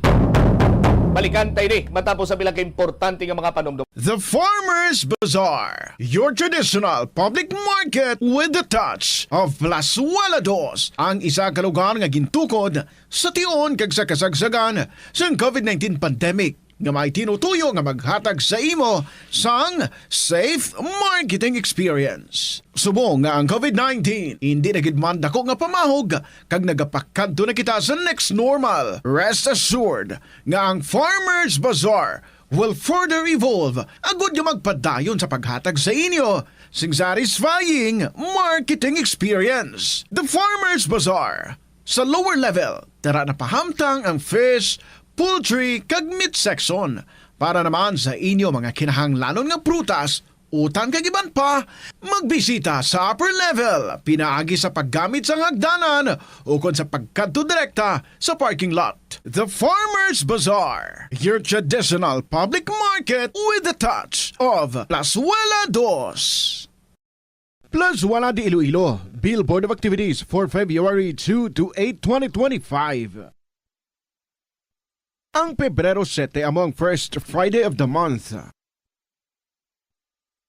Balikan ta ini matapos ang pila ka importante nga mga panumdom. The Farmers Bazaar, your traditional public market with the touch of Plazuela Dos, ang isa ka lugar nga gintukod sa tion kag sa kasagsagan sang covid nineteen pandemic. nga may tinutuyo nga maghatag sa imo sang safe marketing experience. Subong nga ang covid nineteen indi na gid man dako nga pamahog kag nagapakadto na kita sa next normal, rest assured nga ang Farmers Bazaar will further evolve agud nga magpadayon sa paghatag sa inyo sing satisfying marketing experience. The Farmers Bazaar, sa lower level, tara na pahamtang ang fish, poultry, kag meat section. Para naman sa inyo mga kinahanglanon nga prutas, utan kag iban pa, magbisita sa upper level, pinaagi sa paggamit sang hagdanan ukon sa pagkadto direkta sa parking lot. The Farmers Bazaar, your traditional public market with the touch of Plazuela Dos. Plazuela de Iloilo, Bill Board of Activities for February two to eight, twenty twenty-five. Ang Pebrero sete amo ang first Friday of the month.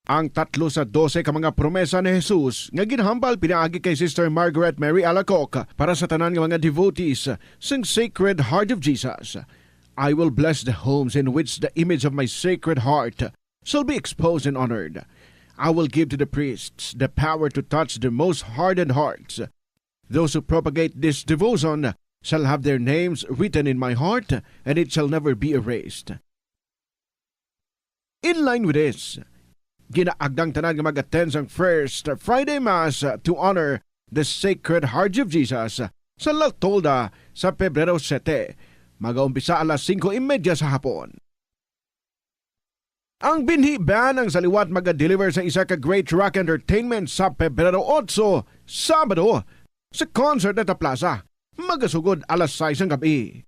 Ang tatlo sa dose ka mga promesa ni Jesus nga ginhambal pinaagi kay Sister Margaret Mary Alacoque para sa tanan nga mga devotees sang Sacred Heart of Jesus. "I will bless the homes in which the image of my Sacred Heart shall be exposed and honored. I will give to the priests the power to touch the most hardened hearts. Those who propagate this devotion shall have their names written in my heart, and it shall never be erased." In line with this, ginaagdang tanan nga mag-attend sang First Friday Mass to honor the Sacred Heart of Jesus sa La Tolda sa Pebrero sete. Mag-aumpisa alas singko y media sa hapon. Ang binhi band ang sa liwat maga-deliver sa isa ka great rock entertainment sa Pebrero otso, Sabado, sa Concert at Plaza. Magasugod alas sais sang gabi.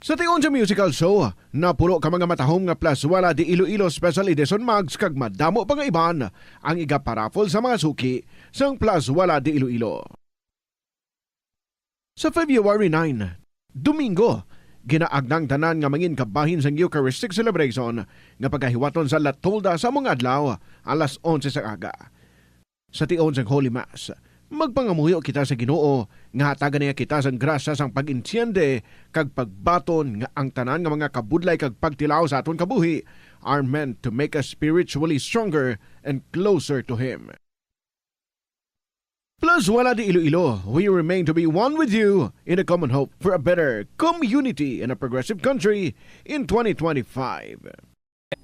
Sa tion sa musical show, napulo ka mga matahom nga Plazuela de Iloilo Special Edition mugs kag madamo pa nga iban ang igaparaffle sa mga suki sang Plazuela de Iloilo. Sa February nine, Domingo, ginaagnang tanan nga mangin kabahin sang Eucharistic celebration nga pagahiwaton sa La Tolda sa mga adlaw, alas onse sa aga. Sa tion sang Holy Mass, magpangamuyo kita sa Ginoo nga hatagan niya kita sang grasya sang pag-entiende kag pagbaton nga ang tanan nga mga kabudlay kag pagtilaw sa aton kabuhi are meant to make us spiritually stronger and closer to Him. Plazuela de Iloilo, we remain to be one with you in a common hope for a better community and a progressive country in twenty twenty-five.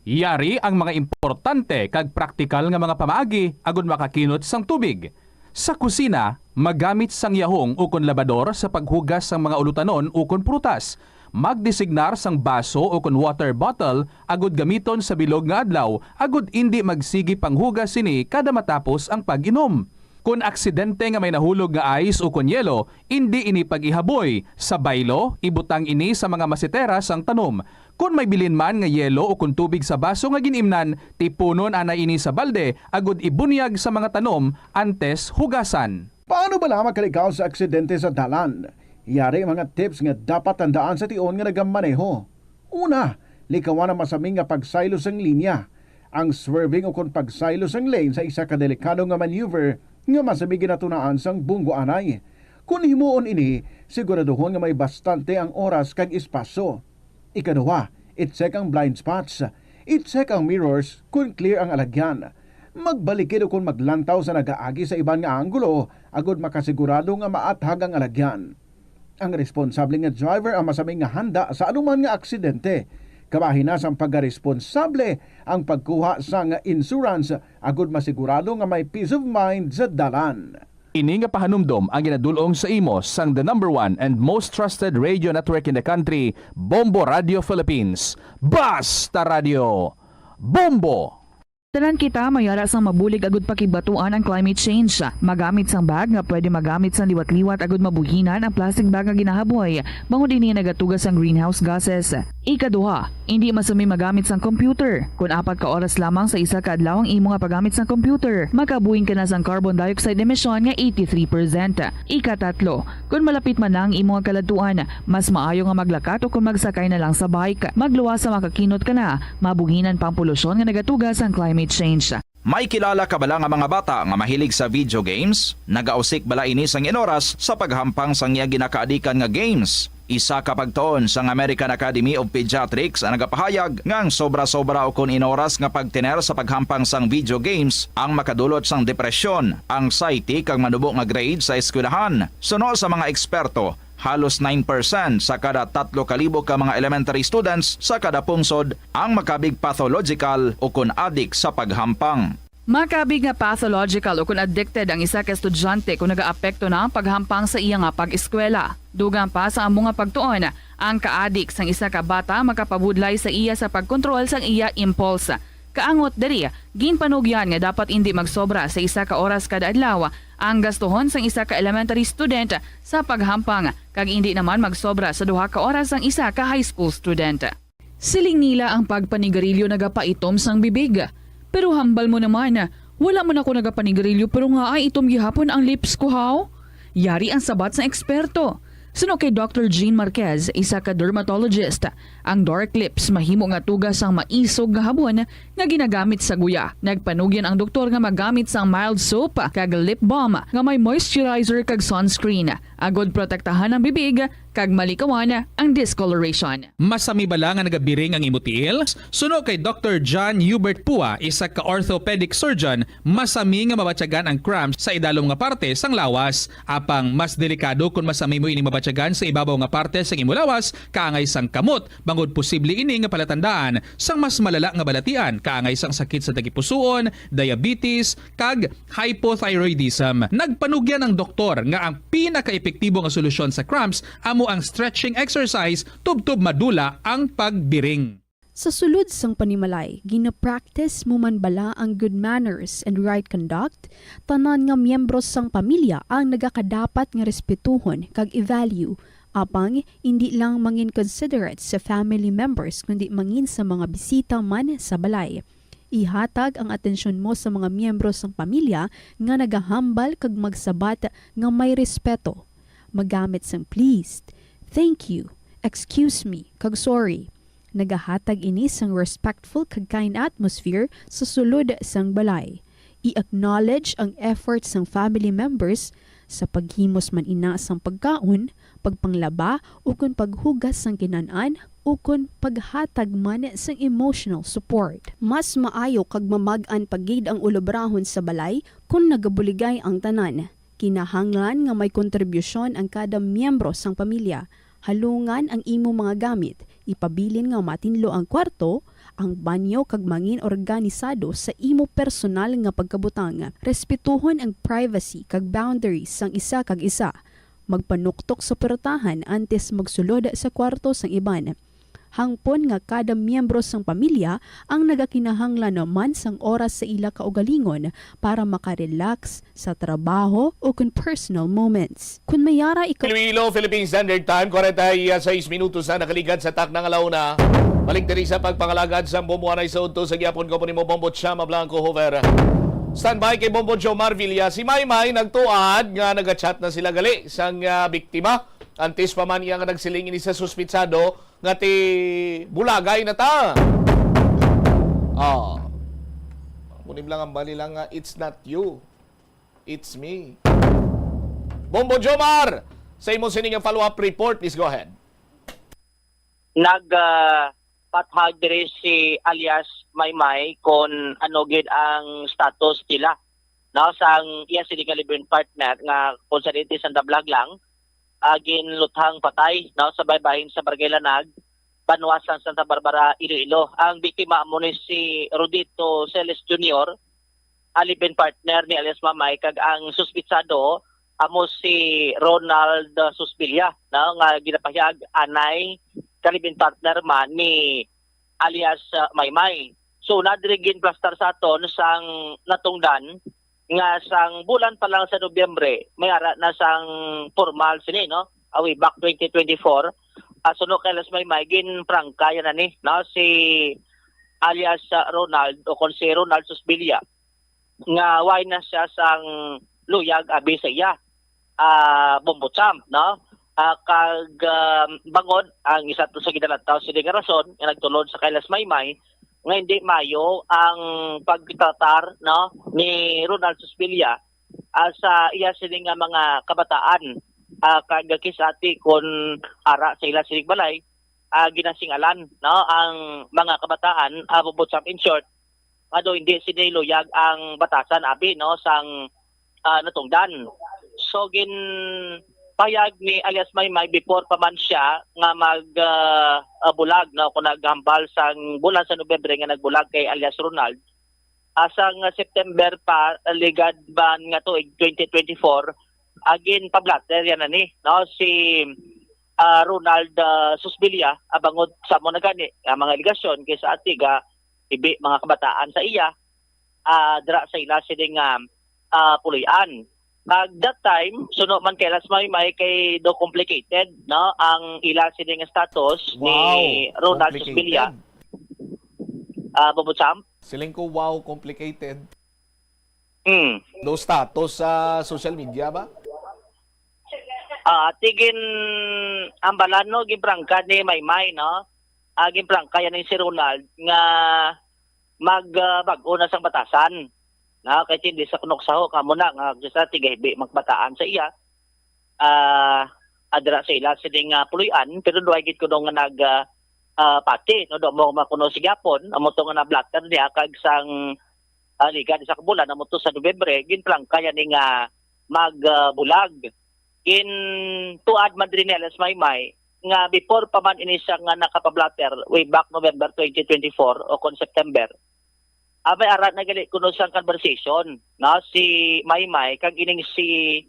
Yari ang mga importante kag praktikal nga mga pamaagi agud makakinot sang tubig. Sa kusina, magamit sang yahong ukon labador sa paghugas sang mga ulutanon ukon prutas. Magdesignar sang baso ukon water bottle agud gamiton sa bilog nga adlaw agud indi magsigi panghugas sini kada matapos ang pag-inom. Kon aksidente nga may nahulog nga ice ukon yelo, indi ini pag-ihaboy. Sa baylo, ibutang ini sa mga masetera sang tanom. Kon may bilin man nga yelo ukon tubig sa baso nga gin-imnan, tipunon anay ini sa balde agud ibunyag sa mga tanom antes hugasan. Paano bala makalikaw sa aksidente sa dalan? Yari mga tips nga dapat tandaan sa tion nga nagamaneho. Una, likawan ang masami nga pagsaylo sang linya. Ang swerving ukon pagsaylo sang lane sa isa ka delikado nga maneuver nga masami ginatunaan sang bunggo anay. Kon himuon ini, siguraduhon nga may bastante ang oras kag espasyo. Ikaduha, i-check ang blind spots. I-check ang mirrors kon clear ang alagyan. Magbalikid ukon maglantaw sa nagaagi sa iban nga anggulo agud makasigurado nga maathag ang alagyan. Ang responsable nga driver ang masami nga handa sa anuman nga aksidente. Kabahin na sang pagkaresponsable ang pagkuha sang insurance agud masigurado nga may peace of mind sa dalan. Ini nga pahanumdom ang ginadul-ong sa imo sang the number one and most trusted radio network in the country, Bombo Radio Philippines. Basta Radio, Bombo! Tanan kita may ara sang mabulig agud pakigbatuan ang climate change. Magamit sang bag nga pwede magamit sang liwat-liwat agud mabuhinan ang plastic bag nga ginahaboy, bangod ini nagatuga sang greenhouse gases. Ikaduha, indi masami magamit sang computer. Kon apat ka oras lamang sa isa ka adlaw ang imo nga paggamit sang computer, makabuhin ka na sang carbon dioxide emission nga eighty-three percent. Ikatatlo, kon malapit man na ang imo nga kaladtuan, mas maayo nga maglakat o kon magsakay na lang sa bike. Magluwas sa makakinot ka na, mabuhinan pa ang polusyon nga nagatuga sang climate change. May kilala ka bala nga mga bata nga mahilig sa video games? Nagausik bala ini sang inoras sa paghampang sang iya ginakaadikan nga games? Isa ka pagtuon sang American Academy of Pediatrics ang nagapahayag nga ang sobra-sobra ukon inoras nga pagtener sa paghampang sang video games ang makadulot sang depresyon, anxiety, kag manubo nga grade sa eskwelahan. Suno sa mga eksperto, halos nine percent sa kada tatlo ka libo ka mga elementary students sa kada pungsod ang makabig pathological ukon adik sa paghampang. Makabig nga pathological ukon addicted ang isa ka estudyante kon nagaapekto na ang paghampang sa iya nga pag-eskwela. Dugang pa sa amo nga pagtuon, ang kaadik sang isa ka bata makapabudlay sa iya sa pagkontrol sang iya impulse. Kaangot diri, ginpanugyan nga dapat indi magsobra sa isa ka oras kada adlaw ang gastuhon sang isa ka elementary student sa paghampang, kag indi naman magsobra sa duha ka oras ang isa ka high school student. Siling nila ang pagpanigarilyo nagapaitom sang bibig. Pero hambal mo naman, wala man ako nagapanigarilyo pero ngaay itom gihapon ang lips ko, haw? Yari ang sabat sang eksperto. Suno kay Doctor Jean Marquez, isa ka dermatologist, ang dark lips mahimo nga tuga sang maisog nga habon nga ginagamit sa guya. Nagpanugyan ang doktor nga magamit sang mild soap kag lip balm nga may moisturizer kag sunscreen, agod protektahan ang bibig kag malikawan ang discoloration. Masami bala nga nagabiring ang imo tiil? Suno kay Doctor John Hubert Pua, isa ka orthopedic surgeon, masami nga mabatyagan ang cramps sa idalom nga parte sang lawas. Apang mas delikado kon masami mo ini mabatyagan sa ibabaw nga parte sang imo lawas, kaangay sang kamot, bangod posible ini nga palatandaan sang mas malala nga balatian, kaangay sang sakit sa tagipusoon, diabetes, kag hypothyroidism. Nagpanugyan ang doktor nga ang pinakaepektibo nga solusyon sa cramps amo ang stretching exercise tubtob madula ang pagbiring. Sa sulod sang panimalay, gina-practice mo man bala ang good manners and right conduct? Tanan nga miyembro sang pamilya ang nagakadapat nga respetuhon kag i-value. Apang, indi lang mangin considerate sa family members, kundi mangin sa mga bisita man sa balay. Ihatag ang atensyon mo sa mga miyembro sang pamilya nga nagahambal kag magsabat nga may respeto. Magamit sang please, thank you, excuse me, kag sorry. Nagahatag ini sang respectful kag kind atmosphere sa sulod sang balay. I-acknowledge ang effort sang family members sa paghimos man ina sang pagkaon, pagpanglaba, ukon paghugas sang kinan-an, ukon paghatag man sang emotional support. Mas maayo kag mamag-an pa gid ang ulobrahon sa balay kon nagabuligay ang tanan. Kinahanglan nga may kontribusyon ang kada miyembro sang pamilya. Halungan ang imo mga gamit, ipabilin nga matinlo ang kwarto, ang banyo, kag mangin organisado sa imo personal nga pagkabutang. Respetuhon ang privacy kag boundaries sang isa kag isa. Magpanuktok sa portahan antes magsulod sa kwarto sang iban. Hangpon nga kada miyembro sang pamilya ang nagakinahanglan man sang oras sa ila kaugalingon para makarelax sa trabaho o kon personal moments. Kon may ara ikaw Iloilo, Philippine Standard Time, kwarenta y seis minutos na nakaligad sa takna nga launa. Balik diri sa pagpangalagad sa Bombo Anay sa udto sa gihapon ko po nimo, Bombo Chama Blanco Hoover. Standby kay Bombo Jomar Villa. Si Maymay nagtuad nga nagachat na sila gali sang, ah, biktima. Antes pa man iya nga nagsiling ini sa suspitsado nga ti bulagay na ta. Oh. Munim lang ang bali lang nga, "It's not you. It's me." Bombo Jomar, sa imo sini nga follow-up report, please go ahead. Nag, ah, pathag diri si alias Maymay kon ano gid ang status nila, no, sang iya sini nga live-in partner nga kung sa diti sa Dablag lang, ah, ginluthang patay, no, sa baybayin sa Barangay Lanag, banwa sang Santa Barbara, Iloilo. Ang biktima amo ni si Rodito Celes Junior, a live-in partner ni alias Mamay, kag ang suspitsado amo si Ronald, uh, Susbilia, no, nga ginapahayag anay ka live-in partner man ni alias, uh, Maymay. So, nadiri ginplastar sa aton sang natungdan nga sang bulan pa lang sa Nobyembre, may ara na sang formal sini, no? Ah, way back twenty twenty-four, ah, suno kay alias Maymay, ginprangka yan na ni, no? Si alias, uh, Ronald o kon si Ronald Susbilia. Nga why na siya sang luyag abi sa iya, ah, Bombo Champ, no? Ah, kag, um, bangod ang isa to sa ginalantaw sini nga rason nga nagtulod sa kay alias Maymay nga hindi mayo ang pagtratar, no, ni Ronald Susbilia, ah, sa iya sini nga mga kabataan, ah, kag kisati kon ara sa ila sining balay, ah, ginasingalan, no, ang mga kabataan, ah, Bombo Champ, in short, ano, hindi sini luyag ang batasan abi, no, sang, ah, natungdan. So, ginpahayag ni alias Maymay before pa man siya nga mag, ah, ah, bulag, no, kung naghambal sang bulan sa Nobyembre nga nagbulag kay alias Ronald, ah, sang September pa, ligad man nga tuig twenty twenty-four, ah, ginpablatter yan na ni, no, si, ah, Ronald, ah, Susbilia, ah, bangod sa mo na gani nga mga alegasyon kay sa atiga ibi mga kabataan sa iya, ah, dira sa ila sini nga, ah, puloy-an. Kag that time, suno man kay alias Maymay kay do complicated, no, ang ila sini nga status ni Wow, Ronald Susbilia. Complicated. Ah, Bombo Champ? Siling ko, wow, complicated. Mm. Do status sa social media ba? Ah, ti gin-, ang balano, ginprangka ni Maymay, no? Ah, ginprangka yan ni si Ronald nga mag, ah, bag-o na sang batasan. Na, kay ti hindi sa kunok saho, kamo na, nga sa tigahibi magbataan sa iya. Ah, adra sa ila sining, ah, puloy-an, pero duhay gid kuno nga nag, ah, ah, pati, no, do mo makuno sa gihapon, amo to nga na-blotter niya kag sang, ah, liga ni sa kabulan, amo to sa Nobyembre, ginprangka yan ni nga mag, ah, bulag. Gintuad man diri ni alias Maymay nga before pa man ini siya nga nakapablatter way back November twenty twenty-four o kon September, ah, may ara na gali kuno sang conversation, no, si Maymay kag ining si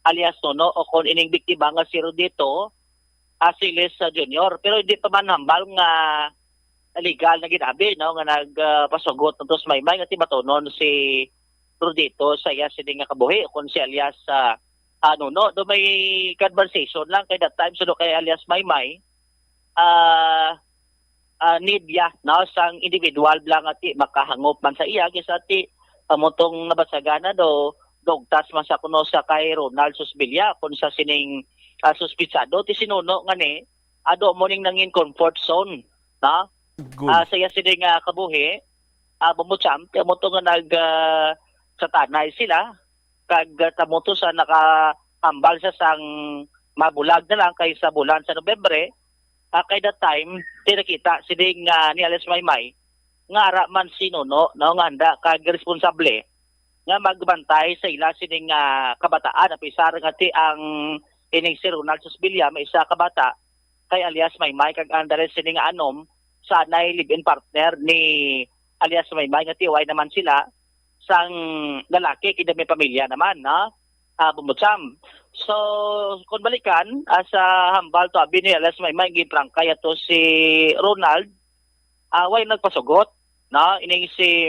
alias Nono o kon ining biktima nga si Rodito, ah, Siles, ah, Junior. Pero hindi pa man hambal nga legal na ginabi, no, nga nag, ah, pasugot nato sa Maymay nga ti batonon si Rodito sa iya sini nga kabuhi o kon si alias, ah, ah, Nono. Do may conversation lang kay that time, suno kay alias Maymay, ah, ah, need ya, no, sang individual lang nga ti makahangop man sa iya, kisa ti amo tong nabasagan na do, dugtas man sa kuno sa kay Ronald Susbilia, kun sa sining, ah, suspitsado, ti si Nono nga ni, ado mo ning nangin comfort zone, no? Good. Ah, sa iya sini nga kabuhi, ah, bumutsam, ti amo to nga nag, ah, satanay sila, kag, ah, tamo to sa nakahambal sa sang mabulag na lang kay sa bulan sa Nobyembre, ah, kay that time, ti nakita sining, ah, ni alias Maymay, nga ara man si Nono, no, nga handa kag responsable nga magbantay sa ila sining, ah, kabataan, apisar nga ti ang ining si Ronald Susbilia may isa ka bata kay alias Maymay kag ang dali sini nga anom sa anay live-in partner ni alias Maymay nga ti way naman sila sang lalaki, kay may pamilya naman, no? Ah, bumutsam. So, kung balikan, ah, sa hambal to abi ni alias Maymay, ginprangkay ato si Ronald, ah, way nagpasugot, no? Ining si,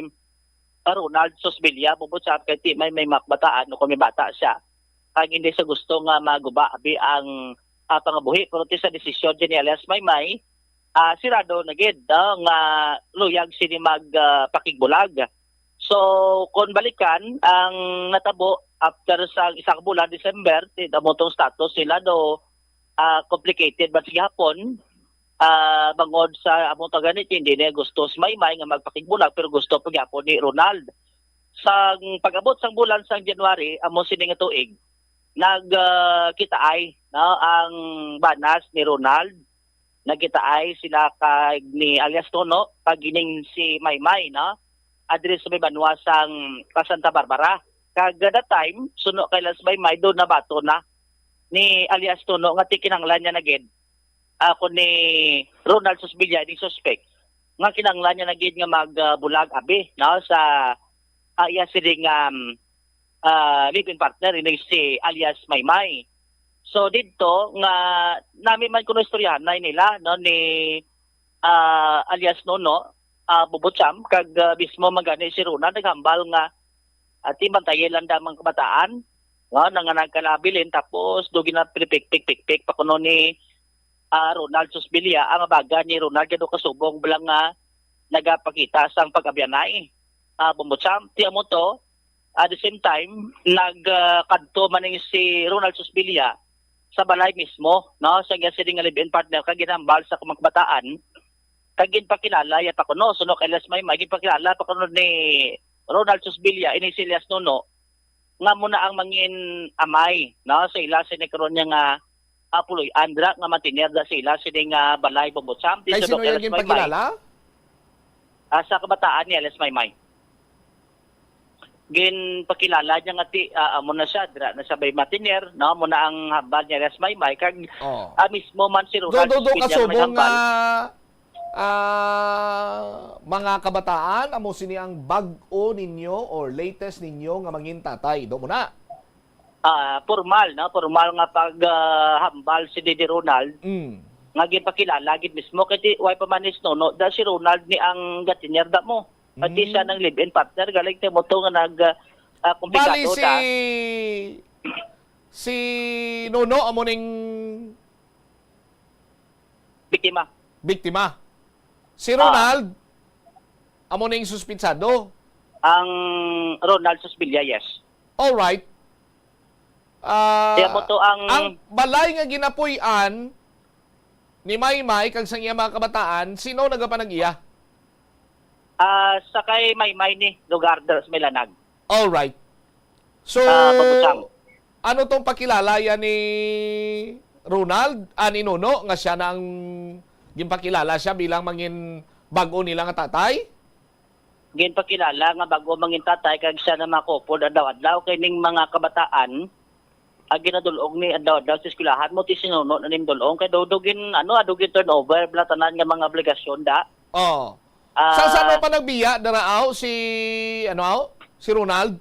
ah, Ronald Susbilia, bumutsam kay ti may, may makbataan o kung may bata siya. Kag hindi sa gusto nga maguba abi ang, ah, pangabuhi, pero ti sa desisyon ni alias Maymay, ah, sirado na gid, no, nga luyag sini mag, ah, pakigbulag. So, kon balikan ang natabo after sa isa ka bulan, December, ti amo tong status nila do, ah, complicated man sa gihapon, ah, bangod sa amo to gani, hindi niya gusto si Maymay nga magpakigbulag, pero gusto pa gihapon ni Ronald. Sang pag-abot sang bulan sang January, amo sini nga tuig, nag, ah, kitaay, no, ang banas ni Ronald. Nagkitaay sila kag ni alias Tono, kag ining si Maymay, no? Adres sa may banwa sang, ah, Santa Barbara. Kag that time, suno kay alias Maymay, doon nabato na ni alias Tono nga ti kinahanglan niya na gid, ah, kun ni Ronald Susbilia, ni suspek, nga kinahanglan niya na gid nga mag, ah, bulag abi, no, sa, ah, iya sining, um, ah, live-in partner, ini si alias Maymay. So, didto nga nami man kuno istoryahanay nila, no, ni, ah, alias Nono, ah, Bubutsam, kag, ah, mismo man gani si Ronald naghambal nga, ah, ti bantayi lang da mga kabataan, no, na nga nagkalabilin, tapos do ginapikpik-pikpik pa kuno ni, ah, Ronald Susbilia ang abaga ni Ronald kay do kasubong bala nga nagapakita sang pag-abyanay. Ah, Bubutsam, ti amo to, at the same time, nag, ah, kadto man ning si Ronald Susbilia sa balay mismo, no, sa iya sini nga live-in partner kag ginhambal sa mga kabataan, kag ginpakilala ya pa kuno, suno kay alias Maymay, ginpakilala pa kuno ni Ronald Susbilia, ini si alias Nono, nga mo na ang mangin amay, no, sa ila sini karon niya nga, ah, puloy-an dira nga mantener da sa ila sini nga balay, Bubutsam. Ti suno kay alias Maymay, ginpakilala? Ah, sa kabataan ni alias Maymay. Ginpakilala niya nga ti, ah, amo na siya, dira na siya may mantener, no? Amo na ang hambal ni alias Maymay, kag, oh, ah, mismo man si Ronald Susbilia nga may hambal. Ah, mga kabataan, amo sini ang bag-o ninyo or latest ninyo nga mangin tatay. Do mo na. Ah, formal, no? Formal nga pag, ah, hambal si Didi Ronald. Mm. Nga ginpakilala gid mismo kay ti-, way pa man is Nono, da si Ronald ni ang gatiner da mo. Pati siya, mm, nang live-in partner, galing ti mo to nga nag, ah, ah, komplikado. Bali si, si Nono amo ning biktima. Biktima. Si, ah, Ronald, amo ning suspitsado. Ang Ronald Susbilia, yes. All right. Ah, Kaya mo to ang ang balay nga ginapuy-an ni Maymay kag sa iya mga kabataan, sino nagapanag-iya? Ah, sa kay Maymay ni lugar dira sa Milanag. All right. So, Ah, Pabutang. Ano tong pakilala yan ni Ronald, ah, ni Nuno, nga siya na ang ginpakilala siya bilang mangin bag-o nila nga tatay? Ginpakilala nga bag-o mangin tatay kag siya na makupod adlaw-adlaw kay ning mga kabataan ang ginadulong ni adlaw-adlaw sa eskwelahan mo ti si Nuno na ning dulong kay do, do gin, ano, ah, do gin turnover bala tanan nga mga obligasyon da. Oh. Ah, Sa saan pa nagbiya dira aw si, ano aw? Si Ronald?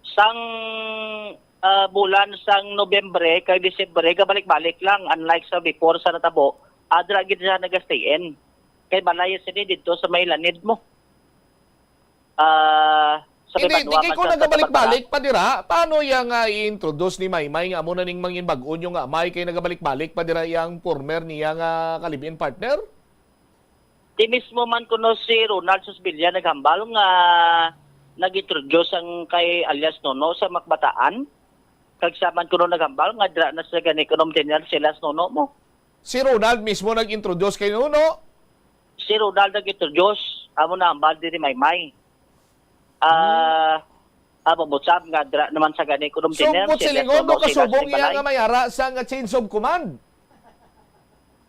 Sang, ah, bulan sang Nobyembre kag Disyembre, gabalik-balik lang, unlike sa before sa natabo, adra gid siya nagastayin. Kay balay sini didto sa may lanid mo. Ah, sa may Hindi, banwa di kay man kung sa nagabalik-balik Tatabarbara. pa dira, paano iya nga i-introduce ni Maymay nga amo na ning mangin bag-o nyo nga amay kay nagabalik-balik pa dira iyang former niya nga ka-live-in partner? Di mismo man kuno si Ronald Susbilia naghambal nga nag-introduce ang kay alias Nono sa makbataan. Kag siya man kuno naghambal nga dira na sa gani kuno tinir si alias Nono mo. Si Ronald mismo nag-introduce kay Nono? Si Ronald nag-introduce, amo na hambal diri Maymay. Ah, ah, Pambutsab nga dira naman sa gani kuno So, tinir si alias Butselingon, Nono no, si kasubong Dustin iya Balay. nga may ara sa nga change of command.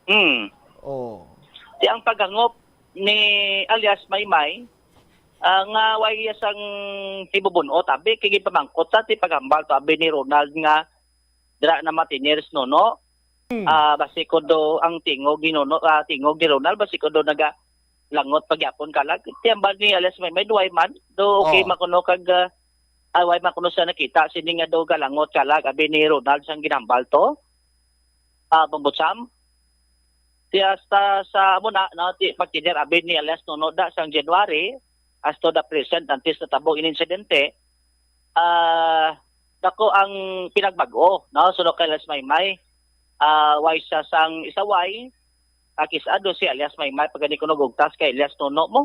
Hmm. Oh. Ti ang paghangop ni alias Maymay, ah, nga way iya sang hibubun-o, tabi, kay ginpamangkot sa ti paghambal to, abi ni Ronald nga dira na matinir si Nono. Hmm. Ah, basi ko do ang tingog ni Nono, ah, tingog ni Ronald, basi ko do nagalangot pagyapon kalag. Ti hambal ni alias Maymay, duway man, do okay Oh. man kuno kag, ah, ah, way man kuno siya nakita, sini nga do galangot kalag, abi ni Ronald sang ginhambal to. Ah, Pambutsam. Ti hasta sa amo na, no, ti pagtinir abi ni alias Nono da sang January, hasta the present, until sa tabo ini insidente, ah, dako ang pinagbag-o, no, suno kay alias Maymay. Ah, way siya sang isaway, akis ado si alias Maymay, pagani kuno gugtas kay alias Nono mo.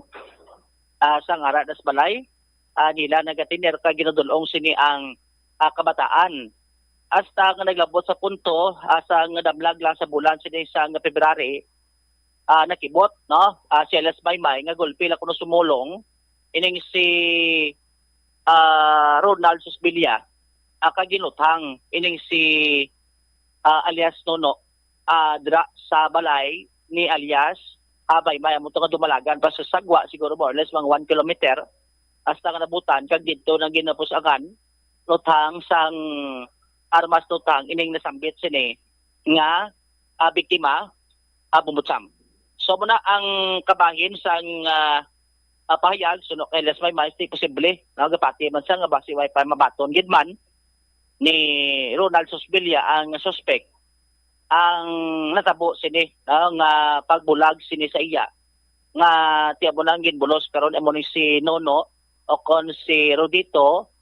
Ah, sa ngara das balay, ah, nila nagatinir kag ginadulong sini ang, ah, kabataan. Hasta nga naglabot sa punto, ah, sa nga damlag lang sa bulan sini sa nga February, ah, nakibot, no? Ah, si alias Maymay nga gulpi lang kuno sumulong ining si, ah, Ronald Susbilia, ah, kag ginuthang ining si, ah, alias Nono, ah, dira sa balay ni alias, ah, Maymay, amo to nga dumalagan pa sa sagwa, siguro more or less mga one kilometer, hasta nga nabutan, kag didto nang ginapusangan, nuthang sang armas nuthang ining nasambit sini nga, ah, biktima, ah, Pambutsam. So, muna ang kabahin sang, ah, ah, pahayag, suno kay alias Maymay, ti posible, no, gapati man siya nga basi way pa mabaton gid man ni Ronald Susbilia ang suspect ang natabo sini, no, nga pagbulag sini sa iya, nga ti amo na ang ginbulos karon amo ni si Nono o kon si Rodito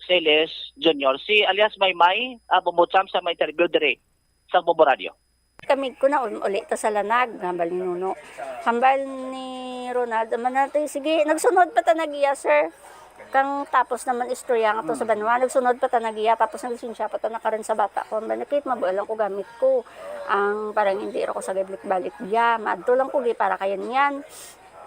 Celes Junior. Si alias Maymay, ah, Pambutsam sa may interview diri sa Bobo Radio. Kami ko na, um, uli ta sa Lanag, hambal ni Nuno. Hambal ni Ronald, man natin, sige, nagsunod pa ta nagiya, sir. Kang tapos naman istorya nga to sa banwa, nagsunod pa ta nagiya, tapos nagsinsya pa ta na karon sa bata ko. Hambal na, Kate, mabuhay lang ko gamit ko. Ang parang hindi ra ko sa gablik-balik diya. Maadto lang ko, gi, para kayan yan.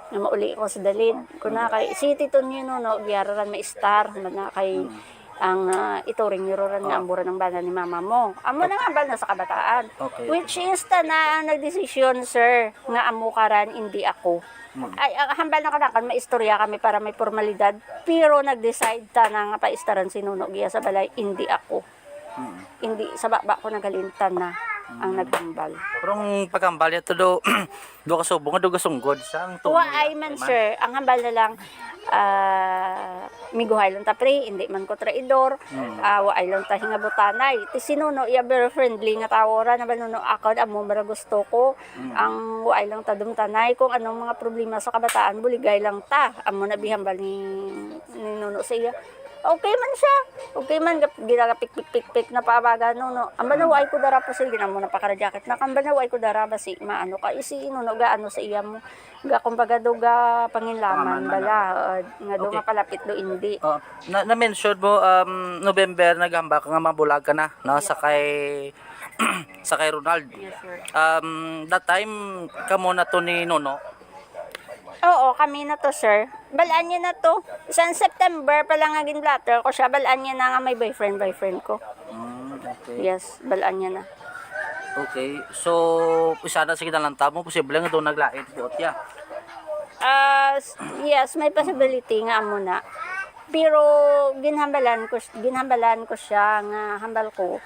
Nga mauli ko sa dalid. Kuna kay si Tito Nino, no, giyararan maistar, man na kay Mm. ang, ah, ituring nyo ron nga Oh. amburan ang bana ni mama mo. Amo na nga hambal na sa kabataan. Okay. Which is, tana ang nagdesisyon, sir, nga amo karan, hindi ako. Mm. Ay, ang hambal na kanakan, maistorya kami para may formalidad, pero nag-decide tana nga paistaran si Nuno giya sa balay, hindi ako. Mm. Hindi, sa baba ko nagalintan na ang Mm. naghambal. Pero ang paghambal niya to do, do kasubong, do gasunggod siya, ang tumo Wa niya. ay man, Ay man. sir. Ang hambal na lang, ah, miguhay lang ta, pre, hindi man ko traidor. Mm. Ah, wa ay lang ta hingabutanay. Ti si Nuno, iya very friendly nga tawo ra, na ba, Nuno, ako, amo mara gusto ko. Mm. Ang wa ay lang ta dumtanay kung anong mga problema sa kabataan, buligay lang ta. Amo na bihambal ni, ni Nuno sa iya. Okay man siya. Okay man, gap-, ginagapikpik-pikpik na paabaga, no, no. Ang bala, Mm. way ko dara po, sige na mo na pakara-jacket. Nakambala, way ko dara ba si maano ka? Isi, no, no, gaano sa iya mo. Ga, kumbaga, do ga panginlaman Pangaman man bala, na. Oo, nga do Okay. mapalapit do, hindi. Oh, na, na-mention mo, um, November, naghambal ka nga mabulag ka na, no, sa kay, sa kay Ronald. Yes, sir. Um, that time, kamo na to ni Nono? Oo, kami na to, sir. Balaan niya na to. Sa September pa lang nga gin-flatter ko siya, balaan niya na nga may boyfriend, boyfriend ko. Mm, okay. Yes, balaan niya na. Okay. So, isa na sa kinalantaw mo, posible nga doon naglain, buot ya. Ah, s-, yes, may possibility nga amo na. Pero ginhambalan ko, ginhambalan ko siya nga hambal ko,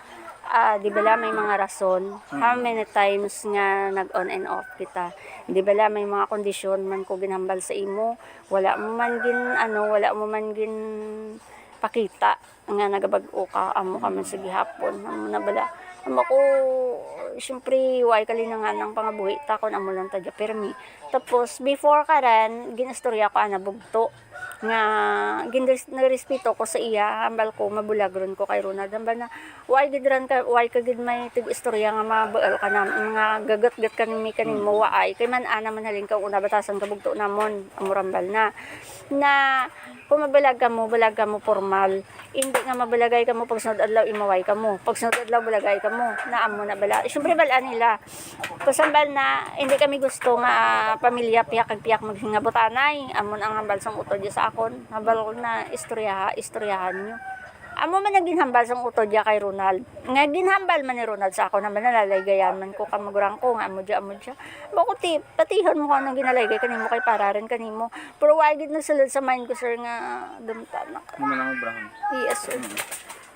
ah, di bala may mga rason? How Mm. many times nga nag-on and off kita? Di bala may mga kondisyon man ko ginhambal sa imo? Wala mo man gin, ano, wala mo man gin pakita nga nagabag-o ka, amo ka man sa gihapon. Amo na bala. Amo ko, siyempre, way kalinangan ang pangabuhi ta kung amo lang ta dya pirmi. Tapos, before karan, ginistorya ko ana bugto nga ginres-, narespeto ko sa iya, hambal ko, mabulag ron ko kay Ronald. Hambal na, way gid ran ka, way ka gid may tig-istorya nga mabual ka na, nga gagat-gat kami kanimo, Mm. waay. Kay man ana man halin ka una batasan ka bugto namon, amo rambal na. Na, kung mabulag ka mo, bulag ka mo formal. Hindi nga mabalagay kamo, pag sunod adlaw imaway kamo, pag sunod adlaw balagay kamo, na amo na bala. Siyempre, bala nila. Pasambal na, hindi kami gusto nga, ah, pamilya, piyak kag piyak maghingabutanay. Amo na ang hambal sang utod niya sa akon. Hambal ko na, istoryaha, istoryahan niyo. Amo man ang ginhambal sang utod niya kay Ronald. Nga ginhambal man ni Ronald sa akon, naman nalalay gayaman ko, kamagurang ko, nga amo dya, amo dya. Bako ti, patihon mo kung anong ginalaygay kanimo kay para rin kanimo. Pero wa gid nagsulod sa mind ko, sir, nga dumta na ka. Ano lang obrahon? Yes, sir. Mm.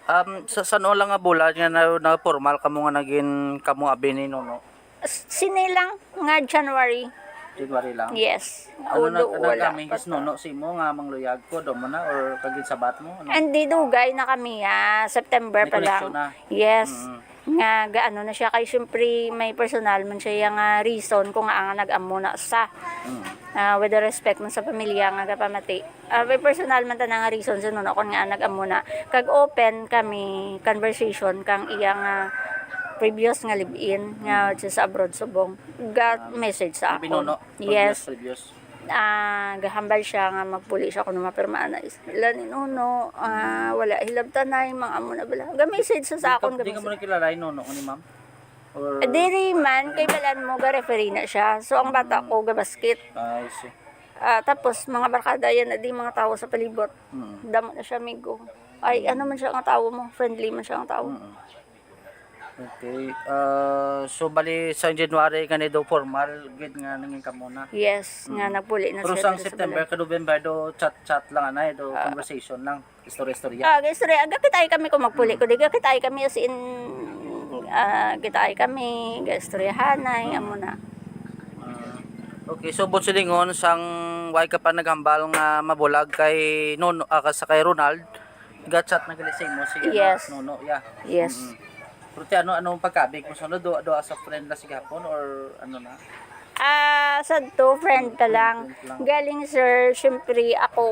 Um, sa, sa ano lang nga bulan nga na, na formal kamo nga naging kamo abi ni Nono? S-, sini lang nga January. January lang? Yes. Ano Ulo, na, wala nagkaming pa is ta. Nono si mo nga mangluyag ko, do mo na, or kagin sabat mo? Ano? Hindi, dugay na kami, ah. September May pa lang. Connection na? Yes. Mm. Nga gaano na siya kay siyempre may personal man siya nga reason kung nga ang nag-amo na sa. Mm. Ah, with the respect man sa pamilya nga gapamati. Ah, may personal man ta na nga reason sa nuno kung nga nag-amo na. Kag open kami conversation kang iya nga previous nga live-in nga Mm. siya sa abroad subong. Got Ah, message sa Abi akon. Nono, Yes. previous, previous. Ah, gahambal siya nga magpuli siya kuno mapirmaan na is-, ila ni Nono, ah, wala hilabtanay, mga amo na bala. Ga-message sa, sa Di ka, akon, di ka mo ga-message. Nakilala ni Nono ni ma'am? Or Diri man, kay balan mo, ga-referee na siya. So, ang bata Mm. ko, ga-basket. Ah, I see. Ah, tapos, mga barkada yan na di mga tao sa palibot. Mm. Damo na siya, amigo. Ay, Mm. ano man siya ang tao mo? Friendly man siya ang tao. Mm. Okay. Ah, so, bali, sa January, kani daw formal, gid nga nangin ka muna. Yes, nga Mm. nagpuli na Pero siya sa dito sa September, balay. Ka November, do chat-chat lang, anay, do Ah. conversation lang. Istorya-istorya. Ah, istorya. Aga, kita ay kami kung magpuli Mm. ko. Di ka, kita ay kami as in, ah, kita ay kami, gaistoryahanay, Mm. amo na. Mm. Okay, so, buot silingon, sang way ka pa naghambal nga mabulag kay Nono, ah, ka-, sa kay Ronald, ga-chat na gali sa imo si, ano, Yes. Nono, yeah. Yes. Mm-mm. Pero ti, ano, anong pagkabig mo sa Nono? Do, do as a friend na sa gihapon or ano na? Ah, sa to, friend pa lang. Friend lang. Galing, sir, syempre, ako,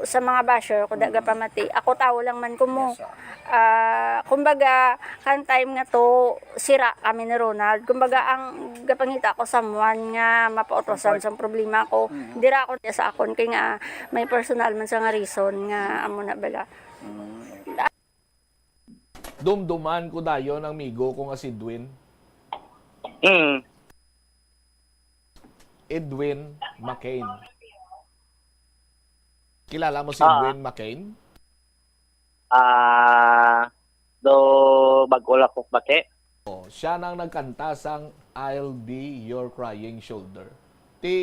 sa mga basher ko, da Mm. gapamati. Ako, tao lang man ko mo. Yes, sir. Ah, kumbaga, kan time nga to, sira kami ni Ronald. Kumbaga, ang gapangita ko, someone nga mapautosan Okay. sa problema ko. Mm. Dira ako niya sa akon, kay nga may personal man sa nga reason nga amo na bala. Mm. Dumduman ko dayon ang migo ko nga si Edwin. Mm. Edwin McCain. Kilala mo si Ah. Edwin McCain? Ah, do bag-o lang ko bati. Oh, siya nang nagkanta sang I'll Be Your Crying Shoulder. Ti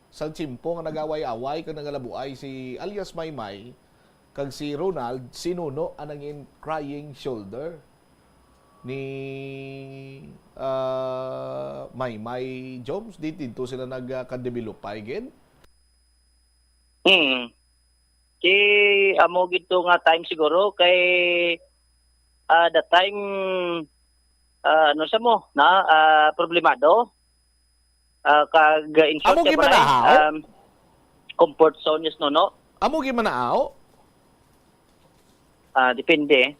sa tiyempo nga nag-away-away kag nagalabuay si alias Maymay kag si Ronald, si Nono ang nangin crying shoulder ni, ah, Maymay Joms. Di didto sila nag, ah, kadevelopay gid. Hmm. Kay amo gid to nga time siguro kay, ah, the time, ah, ano sa mo, na, ah, problemado. Ah, kag, ah, in short, Amo siya, gid Bray, manaaw? um, comfort zone is no, no? Amo gid manaaw? Ah, depende.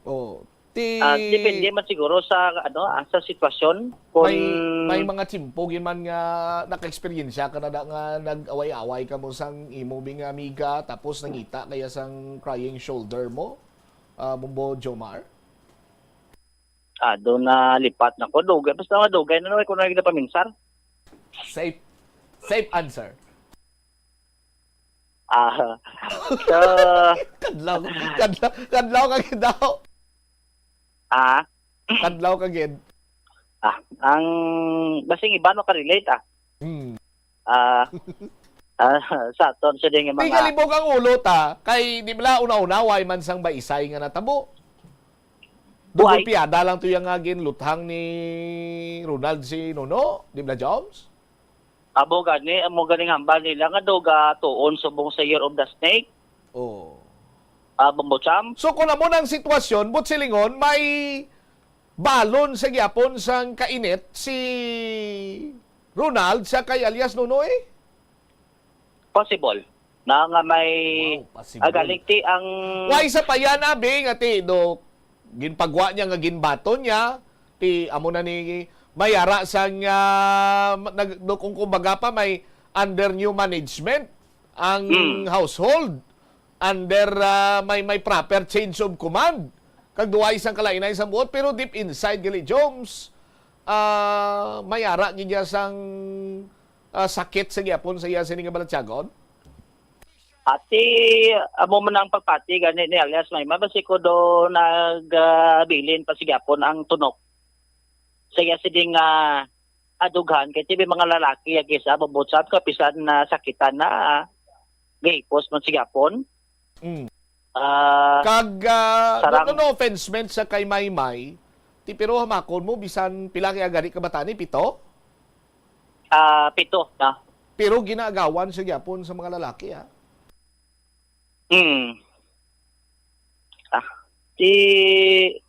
Oh, ti Ah, depende man siguro sa, ano, ah, sa sitwasyon. Kung may, may mga tiyempo gid man nga naka-eksperyensya ka na da nga nag-away-away ka mo sang imo bing amiga, tapos nangita kaya sang crying shoulder mo, ah, Bumbo Jomar? Ah, doon na lipat na ko. Dugay. Basta nga dugay na naman ko na nagpaminsar. Safe. Safe answer. Ah, so, Kadlaw, kadlaw, kadlaw ka gid daw. Ah? Kadlaw ka gid. Ah, ang basing iba no ka-relate, ah. Hmm. Ah, ah, sa aton sa ding Di mga kalibog ang ulo ta, kay di bala una-una, way man sang baisay nga natabo. Way. Dugol piyada lang to yang nga ginluthang ni Ronald si Nuno, di bala, Joms? Amo gani, amo gani nga hambal nila nga daw gatuon subong sa Year of the Snake. Oh. Ah, Bumbo Cham. So, kung amo nang sitwasyon, but silingon, may balon sa gyapon sang kainit si Ronald sa kay alias Nunoy? Possible. Na nga may Wow, possible. Agaling ti ang Why sa pa yan, abi, nga ti, do, ginpagwa niya nga ginbaton niya, ti, amo na ni, may ara sang, ah, nag-, do, kung kumbaga pa, may under new management ang Hmm. household, under, ah, may, may proper change of command. Kag duwa isang kalainay sa buot, pero deep inside, gali, Joms, ah, may ara gid niya sang, ah, sakit sa gyapon sa iya sini nga balatyagon? Ati, amo man ang pagpati gani ni alias Maymay, basi ko do nag, ah, bilin pa sa gyapon ang tunok. Sa iya sini nga adughan, kay ti may mga lalaki, agi sa Bumbo Cham, kapisan na sakitan na, ah, gihipos man sa gyapon. Mm. Ah, Kag, ah, sarang no, no offense meant sa kay Maymay, ti pero hamakon mo, bisan pila kay agari ka bata ni? Pito? Ah, pito na. Pero ginaagawan siya gyapon sa mga lalaki, ah. Hmm. Ah, ti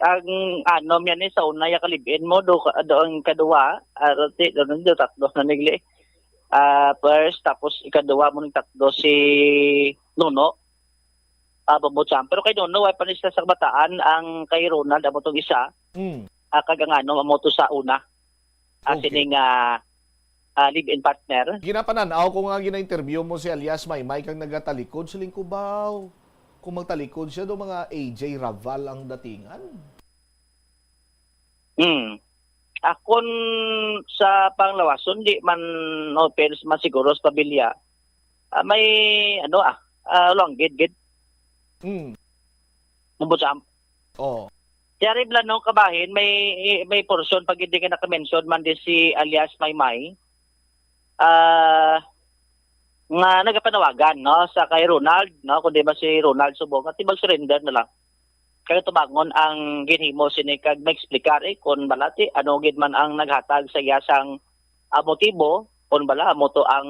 ang ano, yan ni sa una, ya kalibin mo, do, do ang kadua, ah, ti, do, do, tatlo na nigli. Ah, first, tapos ikadua mo ni tatlo si Nuno. Ah, Bumbo Cham. Pero kay Nuno, way pa ni siya sa kabataan, ang kay Ronald, amo tong isa. Mm. Ah, kag ang ano, amo to sa una. Ah, Okay. Sining, ah, ah, live-in partner. Ginapanan-aw ko nga gina-interview mo si alias Maymay kag nagatalikod sa Lingkubaw. Kung magtalikod siya, do mga A J Raval ang datingan. Hmm. Akon sa panglawason, di man offense man siguro sa pamilya. Ah, may, ano, ah, ah, lang, gid, gid. Hmm. Bumbo Cham. Oh. Kaya rin lang, no, kabahin, may, may portion pag hindi ka naka-mention man din si alias Maymay. Ah, nga nagapanawagan, no, sa kay Ronald, no, kundi ba si Ronald subong, at mag-surrender na lang. Kaya tubangon ang ginhimo sini kag mag-explicar, eh, kung balati, ano gid man ang naghatag sa iya sang, ah, motibo, kung bala, amo to ang,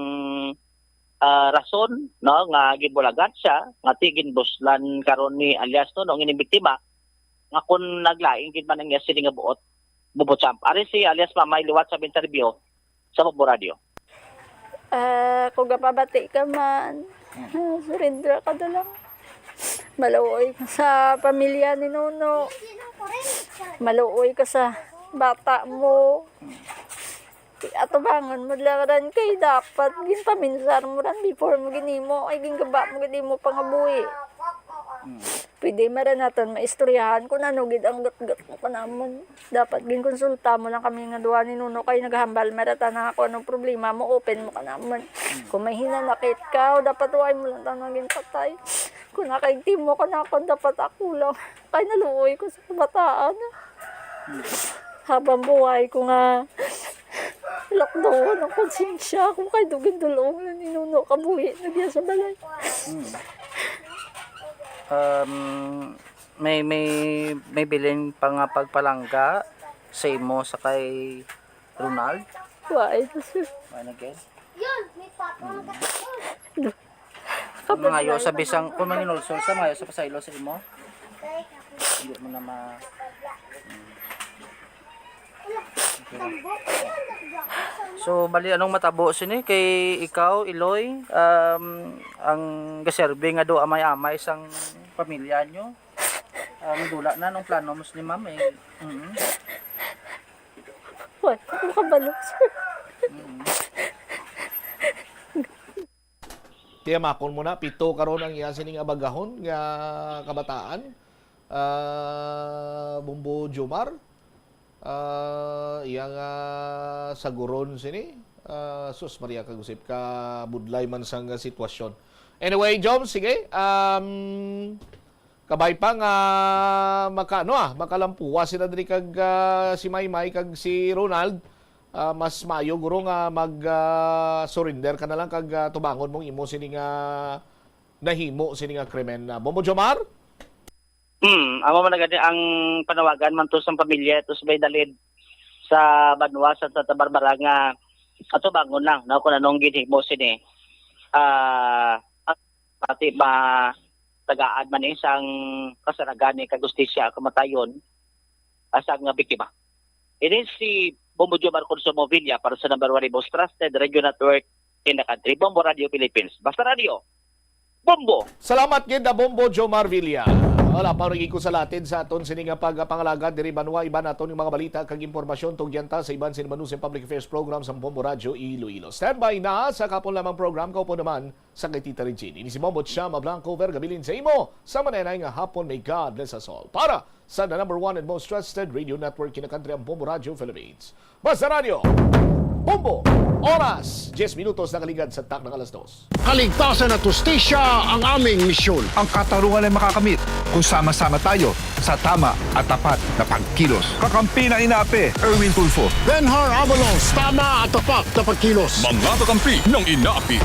ah, rason, no, nga gibulagan siya, nga ti ginbuslan karon ni alias, no, no, ang ining biktima, nga kung naglain gid man ang iya sini nga buot, Bumbo Cham. Ari si alias Maymay liwat sa interview sa Bumbo Radio. Ah, kung gapabati ka man, ah, surrender ka na lang. Maluoy ka sa pamilya ni Nuno. Maluoy ka sa bata mo. Atubangon mo lang ran kay dapat ginpaminsar mo ran before mo ginhimo, ay gingaba mo gid imo pangabuhi. Mm. Pwede man ra naton maistoryahan kung ano gid ang gutgot mo kanamon. Dapat ginkonsulta mo lang kami nga duha ni Nuno kay naghambal man ra ta na kung anong problema mo, open mo kanamon. Mm. Kung may hinanakit ka, o dapat wala mo lang ta na ginpatay. Kung nakaigtimo ka na ako, dapat ako lang. Kay naluoy ko sa kabataan. Habang buhay ko nga, lakdawan ang konsensya ko kay dugin dulong na ni Nuno kabuhi na diya sa balay. Mm. Um, may, may, may bilin pa nga pagpalangga sa imo sa kay Ronald? Why na, sir? Why na, girl? Yun, may papa. Mm. Kung mangayo sa bisang, kung manginulsol sa, mangayo sa pasaylo sa imo. Hindi mo na ma-, hmm. So, bali, anong matabo sini kay ikaw, Iloy? Um, ang gaserbi nga do amay-amay sang pamilya nyo? Ang dula na, anong plano mo sini, ma'am? Eh, mm. Wala ko kabalo, sir. Mm. Tiyamakon mo na, pito karon ang iya sining abagahon nga kabataan. Ah, Bombo Jomar, ah, iya nga saguron sini. Ah, sus, Maria, kagusip ka budlay man sang sitwasyon. Anyway, Jom, sige. Um, kabay pa nga maka, ano, ah, makalampuwa sila diri kag, ah, si Maymay kag si Ronald. Ah, mas maayo guro nga mag, ah, surrender ka na lang kag, ah, tubangon mong imo sini nga nahimo sini nga krimen. Ah, Bombo Jomar? Hmm, amo man na gani ang panawagan man to sa pamilya to sa may dalid sa banwa sa Santa Barbara nga atubangon lang, no, kung anong ginhimo sini. Ah, pati matagaan man ni sang kasaragan ni kag hustisya ang kamatayon, ah, sang biktima. Ini si Bombo Jomar Consumo Villa para sa number one most trusted radio network in the country, Bombo Radio Philippines. Basta Radio, Bombo! Salamat gid na Bombo Jomar Villa. Wala pa rin ko sa latid sa aton sini nga pagpangalagad diri banwa, iban naton yung mga balita kag impormasyon tugyan ta sa iban sin Manusim Public Affairs Program sa Bombo Radio Iloilo. Standby na sa kapon lamang program, kaupo naman sa kay Tita Regine. Ini si Bombo Chama Blanco, vergabilin sa imo sa manenay nga hapon. May God bless us all. Para sa the number one and most trusted radio network in the country, ang Bombo Radio Philippines. Basta Radio, Bombo, oras, diyes minutos nakaligad sa taknang alas dos. Kaligtasan at hustisya ang aming misyon. Ang katarungan ay makakamit kung sama-sama tayo sa tama at tapat na pagkilos. Kakampi ng INAPI, Erwin Tulfo. Benhar Abalos, tama at tapat na pagkilos. Mga kakampi ng INAPI.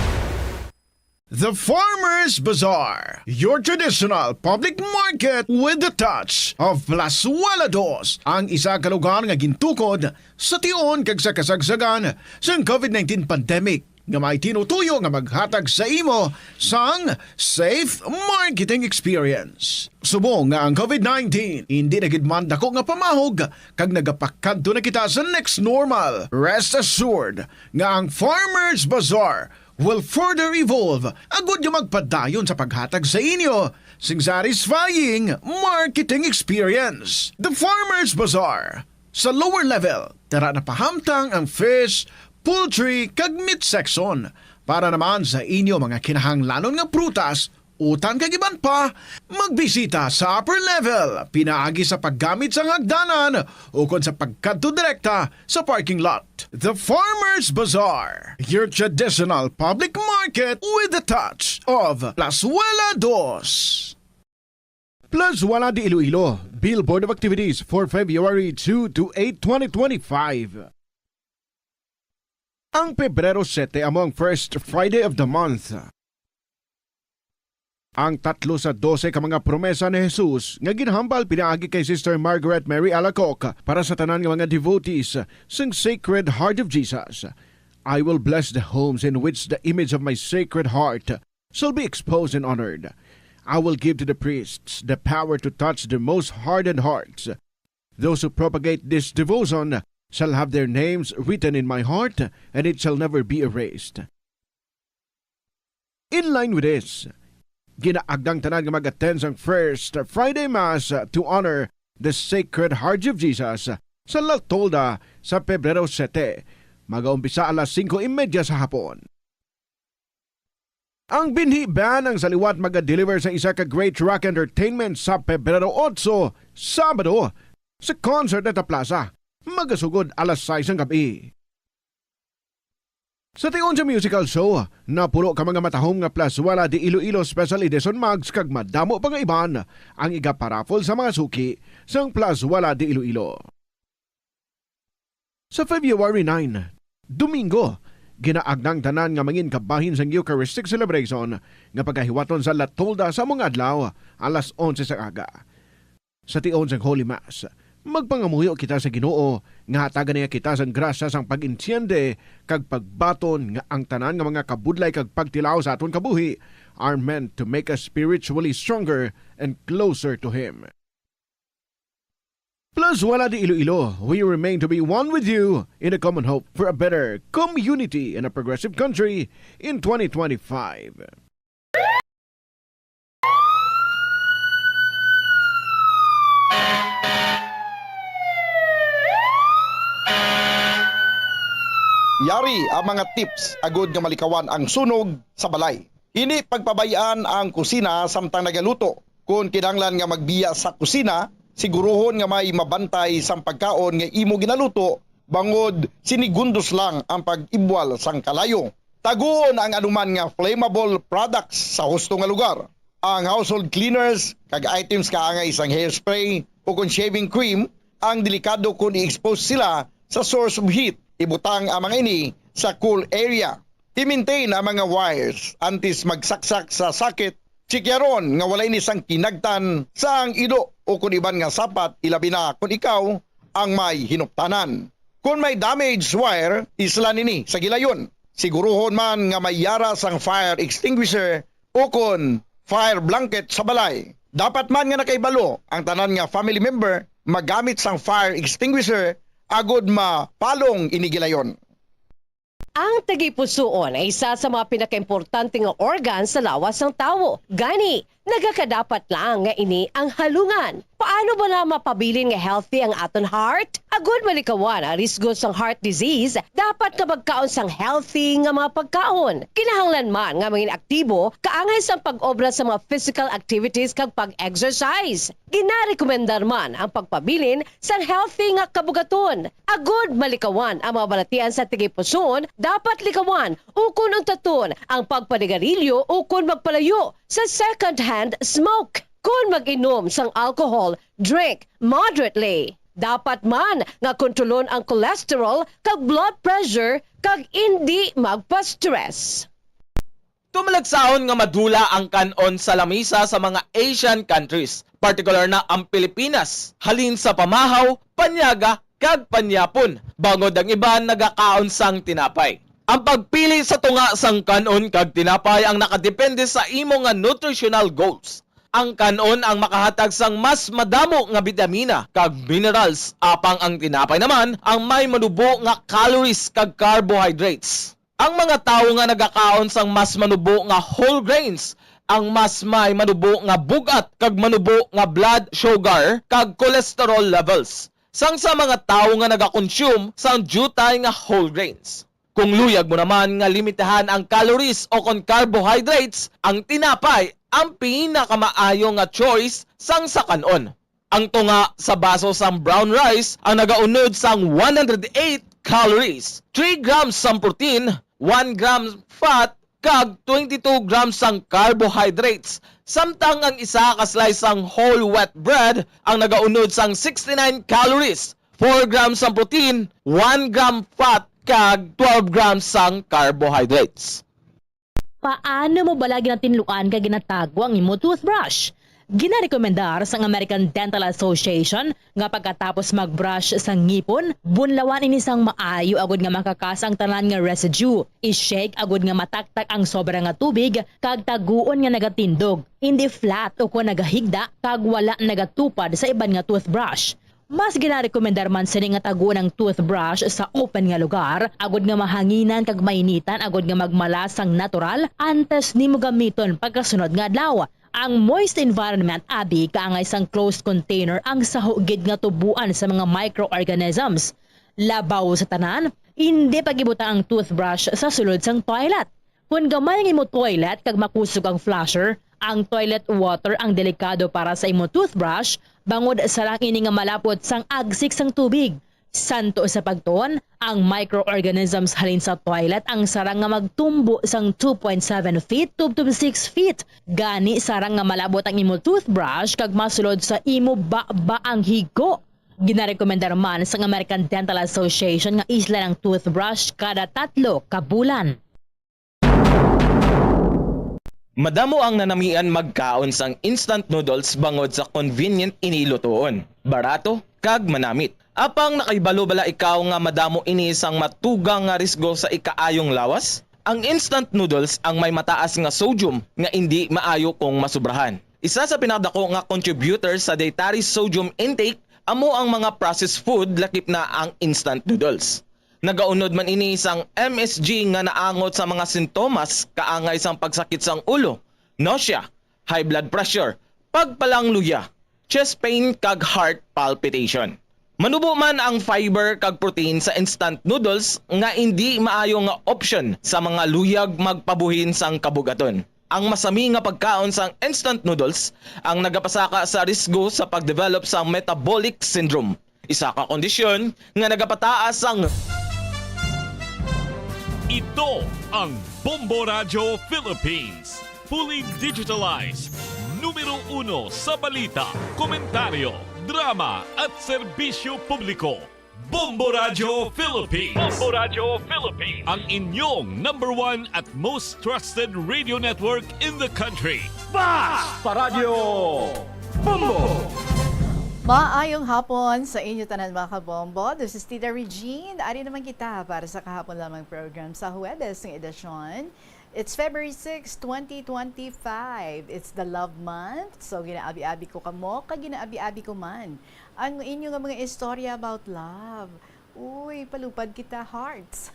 The Farmers Bazaar, your traditional public market with the touch of Plazuela Dos, ang isa ka lugar nga gintukod sa tion kag sa kasagsagan sang COVID nineteen pandemic, nga may tinutuyo nga maghatag sa imo sang safe marketing experience. Subong nga ang COVID nineteen hindi na gid man dako nga pamahog kag nagapakadto na kita sa next normal, rest assured nga ang Farmers Bazaar will further evolve agud nga magpadayon sa paghatag sa inyo sing satisfying marketing experience. The Farmers Bazaar, sa lower level, tara na pahamtang ang fish, poultry, kag meat section. Para naman sa inyo mga kinahanglanon nga prutas, utan kag iban pa, magbisita sa upper level pinaagi sa paggamit sang hagdanan ukon sa pagkadto direkta sa parking lot. The Farmers Bazaar, your traditional public market with the touch of Plazuela Dos. Plazuela de Iloilo, Billboard of Activities for February two to eight, twenty twenty-five. Ang Pebrero sete amo ang first Friday of the month. Ang tatlo sa dose ka mga promesa ni Jesus nga ginhambal pinaagi kay Sister Margaret Mary Alacoque para sa tanan nga mga devotees sang Sacred Heart of Jesus. "I will bless the homes in which the image of my Sacred Heart shall be exposed and honored. I will give to the priests the power to touch the most hardened hearts. Those who propagate this devotion shall have their names written in my heart, and it shall never be erased." In line with this, ginaagdang tanan nga mag-attend sang First Friday Mass to honor the Sacred Heart of Jesus sa La Tolda sa Pebrero sete. Mag-aumpisa alas singko y media sa hapon. Ang Binhi Band ang sa liwat maga-deliver sa isa ka great rock entertainment sa Pebrero otso, Sabado, sa Concert at Plaza. Magasugod alas sais ang gabi. Sa tion sa musical show, napulo ka mga matahom nga Plazuela de Iloilo Special Edition mugs kag madamo pa nga iban ang igaparaffle sa mga suki sang Plazuela de Iloilo. Sa February nine, Domingo, ginaagnang tanan nga mangin kabahin sang Eucharistic celebration nga pagahiwaton sa La Tolda sa mga adlaw, alas onse sa aga. Sa tion sang Holy Mass, magpangamuyo kita sa Ginoo nga hatagan niya kita sang grasya sang pag-entiende kag pagbaton nga ang tanan nga mga kabudlay kag pagtilaw sa aton kabuhi are meant to make us spiritually stronger and closer to Him. As Wala di Iloilo, we remain to be one with you in a common hope for a better community and a progressive country in twenty twenty-five. Yari ang mga tips agud nga malikawan ang sunog sa balay. Hindi pagpabay-an ang kusina samtang nagaluto. Kon kinahanglan nga magbiya sa kusina, siguruhon nga may mabantay sang pagkaon nga imo ginaluto, bangod sinigundos lang ang pag-ibwal sang kalayo. Taguon ang anuman nga flammable products sa husto nga lugar. Ang household cleaners kag items kaangay sang hairspray o kon shaving cream ang delikado kon i-expose sila sa source of heat. Ibutang ang mga ini sa cool area. I-maintain ang mga wires antes magsaksak sa socket. Tsikyaron nga wala ini sang kinagtan sang ilo o kon iban nga sapat, ilabi na kon ikaw ang may hinuptanan. Kon may damaged wire, islan ini sa gilayon. Siguruhon man nga may yara sang fire extinguisher o kon fire blanket sa balay. Dapat man nga nakahibalo ang tanan nga family member magamit sang fire extinguisher agud mapalong ini gilayon. Ang tagipusoon ay isa sa mga pinakaimportante nga organ sa lawas sang tawo. Gani, nagakadapat lang nga ini ang halungan. Paano bala mapabilin nga healthy ang aton heart? Agud malikawan ang risgo sang heart disease, dapat nga magkaon sang healthy nga mga pagkaon. Kinahanglan man nga mangin aktibo kaangay sang pag-obra sa mga physical activities kag pag-exercise. Ginarekomendar man ang pagpabilin sang healthy nga kabugaton. Agud malikawan ang mga balatian sa tagipusoon, dapat likawan ukon untaton ang pagpanigarilyo ukon magpalayo sa second-hand smoke. Kon mag-inom sang alcohol, drink moderately. Dapat man nga kontrolon ang cholesterol kag blood pressure kag indi magpa-stress. Tumalagsahon nga madula ang kan-on sa lamisa sa mga Asian countries, partikular na ang Pilipinas, halin sa pamahaw, panyaga, kag panyapon, bangod ang iban nagakaon sang tinapay. Ang pagpili sa tunga sang kan-on kag tinapay ang nakadepende sa imo nga nutritional goals. Ang kan-on ang makahatag sang mas madamo nga bitamina kag minerals, apang ang tinapay naman ang may manubo nga calories kag carbohydrates. Ang mga tawo nga nagakaon sang mas manubo nga whole grains ang mas may manubo nga bug-at kag manubo nga blood sugar kag cholesterol levels sang sa mga tawo nga nagakonsume sang diutay nga whole grains. Kung luyag mo naman nga limitahan ang calories o kon carbohydrates, ang tinapay ang pinakamaayo nga choice sang sa kan-on. Ang tunga sa baso sang brown rice ang nagaunod sang one hundred eight calories, three grams sang protein, one gram fat, kag twenty-two grams sang carbohydrates, samtang ang isa ka slice sang whole wheat bread ang nagaunod sang sixty-nine calories, four grams sang protein, one gram fat, kag twelve grams sang carbohydrates. Paano mo bala ginatinluan kag ginatago ang imo toothbrush? Ginarekomendar sang American Dental Association nga pagkatapos mag-brush sa ngipon, bunlawan ini sang maayo agud nga makakas ang tanan nga residue. I-shake agud nga mataktak ang sobra nga tubig kag taguon nga nagatindog, indi flat ukon nagahigda kag wala nagatupad sa iban nga toothbrush. Mas ginarekomendar man sini nga taguon ang toothbrush sa open nga lugar, agud nga mahanginan kag mainitan agud nga magmala sang natural antes nimo gamiton pagkasunod nga adlaw. Ang moist environment abi kaangay sang closed container ang saho gid nga tuboan sa mga microorganisms. Labaw sa tanan, indi pag-ibutang ang toothbrush sa sulod sang toilet. Kon gamay ang imo toilet kag makusog ang flusher, ang toilet water ang delikado para sa imo toothbrush, bangod sarang ini nga malapot sang agsik sang tubig. Santo sa pagtuon, ang microorganisms halin sa toilet ang sarang nga magtumbo sang two point seven feet tubtob six feet. Gani, sarang nga malabot ang imo toothbrush kag masulod sa imo baba ang higko. Ginarekomendar man sang American Dental Association nga islan ang toothbrush kada tatlo ka bulan. Madamo ang nanamian magkaon sang instant noodles bangod sa convenient ini lutuon, barato, kag manamit. Apang nakahibalo bala ikaw nga madamo ini sang matugang nga risgo sa ikaayong lawas? Ang instant noodles ang may mataas nga sodium nga indi maayo kung masubrahan. Isa sa pinakadako nga contributor sa dietary sodium intake amo ang mga processed food, lakip na ang instant noodles. Nagaunod man ini sang M S G nga naangot sa mga sintomas kaangay sang pagsakit sang ulo, nausea, high blood pressure, pagpalangluya, chest pain kag heart palpitation. Manubo man ang fiber kag protein sa instant noodles nga indi maayo nga option sa mga luyag magpabuhin sang kabugaton. Ang masami nga pagkaon sang instant noodles ang nagapasaka sa risgo sa pag-develop sang metabolic syndrome, isa ka kondisyon nga nagapataas sang Ito ang Bombo Radyo Philippines, fully digitalized, numero uno sa balita, komentaryo, drama at serbisyo publiko. Bombo Radyo Philippines. Bombo Radyo Philippines. Ang inyong number one at most trusted radio network in the country. Basta Radyo Bombo! Maayong hapon sa inyo tanan, mga kabombo. This is Tita Regine. Ari naman kita para sa kahapon lamang program sa Huwebes nga edisyon. It's February six, twenty twenty-five. It's the love month. So, ginaabi-abi ko kamo, kag ginaabi-abi ko man ang inyo nga mga istorya about love. Uy, palupad kita, hearts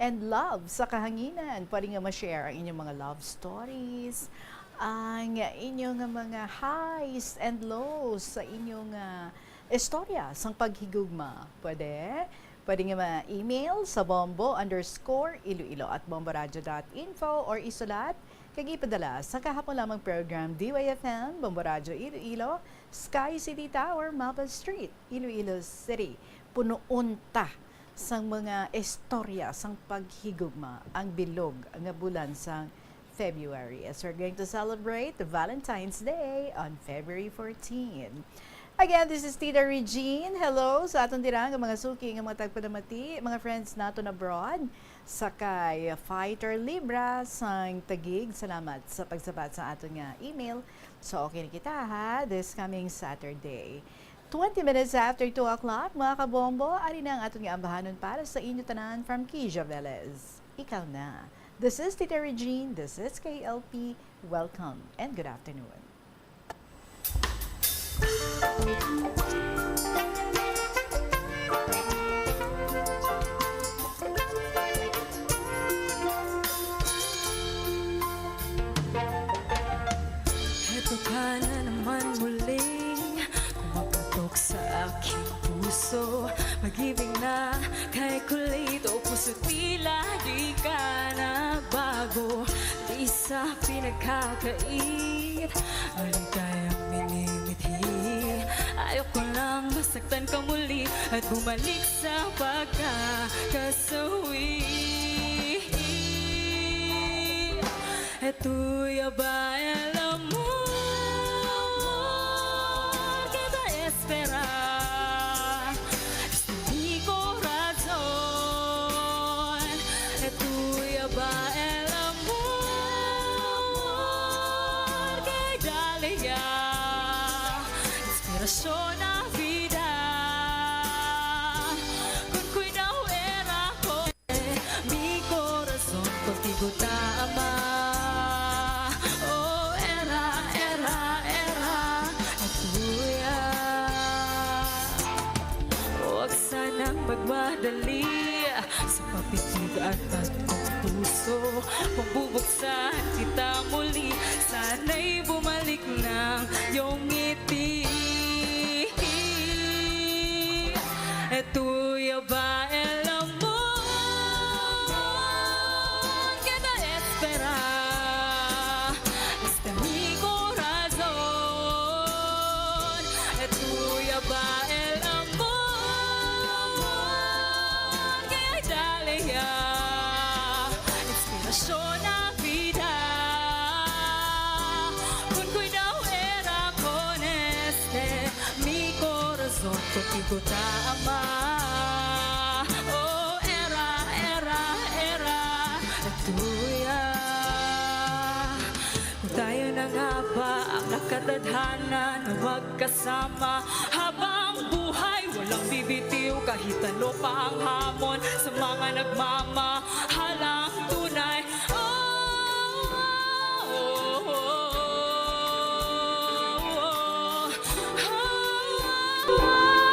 and love sa kahanginan. Pwede nga ma-share ang inyong mga love stories, ang inyo nga mga highs and lows sa inyo nga istorya sang paghigugma. Pwede? Pwede nga ma-email sa bombo underscore iloilo at bomboradio dot info or isulat kag ipadala sa kahapon lamang program, D Y F M, Bombo Radyo Iloilo, Sky City Tower, Mapa Street, Iloilo City. Punoon ta sang mga istorya sang paghigugma ang bilog nga bulan sang February, as we're going to celebrate Valentine's Day on February fourteen. Again, this is Tita Regine. Hello sa aton dira nga mga suki nga mga tagpanamati, mga friends naton abroad. Sa kay Fighter Libra sang Taguig, salamat sa pagsabat sa aton nga email. So, okay na kita, ha, this coming Saturday. Twenty minutes after two o'clock, mga kabombo, ari na ang aton nga ambahanon para sa inyo tanan from Kija Velez. Ikaw na. This is Tita Regine, this is K L P. Welcome and good afternoon. Heto ka na naman muli, kumaputok sa aking puso. Pag-ibig na kay kulit o puso tila di ka na bago. Di sa pinagkakait, maligayang minimithi. Ayoko nang masaktan ka muli at bumalik sa pagkakasawi. Estoy ba el amor que te espera? Mi corazón, estoy ba el amor que dale ya inspiración a vida. Con cuidado era con mi corazón contigo tama. Oh, era, era, era, estoy ya. Huwag sanang magmadali sa papitig at kong puso. Pagbubuksan kita muli, sana'y bumalik ng iyong ngiti. Estoy ba el amor que te espera? Este mi corazón, estoy ba el amor que dale ya inspiración a vida. Con cuidado era con este mi corazón, contigo tama. Oh, era, era, era, estoy ya. Kung tayo na nga ba ang nakatadhana na magkasama habang buhay, walang bibitiw kahit ano pa ang hamon sa mga nagmamahalang tunay. Oh, oh, oh, oh, oh.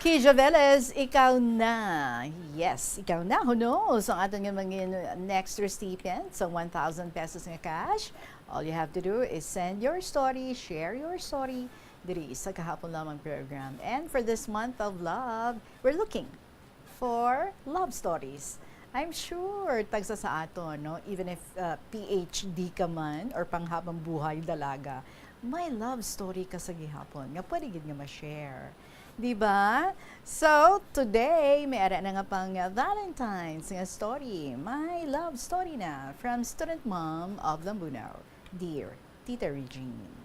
Kija Velez, ikaw na. Yes, ikaw na. Who knows? Ang aton nga mangin next recipient sa one thousand pesos nga cash. All you have to do is send your story, share your story diri sa Kahapon Lamang program. And for this month of love, we're looking for love stories. I'm sure tagsa sa aton, no, even if, uh, P H D ka man or panghabang buhay dalaga, may love story ka sa gihapon nga pwede gid nga ma-share. Di ba? So, today, may ara na nga pang Valentine's nga story. My love story na from student mom of Lambunao. Dear Tita Regine.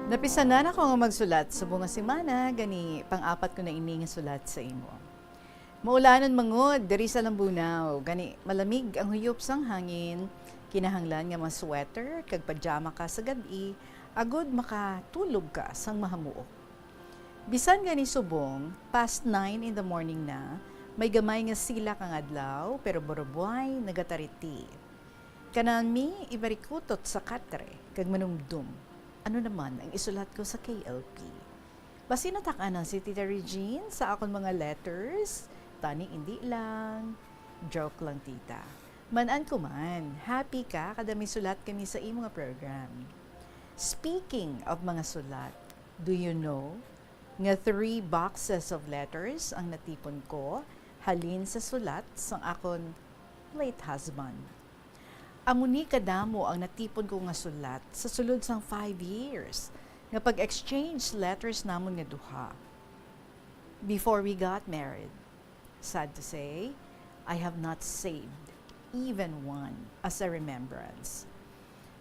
Napisanan ako nga magsulat subong nga semana, gani pang-apat ko na ini nga sulat sa imo. Maulanon mangod diri sa Lambunao, gani malamig ang huyop sang hangin, kinahanglan nga ma-sweater kag pajama ka sa gab-i agod makatulog ka sang mahamuok. Bisan gani subong past nine in the morning na, may gamay nga silak ang adlaw, pero burubway nagatariti. Kanami ibarikutot sa katre kag manumdom, ano naman ang isulat ko sa K L P? Basi natak-an na si Tita Regine sa akon mga letters? Tani indi lang. Joke lang, tita. Man-an ko man, happy ka kada may sulat kami sa imo nga program. Speaking of mga sulat, do you know nga three boxes of letters ang natipon ko halin sa sulat sang akon late husband? Amo ni kadamo ang natipon ko nga sulat sa sulod sang five years nga pag-exchange letters namon nga duha. Before we got married, sad to say, I have not saved even one as a remembrance.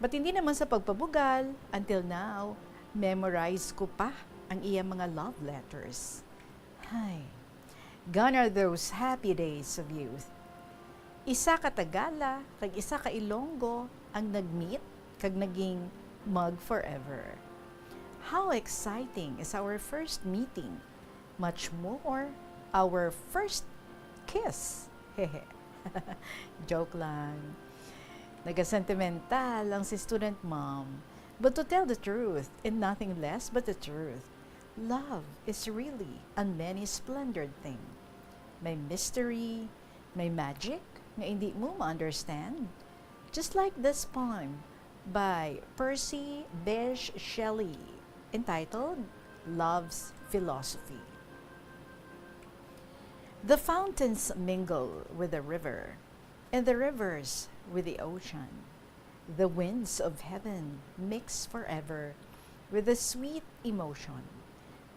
But hindi naman sa pagpabugal, until now, memorize ko pa ang iya mga love letters. Hay, gone are those happy days of youth. Isa ka Tagala kag isa ka Ilonggo ang nag-meet kag naging mag forever. How exciting is our first meeting, much more our first kiss. Joke lang. Nagasentimental ang si student mom. But to tell the truth, and nothing less but the truth, love is really a many-splendored thing. May mystery, may magic nga hindi mo ma-understand. Just like this poem by Percy Bysshe Shelley entitled Love's Philosophy. The fountains mingle with the river, and the rivers with the ocean. The winds of heaven mix forever with the sweet emotion.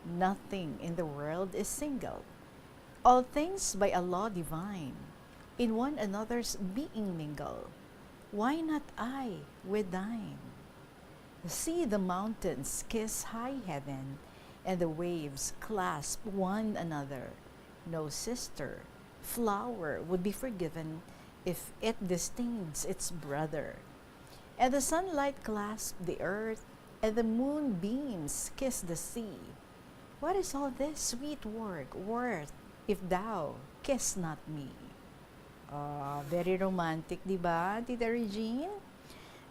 Nothing in the world is single. All things by a law divine in one another's being mingle. Why not I with thine? See the mountains kiss high heaven, and the waves clasp one another. No sister flower would be forgiven if it disdains its brother. And the sunlight clasp the earth, and the moonbeams kiss the sea. What is all this sweet work worth if thou kiss not me? Ah, very romantic, di ba, Tita Regine?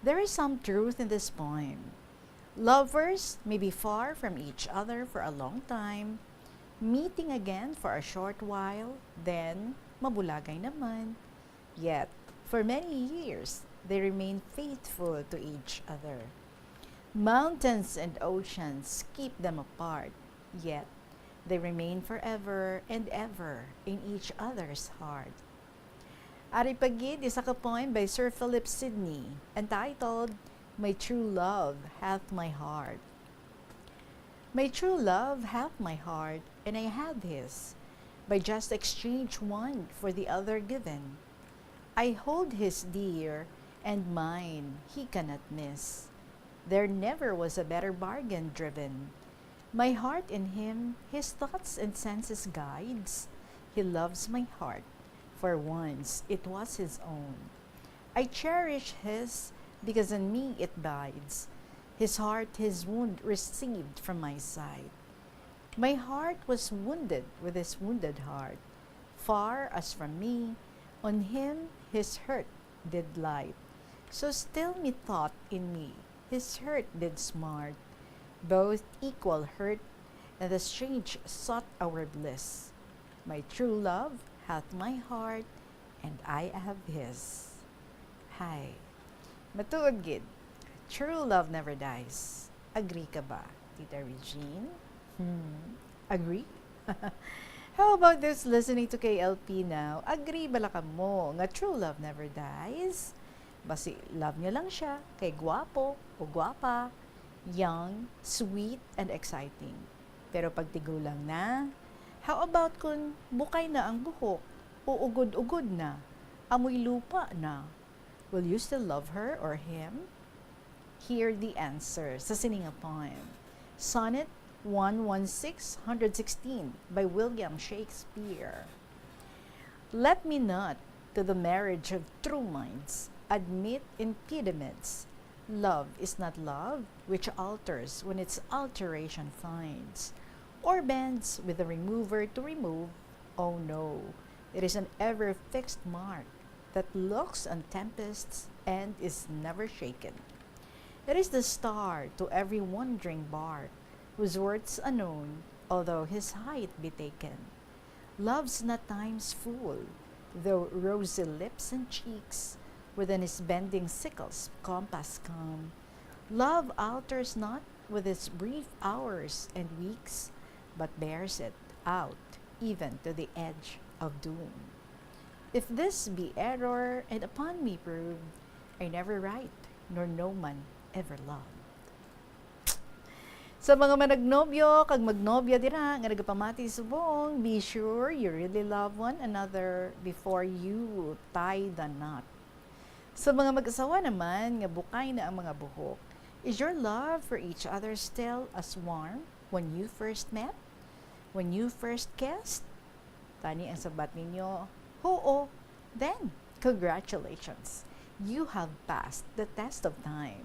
There is some truth in this poem. Lovers may be far from each other for a long time, meeting again for a short while, then mabulagay naman. Yet, for many years, they remain faithful to each other. Mountains and oceans keep them apart, yet they remain forever and ever in each other's heart. Ari pa gid isa ka poem by Sir Philip Sidney entitled My True Love Hath My Heart. My true love hath my heart, and I have his, by just exchange one for the other given. I hold his dear, and mine he cannot miss. There never was a better bargain driven. My heart in him his thoughts and senses guides. He loves my heart, for once it was his own. I cherish his, because in me it bides. His heart his wound received from my side. My heart was wounded with his wounded heart. Far as from me, on him his hurt did light. So still methought in me his hurt did smart. Both equal hurt, and the strange sought our bliss. My true love hath my heart, and I have his. Hay, matuod gid, true love never dies. Agree ka ba, Tita Regine? Hmm. Agree? How about this, listening to K L P now? Agree bala kamo nga true love never dies? Basi love nyo lang siya kay gwapo o gwapa, young, sweet, and exciting. Pero pag tigulang na, how about kung bukay na ang buhok o ugod-ugod na, amoy lupa na? Will you still love her or him? Hear the answer sa sini nga poem. Sonnet one one six, hundred sixteen by William Shakespeare. Let me not to the marriage of true minds admit impediments. Love is not love which alters when its alteration finds, or bends with the remover to remove. Oh no, it is an ever fixed mark that looks on tempests and is never shaken. It is the star to every wandering bark, whose worth's unknown, although his height be taken. Love's not time's fool, though rosy lips and cheeks within his bending sickle's compass come. Love alters not with its brief hours and weeks, but bears it out even to the edge of doom. If this be error, and upon me proved, I never write, nor no man ever loved. Sa mga managnobyo kag magnobya dira nga nagapamati subong, be sure you really love one another before you tie the knot. Sa mga mag-asawa naman nga bukay na ang mga buhok, is your love for each other still as warm when you first met? When you first kissed? Tani ang sabat ninyo, "Huo." Then, congratulations. You have passed the test of time.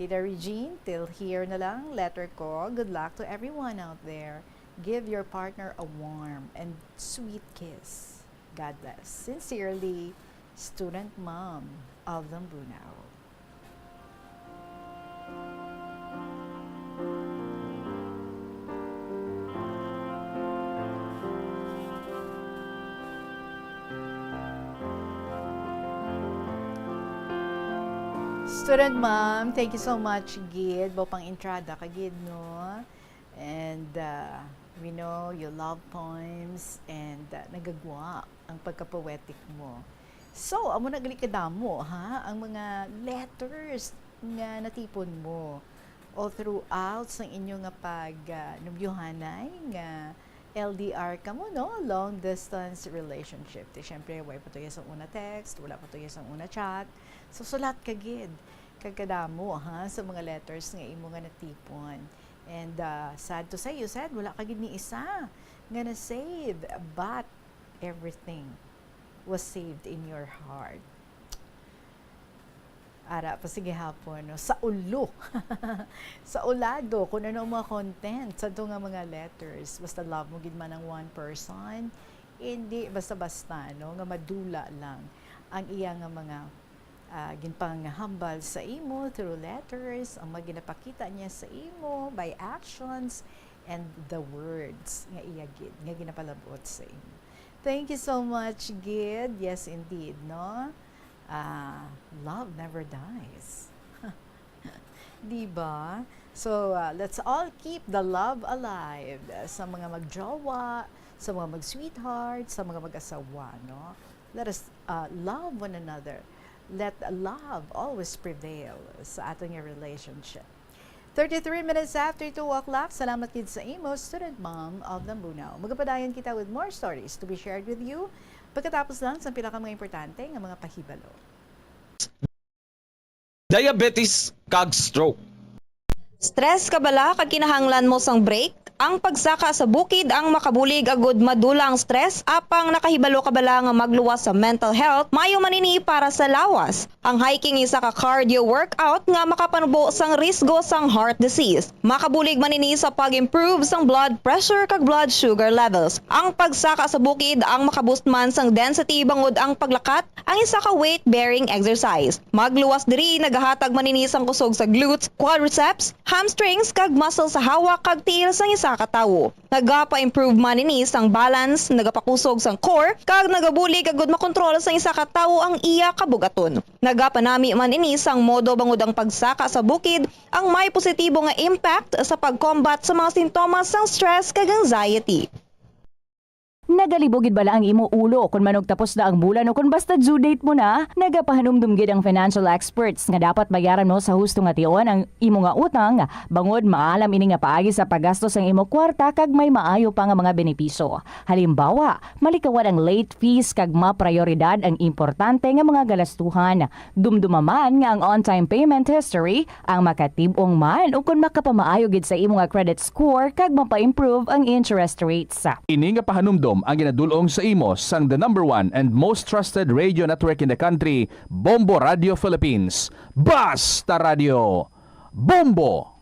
Tita Regine, till here na lang, letter ko. Good luck to everyone out there. Give your partner a warm and sweet kiss. God bless. Sincerely, Student Mom of Lambunao. Student Mom, thank you so much gid. Baw pang entrada ka gid, no? And, uh, we know you love poems and, uh, nagagwa ang pagka-poetic mo. So, amo na gali kadamo, ha, ang mga letters nga natipon mo all throughout sa inyo nga pag, ah, nobyohanay nga L D R kamo, no? Long distance relationship. Ti, syempre, way pa to iya sang una text, wala pa to iya sang una chat. So, sulat ka gid kag kadamo, ha, sa mga letters nga imo nga natipon. And, ah, sad to say, you said, wala ka gid ni isa nga na-save, but everything was saved in your heart. Ara pa sa gihapon, no? Sa ulo. Sa ulado, kung ano ang mga content sa to nga mga letters. Basta love mo gid man ang one person, hindi basta-basta, no, nga madula lang ang iya nga mga, ah, ginpanghambal sa imo through letters, ang mga ginapakita niya sa imo by actions and the words nga iya gid nga ginapalabot sa imo. Thank you so much gid. Yes, indeed, no? Ah, love never dies. Di ba? So, ah, let's all keep the love alive. Sa mga magjowa, sa mga mag-sweetheart, sa mga mag-asawa, no? Let us, ah, love one another. Let love always prevail sa aton nga relationship. Thirty-three minutes after two o'clock, salamat gid sa imo, Student Mom of Lambunao. Magapadayon kita with more stories to be shared with you pagkatapos lang sa pila ka mga importante nga mga pahibalo. Diabetes kag stroke. Stress ka bala kag kinahanglan mo sang break? Ang pagsaka sa bukid ang makabulig agud madula ang stress, apang nakahibalo ka bala nga magluwas sa mental health? Maayo man ini para sa lawas. Ang hiking isa ka cardio workout nga makapanubo sang risgo sang heart disease. Makabulig man ini sa pag-improve sang blood pressure kag blood sugar levels. Ang pagsaka sa bukid ang makaboost man sang density, bangod ang paglakat ang isa ka weight-bearing exercise. Magluwas diri nagahatag man ini sang kusog sa glutes, quadriceps, hamstrings, kag muscle sa hawak kag tiil sang isa ka tawo. Nagapa-improve man ini sang balance, nagapakusog sang core, kag nagabulig agud makontrol sang isa ka tawo ang iya kabug-aton. Nagapanami man ini sang modo bangod ang pagsaka sa bukid ang may positibo nga impact sa pag-combat sa mga sintomas sang stress kag anxiety. Nagalibog gid bala ang imo ulo kon manugtapos na ang bulan o kon basta due date mo na? Nagapahanumdom gid ang financial experts nga dapat bayaran mo sa husto nga tion ang imo nga utang, bangod maalam ini nga paagi sa paggasto sang imo kwarta kag may maayo pa nga mga benepisyo. Halimbawa, malikawan ang late fees kag maprayoridad ang importante nga mga galastuhan. Dumduma man nga ang on-time payment history ang makatib-ong man ukon makapamaayo gid sa imo nga credit score kag mapa-improve ang interest rates. Ini nga pahanumdom ang ginadul-ong sa imo sang the number one and most trusted radio network in the country, Bombo Radio Philippines. Basta Radio, Bombo!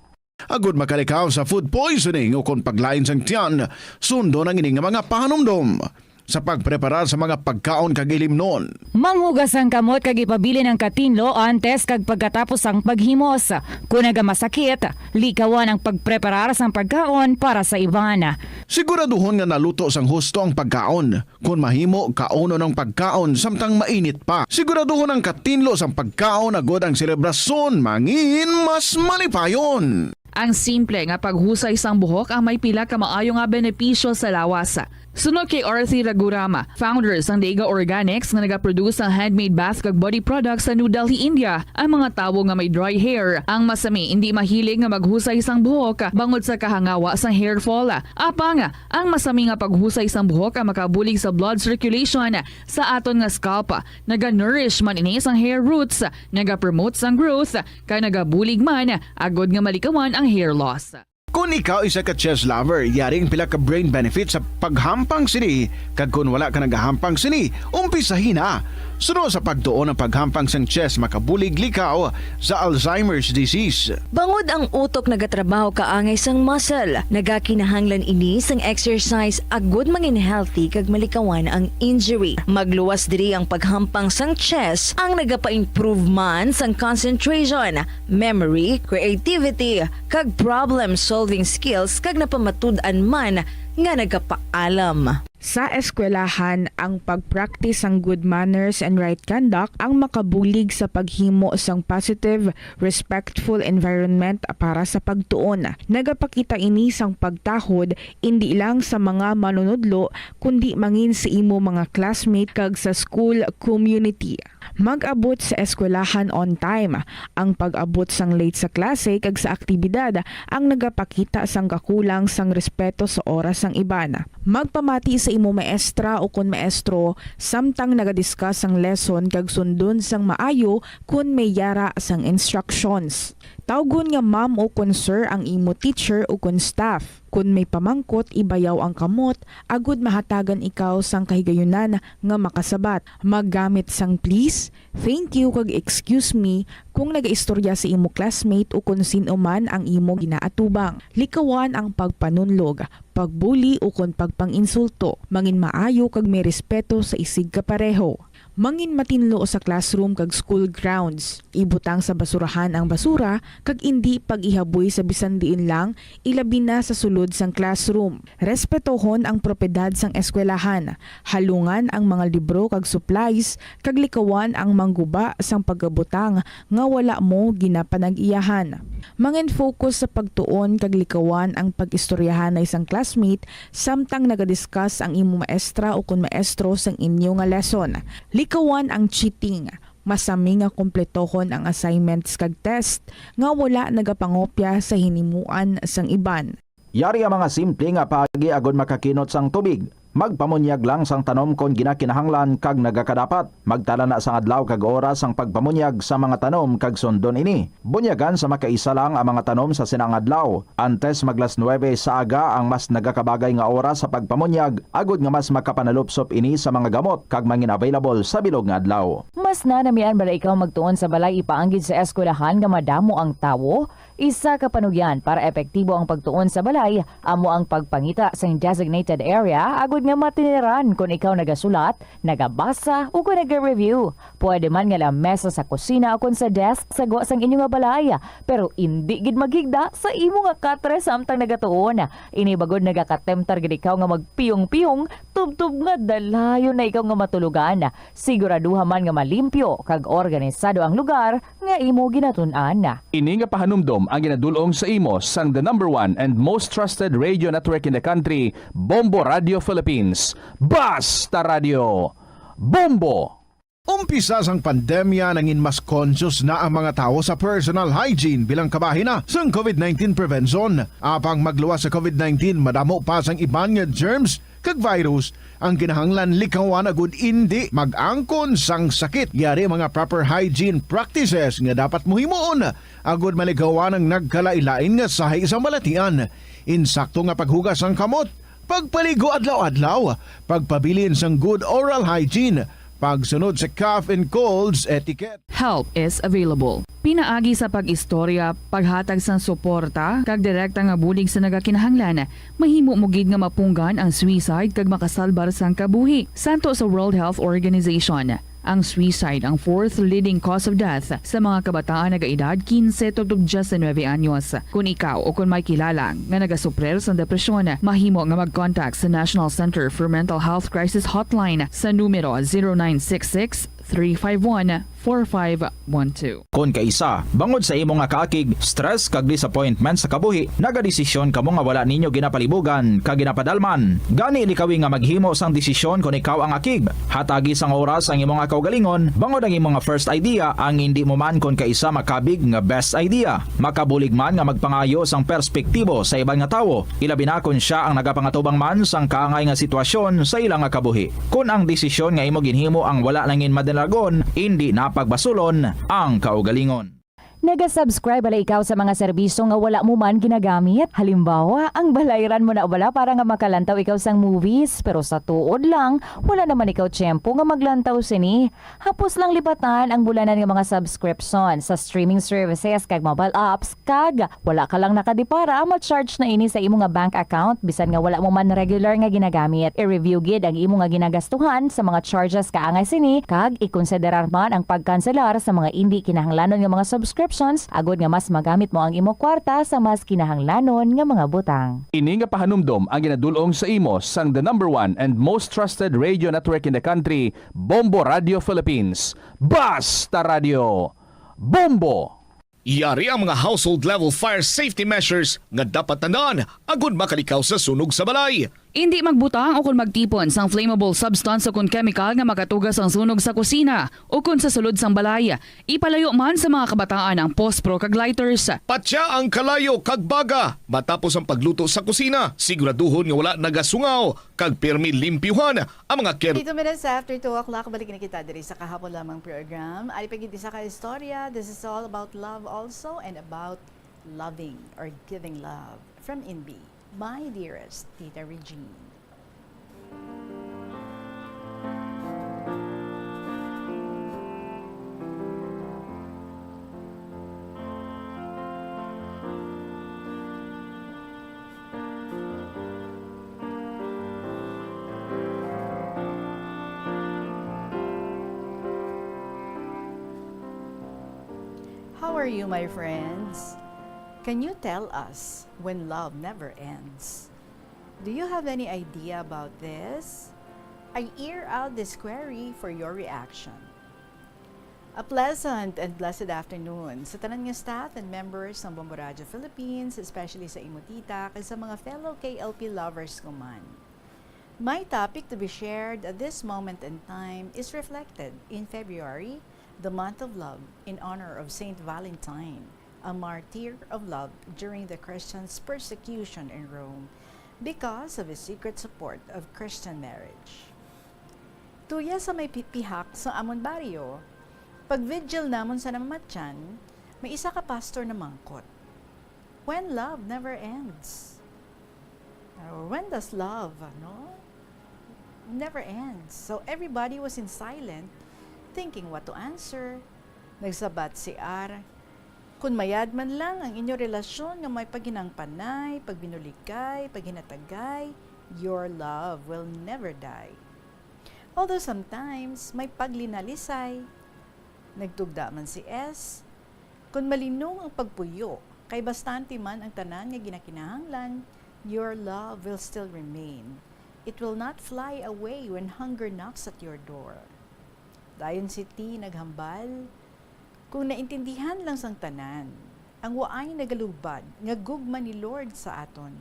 Agud makalikaw sa food poisoning ukon paglain sang tiyan, sundon ang ini nga mga pahanumdom sa pagpreparar sa mga pagkaon kag ilimnon. Manghugas ang kamot kag ipabilin ang katinlo antes kag pagkatapos sang paghimos. Kon nagamasakit, likawan ang pagpreparar sang pagkaon para sa iban. Siguraduhon nga naluto sang husto ang pagkaon. Kon mahimo, kaunon ang pagkaon samtang mainit pa. Siguraduhon ang katinlo sang pagkaon agud ang selebrasyon mangin mas malipayon. Ang simple nga paghusay sang buhok ang may pila ka maayo nga benepisyo sa lawas. Suno kay Arthi Raghuram, founder sang Dega Organics nga nagaproduce sang handmade bath kag body products sa New Delhi, India, ang mga tawo nga may dry hair ang masami indi mahilig nga maghusay sang buhok bangod sa kahangawa sang hair fall. Apang ang masami nga paghusay sang buhok ang makabulig sa blood circulation sa aton nga scalp. Naga-nourish man ini sang hair roots, nagapromote sang growth, kag nagabulig man agud nga malikawan ang hair loss. Kon ikaw isa ka chess lover, yari ang pila ka brain benefits sa paghampang sini, kag kon wala ka nagahampang sini, umpisahi na. Suno sa pagtuon ang paghampang sang chess makabulig likaw sa Alzheimer's disease. Bangod ang utok nagatrabaho kaangay sang muscle, nagakinahanglan ini sang exercise agud mangin healthy kag malikawan ang injury. Magluwas diri ang paghampang sang chess ang nagapa-improve man sang concentration, memory, creativity, kag problem-solving skills kag napamatud-an man nga nagapaalam. Sa eskwelahan, ang pag-practice sang good manners and right conduct ang makabulig sa paghimo sang positive, respectful environment para sa pagtuon. Nagapakita ini sang pagtahod indi lang sa mga manunudlo, kundi mangin sa imo mga classmate kag sa school community. Mag-abot sa eskwelahan on time. Ang pag-abot sang late sa klase kag sa aktibidad ang nagapakita sang kakulang sang respeto sa oras sang iban. Magpamati sa imo maestra ukon maestro samtang naga-discuss sang lesson kag sundon sang maayo kon may yara sang instructions. Tawgon nga ma'am ukon sir ang imo teacher ukon staff. Kon may pamangkot, ibayaw ang kamot agud mahatagan ikaw sang kahigayunan nga makasabat. Maggamit sang please, thank you, kag excuse me kon nagaistorya sa imo classmate ukon sin-o man ang imo ginaatubang. Likawan ang pagpanunlog, pagbuli, ukon pagpang-insulto. Mangin maayo kag may respeto sa isigkapareho. Mangin matinlo sa classroom kag school grounds. Ibutang sa basurahan ang basura kag indi pag-ihaboy sa bisan diin lang, ilabi na sa sulod sang classroom. Respetohon ang propiedad sang eskwelahan. Halungan ang mga libro kag supplies, kag likawan ang mangguba sang pagabutang nga wala mo ginapanag-iyahan. Mangin-focus sa pagtuon kag likawan ang pag-istoryahanay sang classmate samtang nagadiscuss ang imo maestra ukon maestro sang inyo nga lesson. Likawan ang cheating. Masami nga kumpletohon ang assignments kag test nga wala nagapangopya sa hinimuan sang iban. Yari ang mga simple nga paagi agud makakinot sang tubig. Magpamunyag lang sang tanom kon ginakinahanglan kag nagakadapat. Magtala na sang adlaw kag oras sang pagpamunyag sa mga tanom kag sundon ini. Bunyagan sa makaisa lang ang mga tanom sa sina nga adlaw. Antes mag las nuebe sa aga ang mas nagakabagay nga oras sa pagpamunyag, agod nga mas makapanalupsop ini sa mga gamot kag mangin-available sa bilog nga adlaw. Mas nanamian bala ikaw magtuon sa balay ipaanggid sa eskwelahan nga madamo ang tawo? Isa ka panugyan para epektibo ang pagtuon sa balay amo ang pagpangita sing designated area agud nga matiniran kon ikaw nagasulat, nagabasa, o kon naga-review. Pwede man nga lamesa sa kusina o kon sa desk sa gwa sang inyo nga balay, pero indi gid maghigda sa imo nga katre samtang nagatuon. Ini bagod nagakatemptar gid ikaw nga magpiyong-piyong tubtob nga dalayon na ikaw nga matulogan. Siguraduha man nga malimpyo kag organisado ang lugar nga imo ginatun-an. Ini nga pahanumdom ang ginadul-ong sa imo sang the number one and most trusted radio network in the country, Bombo Radio Philippines. Basta Radio! Bombo! Umpisa sang pandemya, nangin mas conscious na ang mga tawo sa personal hygiene bilang kabahin na sang covid nineteen prevention. Apang magluwas sa covid nineteen, madamo pa sang iban nga germs kag virus ang kinahanglan likawan agud indi mag-angkon sang sakit. Yari ang mga proper hygiene practices nga dapat mo himuon agud malikawan ang nagkalain-lain nga sahi sang balatian. Insakto nga paghugas sang kamot, pagpaligo adlaw-adlaw, pagpabilin sang good oral hygiene, pagsunod sa cough and colds etiquette. Help is available. Pinaagi sa pag-istorya, paghatag sang suporta, kag direkta nga bulig sa nagakinahanglan, mahimo mo gid nga mapunggan ang suicide kag makasalbar sang kabuhi. Santo sa World Health Organization, ang suicide ang fourth leading cause of death sa mga kabataan nagaedad kinse tubtob diyes nuebe anyos. Kon ikaw o kon may kilala nga nagasuprir sang depresyon, mahimo nga mag-contact sa National Center for Mental Health Crisis Hotline sa numero zero nine six six, three five one, four five one two. Kon kaisa, bangod sa imo nga kaakig, stress kag disappointment sa kabuhi, nagadesisyon kamo nga wala ninyo ginapalibugan kag ginapadalman. Gani, likawi nga maghimo sang desisyon kon ikaw ang akig. Hatagi sang oras ang imo nga kaugalingon, bangod ang imo nga first idea ang indi mo man kon kaisa makabig nga best idea. Makabulig man nga magpangayo sang perspektibo sa iban nga tawo, ilabi na kon sia ang nagapangatubang man sang kaangay nga sitwasyon sa ila nga kabuhi. Kon ang desisyon nga imo ginhimo ang wala nangin madalagon, indi na pagbasulon ang kaugalingon. Naga-subscribe bala ikaw sa mga serbisyo nga wala mo man ginagamit? Halimbawa, ang balayran mo na bala para nga makalantaw ikaw sang movies, pero sa tuod lang, wala naman ikaw tiyempo nga maglantaw sini. Hapos lang lipatan ang bulanan nga mga subscription sa streaming services kag mobile apps, kag wala ka lang nakadipara, ma-charge na ini sa imo nga bank account bisan nga wala mo man regular nga ginagamit. I-review gid ang imo nga ginagastuhan sa mga charges kaangay sini, kag ikonsiderar man ang pagkanselar sa mga indi kinahanglanon nga mga subscriptions agod nga mas magamit mo ang imo kwarta sa mas kinahanglanon nga mga butang. Ini nga pahanumdom ang ginadul-ong sa imo sang the number one and most trusted radio network in the country, Bombo Radio Philippines. Basta Radio! Bombo! Yari ang mga household level fire safety measures nga dapat tandaan agud makalikaw sa sunog sa balay. Indi magbutang o kon magtipon sang flammable substance o kon chemical nga makatuga sang sunog sa kusina o kon sa sulod sang balay. Ipalayo man sa mga kabataan ang pospro kag lighters. Patya ang kalayo kag baga matapos ang pagluto sa kusina. Siguraduhon nga wala nagasungaw kag pirmi limpyuhan ang mga ker- Eight minutes after two o'clock, balik na kita diri sa Kahapon Lamang program. Ari pa gid isa ka istorya. This is all about love also and about loving or giving love from Inbi. My dearest Tita Regine. How are you, my friends? Can you tell us when love never ends? Do you have any idea about this? I air out this query for your reaction. A pleasant and blessed afternoon sa tanan nga staff and members ng Bombo Radio Philippines, especially sa imo tita, kag sa mga fellow K L P lovers ko man. My topic to be shared at this moment in time is reflected in February, the month of love, in honor of Saint Valentine, a martyr of love during the Christians' persecution in Rome. Because of his secret support of Christian marriage. Tuya sa may pi-, pihak sa amon baryo, pag vigil namon sa namamatyan, may isa ka pastor na mangkot, "When love never ends?" Or, "When does love, no? Never ends." So everybody was in silent, thinking what to answer. Nagsabat si R, "Kun mayad man lang ang inyo relasyon nga may paghinangpanay, pagbinuligay, paghinatagay, your love will never die." Although sometimes may paglinalisay. Nagtugda man si S, "Kun malinong ang pagpuyo, kay bastante man ang tanan nga ginakinahanglan, your love will still remain. It will not fly away when hunger knocks at your door." Dayon si T naghambal, "Kung naintindihan lang sang tanan, ang waay nagalubad nga gugma ni Lord sa aton,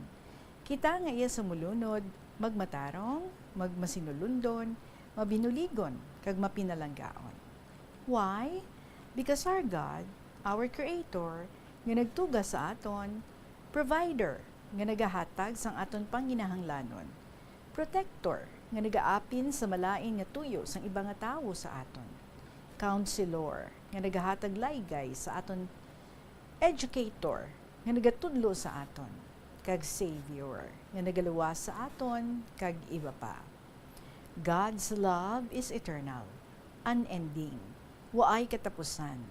kita nga iya sumulunod, magmatarong, magmasinulundon, mabinuligon, kag mapinalanggaon." Why? Because our God, our Creator, nga nagtuga sa aton, Provider, nga nagahatag sang aton panginahanglanon, Protector, nga nagaapin sa malain nga tuyo sang iba nga tawo sa aton, Counselor, nga nagahatag laygay sa aton, Educator, nga nagatudlo sa aton, kag Savior, nga nagaluwas sa aton, kag iba pa. God's love is eternal, unending, waay katapusan,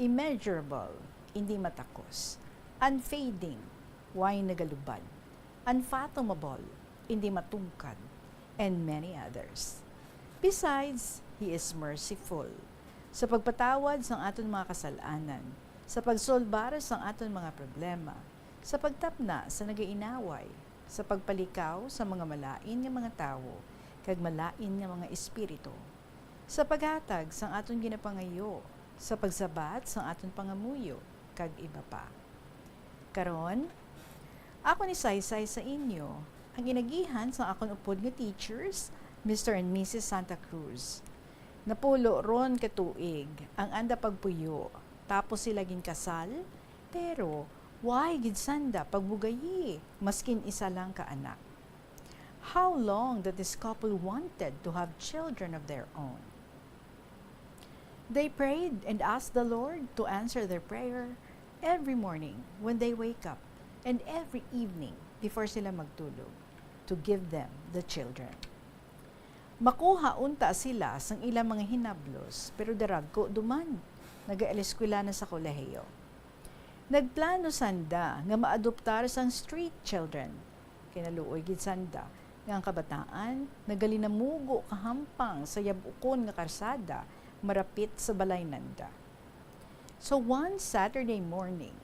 immeasurable, indi matakos, unfading, way nagalubad, unfathomable, indi matungkad, and many others. Besides, He is merciful, sa pagpatawad sang aton mga kasal-anan, sa pagsolbar sang aton mga problema, sa pagtapna sa nagainaway, sa pagpalikaw sa mga malain nga mga tawo kag malain nga mga espiritu, sa paghatag sang aton ginapangayo, sa pagsabat sang aton pangamuyo, kag iba pa. Karon, akon isaysay sa inyo ang inagihan sang akon upod nga teachers, Mister and Missus Santa Cruz. Napulo ron ka tuig ang anda pagpuyo, tapos sila ginkasal, pero way gid sanda pagbugayi, maskin isa lang ka anak. How long that this couple wanted to have children of their own. They prayed and asked the Lord to answer their prayer every morning when they wake up and every evening before sila magtulog, to give them the children. Makuha unta sila sang ilang mga hinablos, pero daragko duman, nagaeskwela na sa kolehiyo. Nagplano sanda nga maadoptar sang street children. Kay naluoy gid sanda nga ang kabataan nagalinamugo kahampang sa yab-ukon nga karsada marapit sa balay nanda. So one Saturday morning,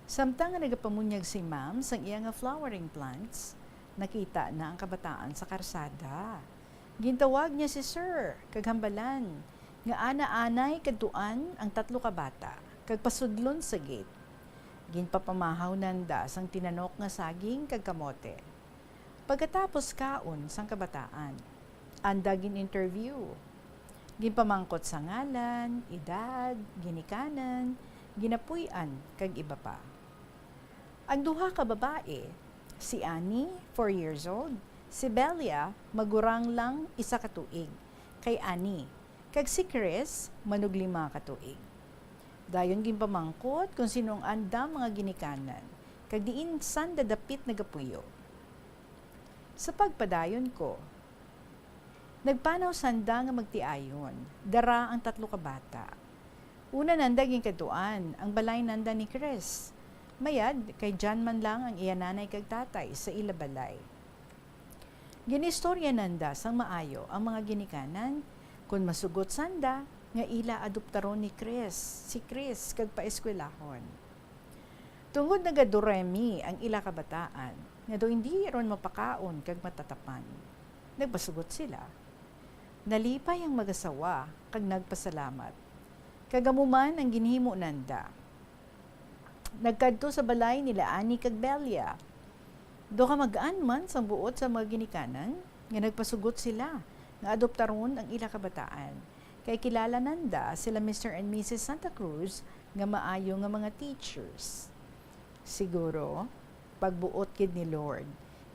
samtang nga nagapamunyag si Ma'am sang iya nga flowering plants, nakita na ang kabataan sa karsada. Gintawag niya si Sir kag hambalan nga ana anay kadtuan ang tatlo ka bata kag pasudlon sa gate. Ginpapamahaw nanda sang tinanok nga saging kag kamote. Pagkatapos kaon sang kabataan, anda gin-interview. Ginpamangkot sa ngalan, edad, ginikanan, ginapuy-an, kag iba pa. Ang duha ka babayi, si Annie, four years old, si Belia, magurang lang isa ka tuig, kay Annie, kag si Chris, manuglima ka tuig. Dayon ginpamangkot kon sino ang anda mga ginikanan, kag diin sanda dapit nagapuyo. Sa pagpadayon ko, nagpanaw sanda nga magtiayon, dara ang tatlo ka bata. Una nanda ginkadtuan ang balay nanda ni Chris. Mayad, kay dyan man lang ang iya nanay kag tatay sa ila balay. Ginistorya nanda sang maayo ang mga ginikanan, kon masugot sanda nga ila adoptaron ni Chris, si Chris, kag paeskwelahon. Tungod nagaduremi ang ila kabataan, nga daw indi ron mapakaon kag matatapan, nagpasugot sila. Nalipay ang mag-asawa kag nagpasalamat. Kag amo man ang ginhimo nanda. Nagkadto sa balay nila Annie kag Belia. Daw kamag-an man sang buot sa mga ginikanan, nga nagpasugot sila nga adoptaron ang ila kabataan, kay kilala nanda sila Mister and Missus Santa Cruz nga maayo nga mga teachers. Siguro, pagbuot gid ni Lord,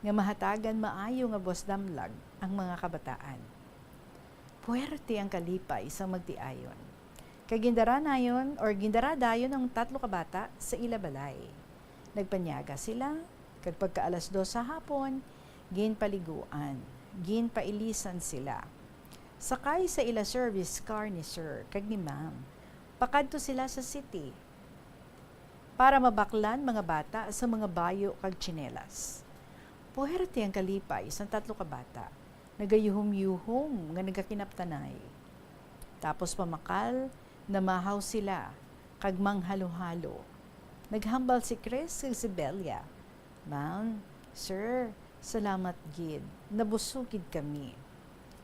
nga mahatagan maayo nga buwas damlag ang mga kabataan. Puwerte ang kalipay sang magtiayon. Kag gindaranayon or gindaradayon ang tatlo ka bata sa ila balay. Nagpanyaga sila, kag pagka alas dos sa hapon, ginpaliguan, ginpailisan sila. Sakay sa ila service car ni Sir kag ni Ma'am, pakadto sila sa city para mabaklan mga bata sa mga bayo kag tsinelas. Puwerte ang kalipay sang tatlo ka bata. Nagayuhom-yuhom nga nagakinaptanay. Tapos pamakal, namahaw sila kag manghalo-halo. Naghambal si Chris kag si Belia, "Ma'am, sir, salamat gid. Nabusog gid kami."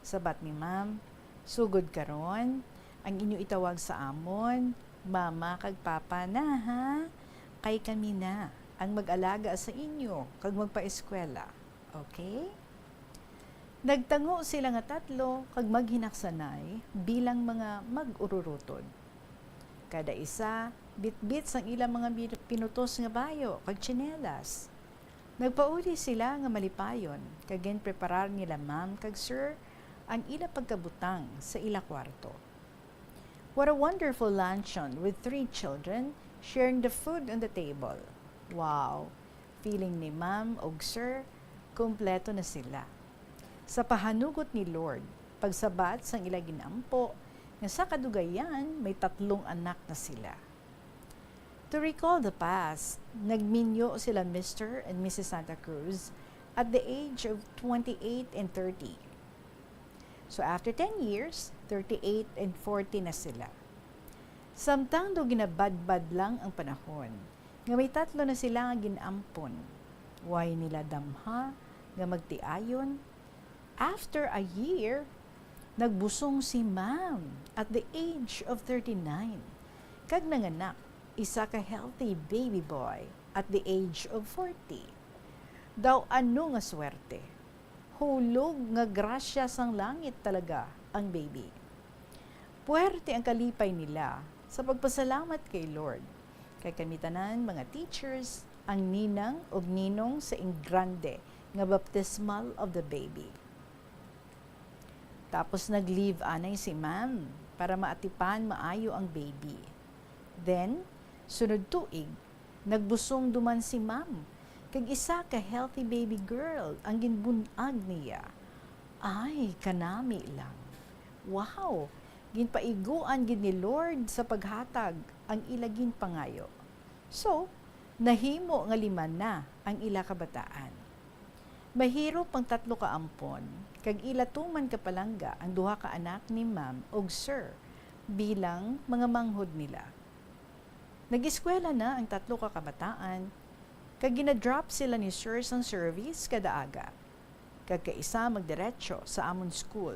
Sabat ni Ma'am, "Sugod karon, ang inyo itawag sa amon, mama kag papa na, ha? Kay kami na ang mag-alaga sa inyo kag magpaeskwela. Okay?" Nagtango sila nga tatlo kag maghinaksanay bilang mga mag-ururutod. Kada isa bitbit sang ila mga bi-, pinutos nga bayo kag tsinelas. Nagpauli sila nga malipayon, kag ginpreparar nila Ma'am kag Sir ang ila pagkabutang sa ila kwarto. What a wonderful luncheon with three children sharing the food on the table. Wow! Feeling ni Ma'am ug Sir, kompleto na sila. Sa pahanugot ni Lord, pagsabat sang ila gin-ampo nga sa kadugayan may tatlong anak na sila. To recall the past, nagminyo sila Mister and Missus Santa Cruz at the age of twenty-eight and thirty. So after ten years, thirty-eight and forty na sila. Samtang daw ginabadbad lang ang panahon, nga may tatlo na sila nga gin-ampon. Way nila damha nga magtiayon. After a year, nagbusong si Ma'am at the age of thirty-nine, kag nanganak isa ka healthy baby boy at the age of forty. Daw ano nga swerte! Hulog nga grasya sang langit talaga ang baby. Puwerte ang kalipay nila sa pagpasalamat kay Lord, kay kami tanan, mga teachers, ang ninang ug ninong sa ingrande nga baptismal of the baby. Tapos nag-leave anay si Ma'am para maatipan maayo ang baby. Then, sunod tuig, nagbusong duman si Ma'am, kag isa ka healthy baby girl ang ginbun-ag niya. Ay, kanami lang. Wow! Ginpaiguan gid ni Lord sa paghatag ang ila ginpangayo. So, nahimo nga lima na ang ila kabataan. Mahirop ang tatlo ka ampon, kag ila tuman ka palangga ang duha ka anak ni Ma'am ug Sir bilang mga manghod nila. Nag-eskwela na ang tatlo ka kabataan, kag gina-drop sila ni Sir sang service kada aga, kag kaisa magdiretso sa amon school.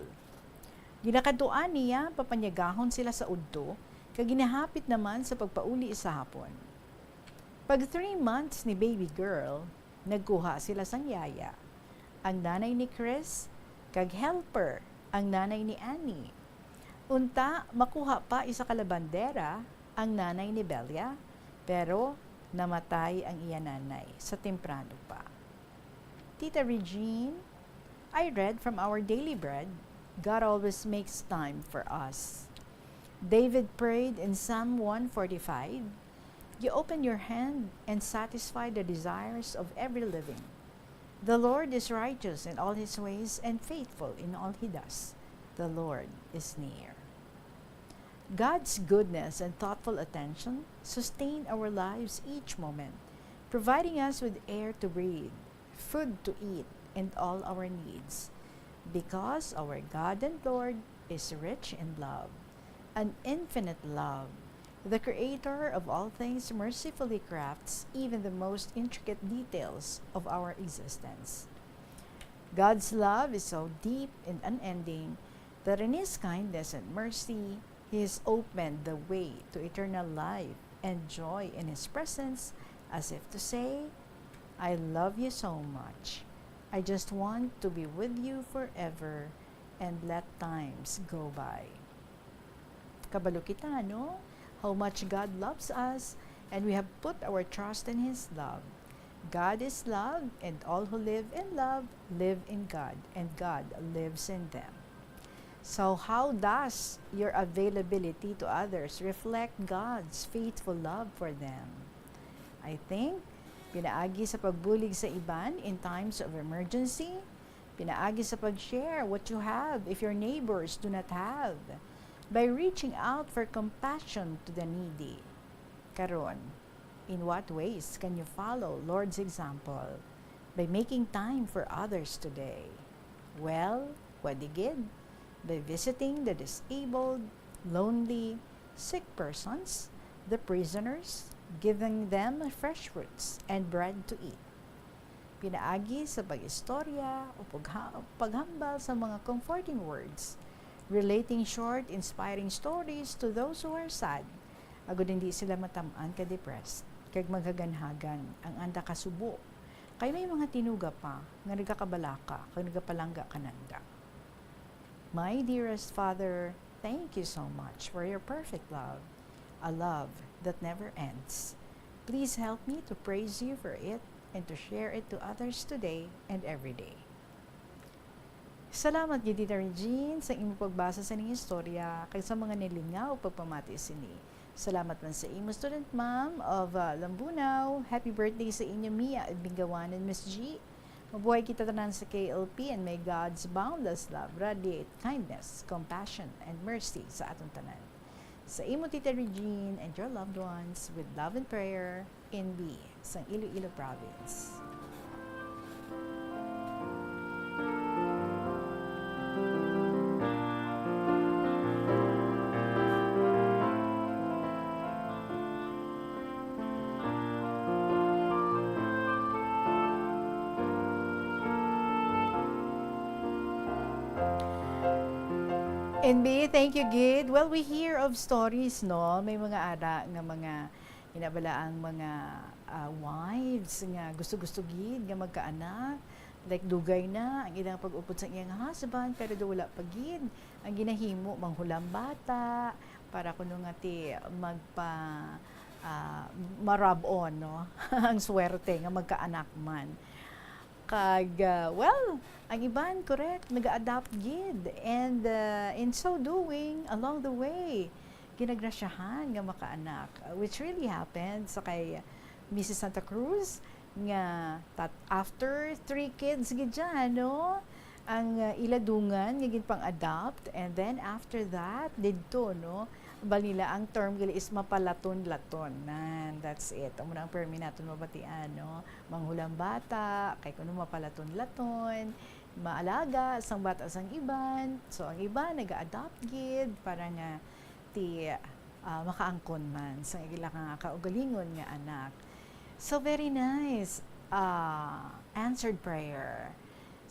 Ginakadtuan niya papanyagahon sila sa udto, kag ginahapit naman sa pagpauli sa hapon. Pag three months ni baby girl, nagkuha sila sang yaya, ang nanay ni Chris, kag helper, ang nanay ni Annie. Unta, makuha pa isa ka labandera ang nanay ni Belia, pero namatay ang iya nanay sa temprano pa. Tita Regine, I read from our daily bread, God always makes time for us. David prayed in Psalm one forty-five, "You open your hand and satisfy the desires of every living. The Lord is righteous in all his ways and faithful in all he does. The Lord is near." God's goodness and thoughtful attention sustain our lives each moment, providing us with air to breathe, food to eat, and all our needs. Because our God and Lord is rich in love, an infinite love, the Creator of all things mercifully crafts even the most intricate details of our existence. God's love is so deep and unending that in His kindness and mercy, He has opened the way to eternal life and joy in His presence, as if to say, "I love you so much. I just want to be with you forever and let times go by." Kabalo kita, no? How much God loves us, and we have put our trust in His love. God is love, and all who live in love live in God, and God lives in them. So, how does your availability to others reflect God's faithful love for them? I think, pinaagi sa pagbulig sa iban in times of emergency, pinaagi sa pag-share what you have if your neighbors do not have, by reaching out for compassion to the needy. Karon, in what ways can you follow Lord's example? By making time for others today. Well, pwede gid by visiting the disabled, lonely, sick persons, the prisoners, giving them fresh fruits and bread to eat. Pinaagi sa pag-istorya o pagha-, paghambal sa mga comforting words, relating short, inspiring stories to those who are sad, agud hindi sila matam-an ka depressed kag maghaganhagan ang anda ka subo, kay may mga tinuga pa nga nagakabalaka kag nagapalangga kananda. My dearest Father, thank you so much for your perfect love, a love that never ends. Please help me to praise you for it and to share it to others today and every day. Salamat gid, Tita Regine, sa imong pagbasa sa ining istorya kag sa mga nilingaw pagpamati sini. Salamat man sa imo, student ma'am of, uh, Lambunao. Happy birthday sa inyo, Mia Bingawan and Miss G. Mabuhay kita tanan sa K L P, and may God's boundless love radiate kindness, compassion, and mercy sa aton tanan. Sa imo, Tita Regine, and your loved ones, with love and prayer, N B, sang Iloilo Province. N B, thank you gid. Well, we hear of stories, no? May mga ara nga mga, ina bala, ang mga, ah, wives nga gusto-gusto gid nga magkaanak. Like, dugay na ang ilang pag-upod sa iyang husband, pero daw wala pa gid ang ginahimo, manghulam bata, para kuno nga ti magpa, ah, ma-rub on, no? Ang swerte nga magkaanak man. Kag, ah, well, ang iban, correct, nag-adapt gid. And, ah, in so doing, along the way, ginagrasyahan nga makaanak, uh, which really happened sa kay Missus Santa Cruz, nga tat-, after three kids gid siya, no? Ang, uh, ila dungan nga ginpang-adopt, and then after that, didto, no? Bal nila ang term gali is mapalaton-laton. Nan, that's it. Amo na ang permi naton mabatian, no? Manghulam bata, kay kuno mapalaton-laton, maalaga sang bata sang iban. So, ang iban naga-adopt gid para nga ti, ah, makaangkon man sa ila nga kaugalingon nga anak. So, very nice, ah, answered prayer.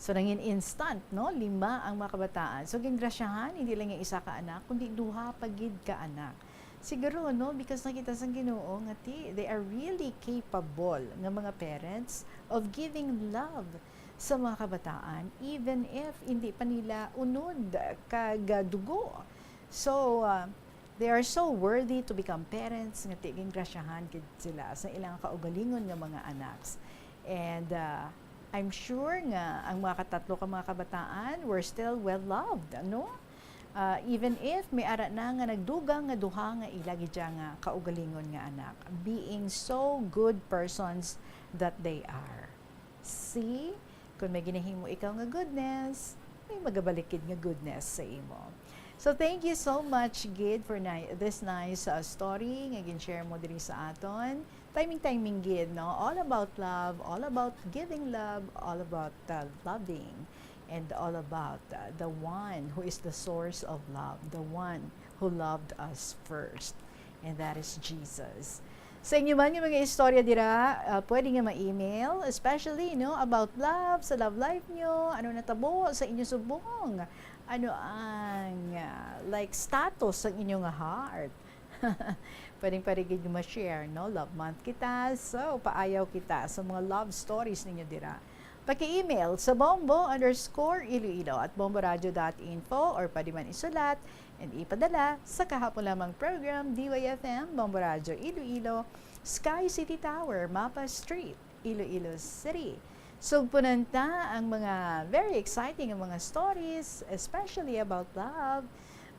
So, nangin instant, no? Lima ang mga kabataan. So, gingrasyahan, hindi lang yung isa ka anak, kundi duha pa gid ka anak. Siguro, no? Because nakita sang Ginoo nga ti, they are really capable nga mga parents of giving love sa mga kabataan, even if hindi pa nila unod kag dugo. So, ah, they are so worthy to become parents nga ti gingrasyahan gid sila sa ilang kaugalingon nga mga anaks. And, ah, I'm sure nga ang mga katatlo ka mga kabataan were still well loved, ano? Ah, even if may ara na nga nagdugang nga duha nga ila gid nga kaugalingon nga anak, being so good persons that they are. See, kung may ginahimo ikaw nga goodness, may magabalik gid nga goodness sa imo. So, thank you so much gid for ni-, this nice, uh, story nga gin-share mo diri sa aton. Timing-timing gid, no? All about love, all about giving love, all about, uh, loving, and all about, uh, the one who is the source of love, the one who loved us first, and that is Jesus. Sa inyo man nga mga istorya dira, ah, pwede nga ma-email, especially, no, about love, sa love life nyo, ano natabo sa inyo subong, ano ang, ah, like, status sa inyo nga heart. Pwedeng pwede gid nga ma-share, no? Love month kita, so paayaw kita sa mga love stories ninyo dira. Paki-email sa bombo underscore iloilo at bomboradio dot info, or pwede man isulat and ipadala sa kahapon lamang program, D Y F M, Bombo Radyo Iloilo, Sky City Tower, Mapa Street, Iloilo City. Sugpunan ta ang mga very exciting nga mga stories, especially about love.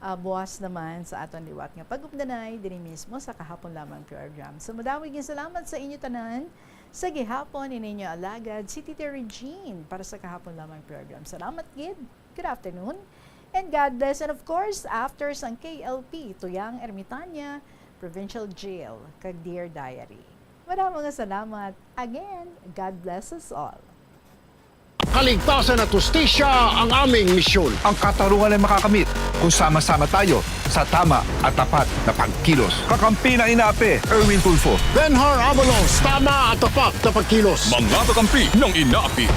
Ah, buwas naman sa aton liwat nga pag-umdanay diri mismo sa Kahapon Lamang program. So, madamo gid salamat sa inyo tanan. Sa gihapon, ini inyo alagad, si Tita Regine, para sa Kahapon Lamang program. Salamat gid. Good afternoon. And God bless. And of course, after sang K L P, Tuyang Ermitania, Provincial Jail, kag Dear Diary. Madamo nga salamat. Again, God bless us all. Kaligtasan at hustisya ang aming misyon. Ang katarungan ay makakamit kung sama-sama tayo sa tama at tapat na pagkilos. Kakampi ng INAPE, Erwin Tulfo. Benhar Abalos, tama at tapat na pagkilos. Mga kakampi ng INAPE,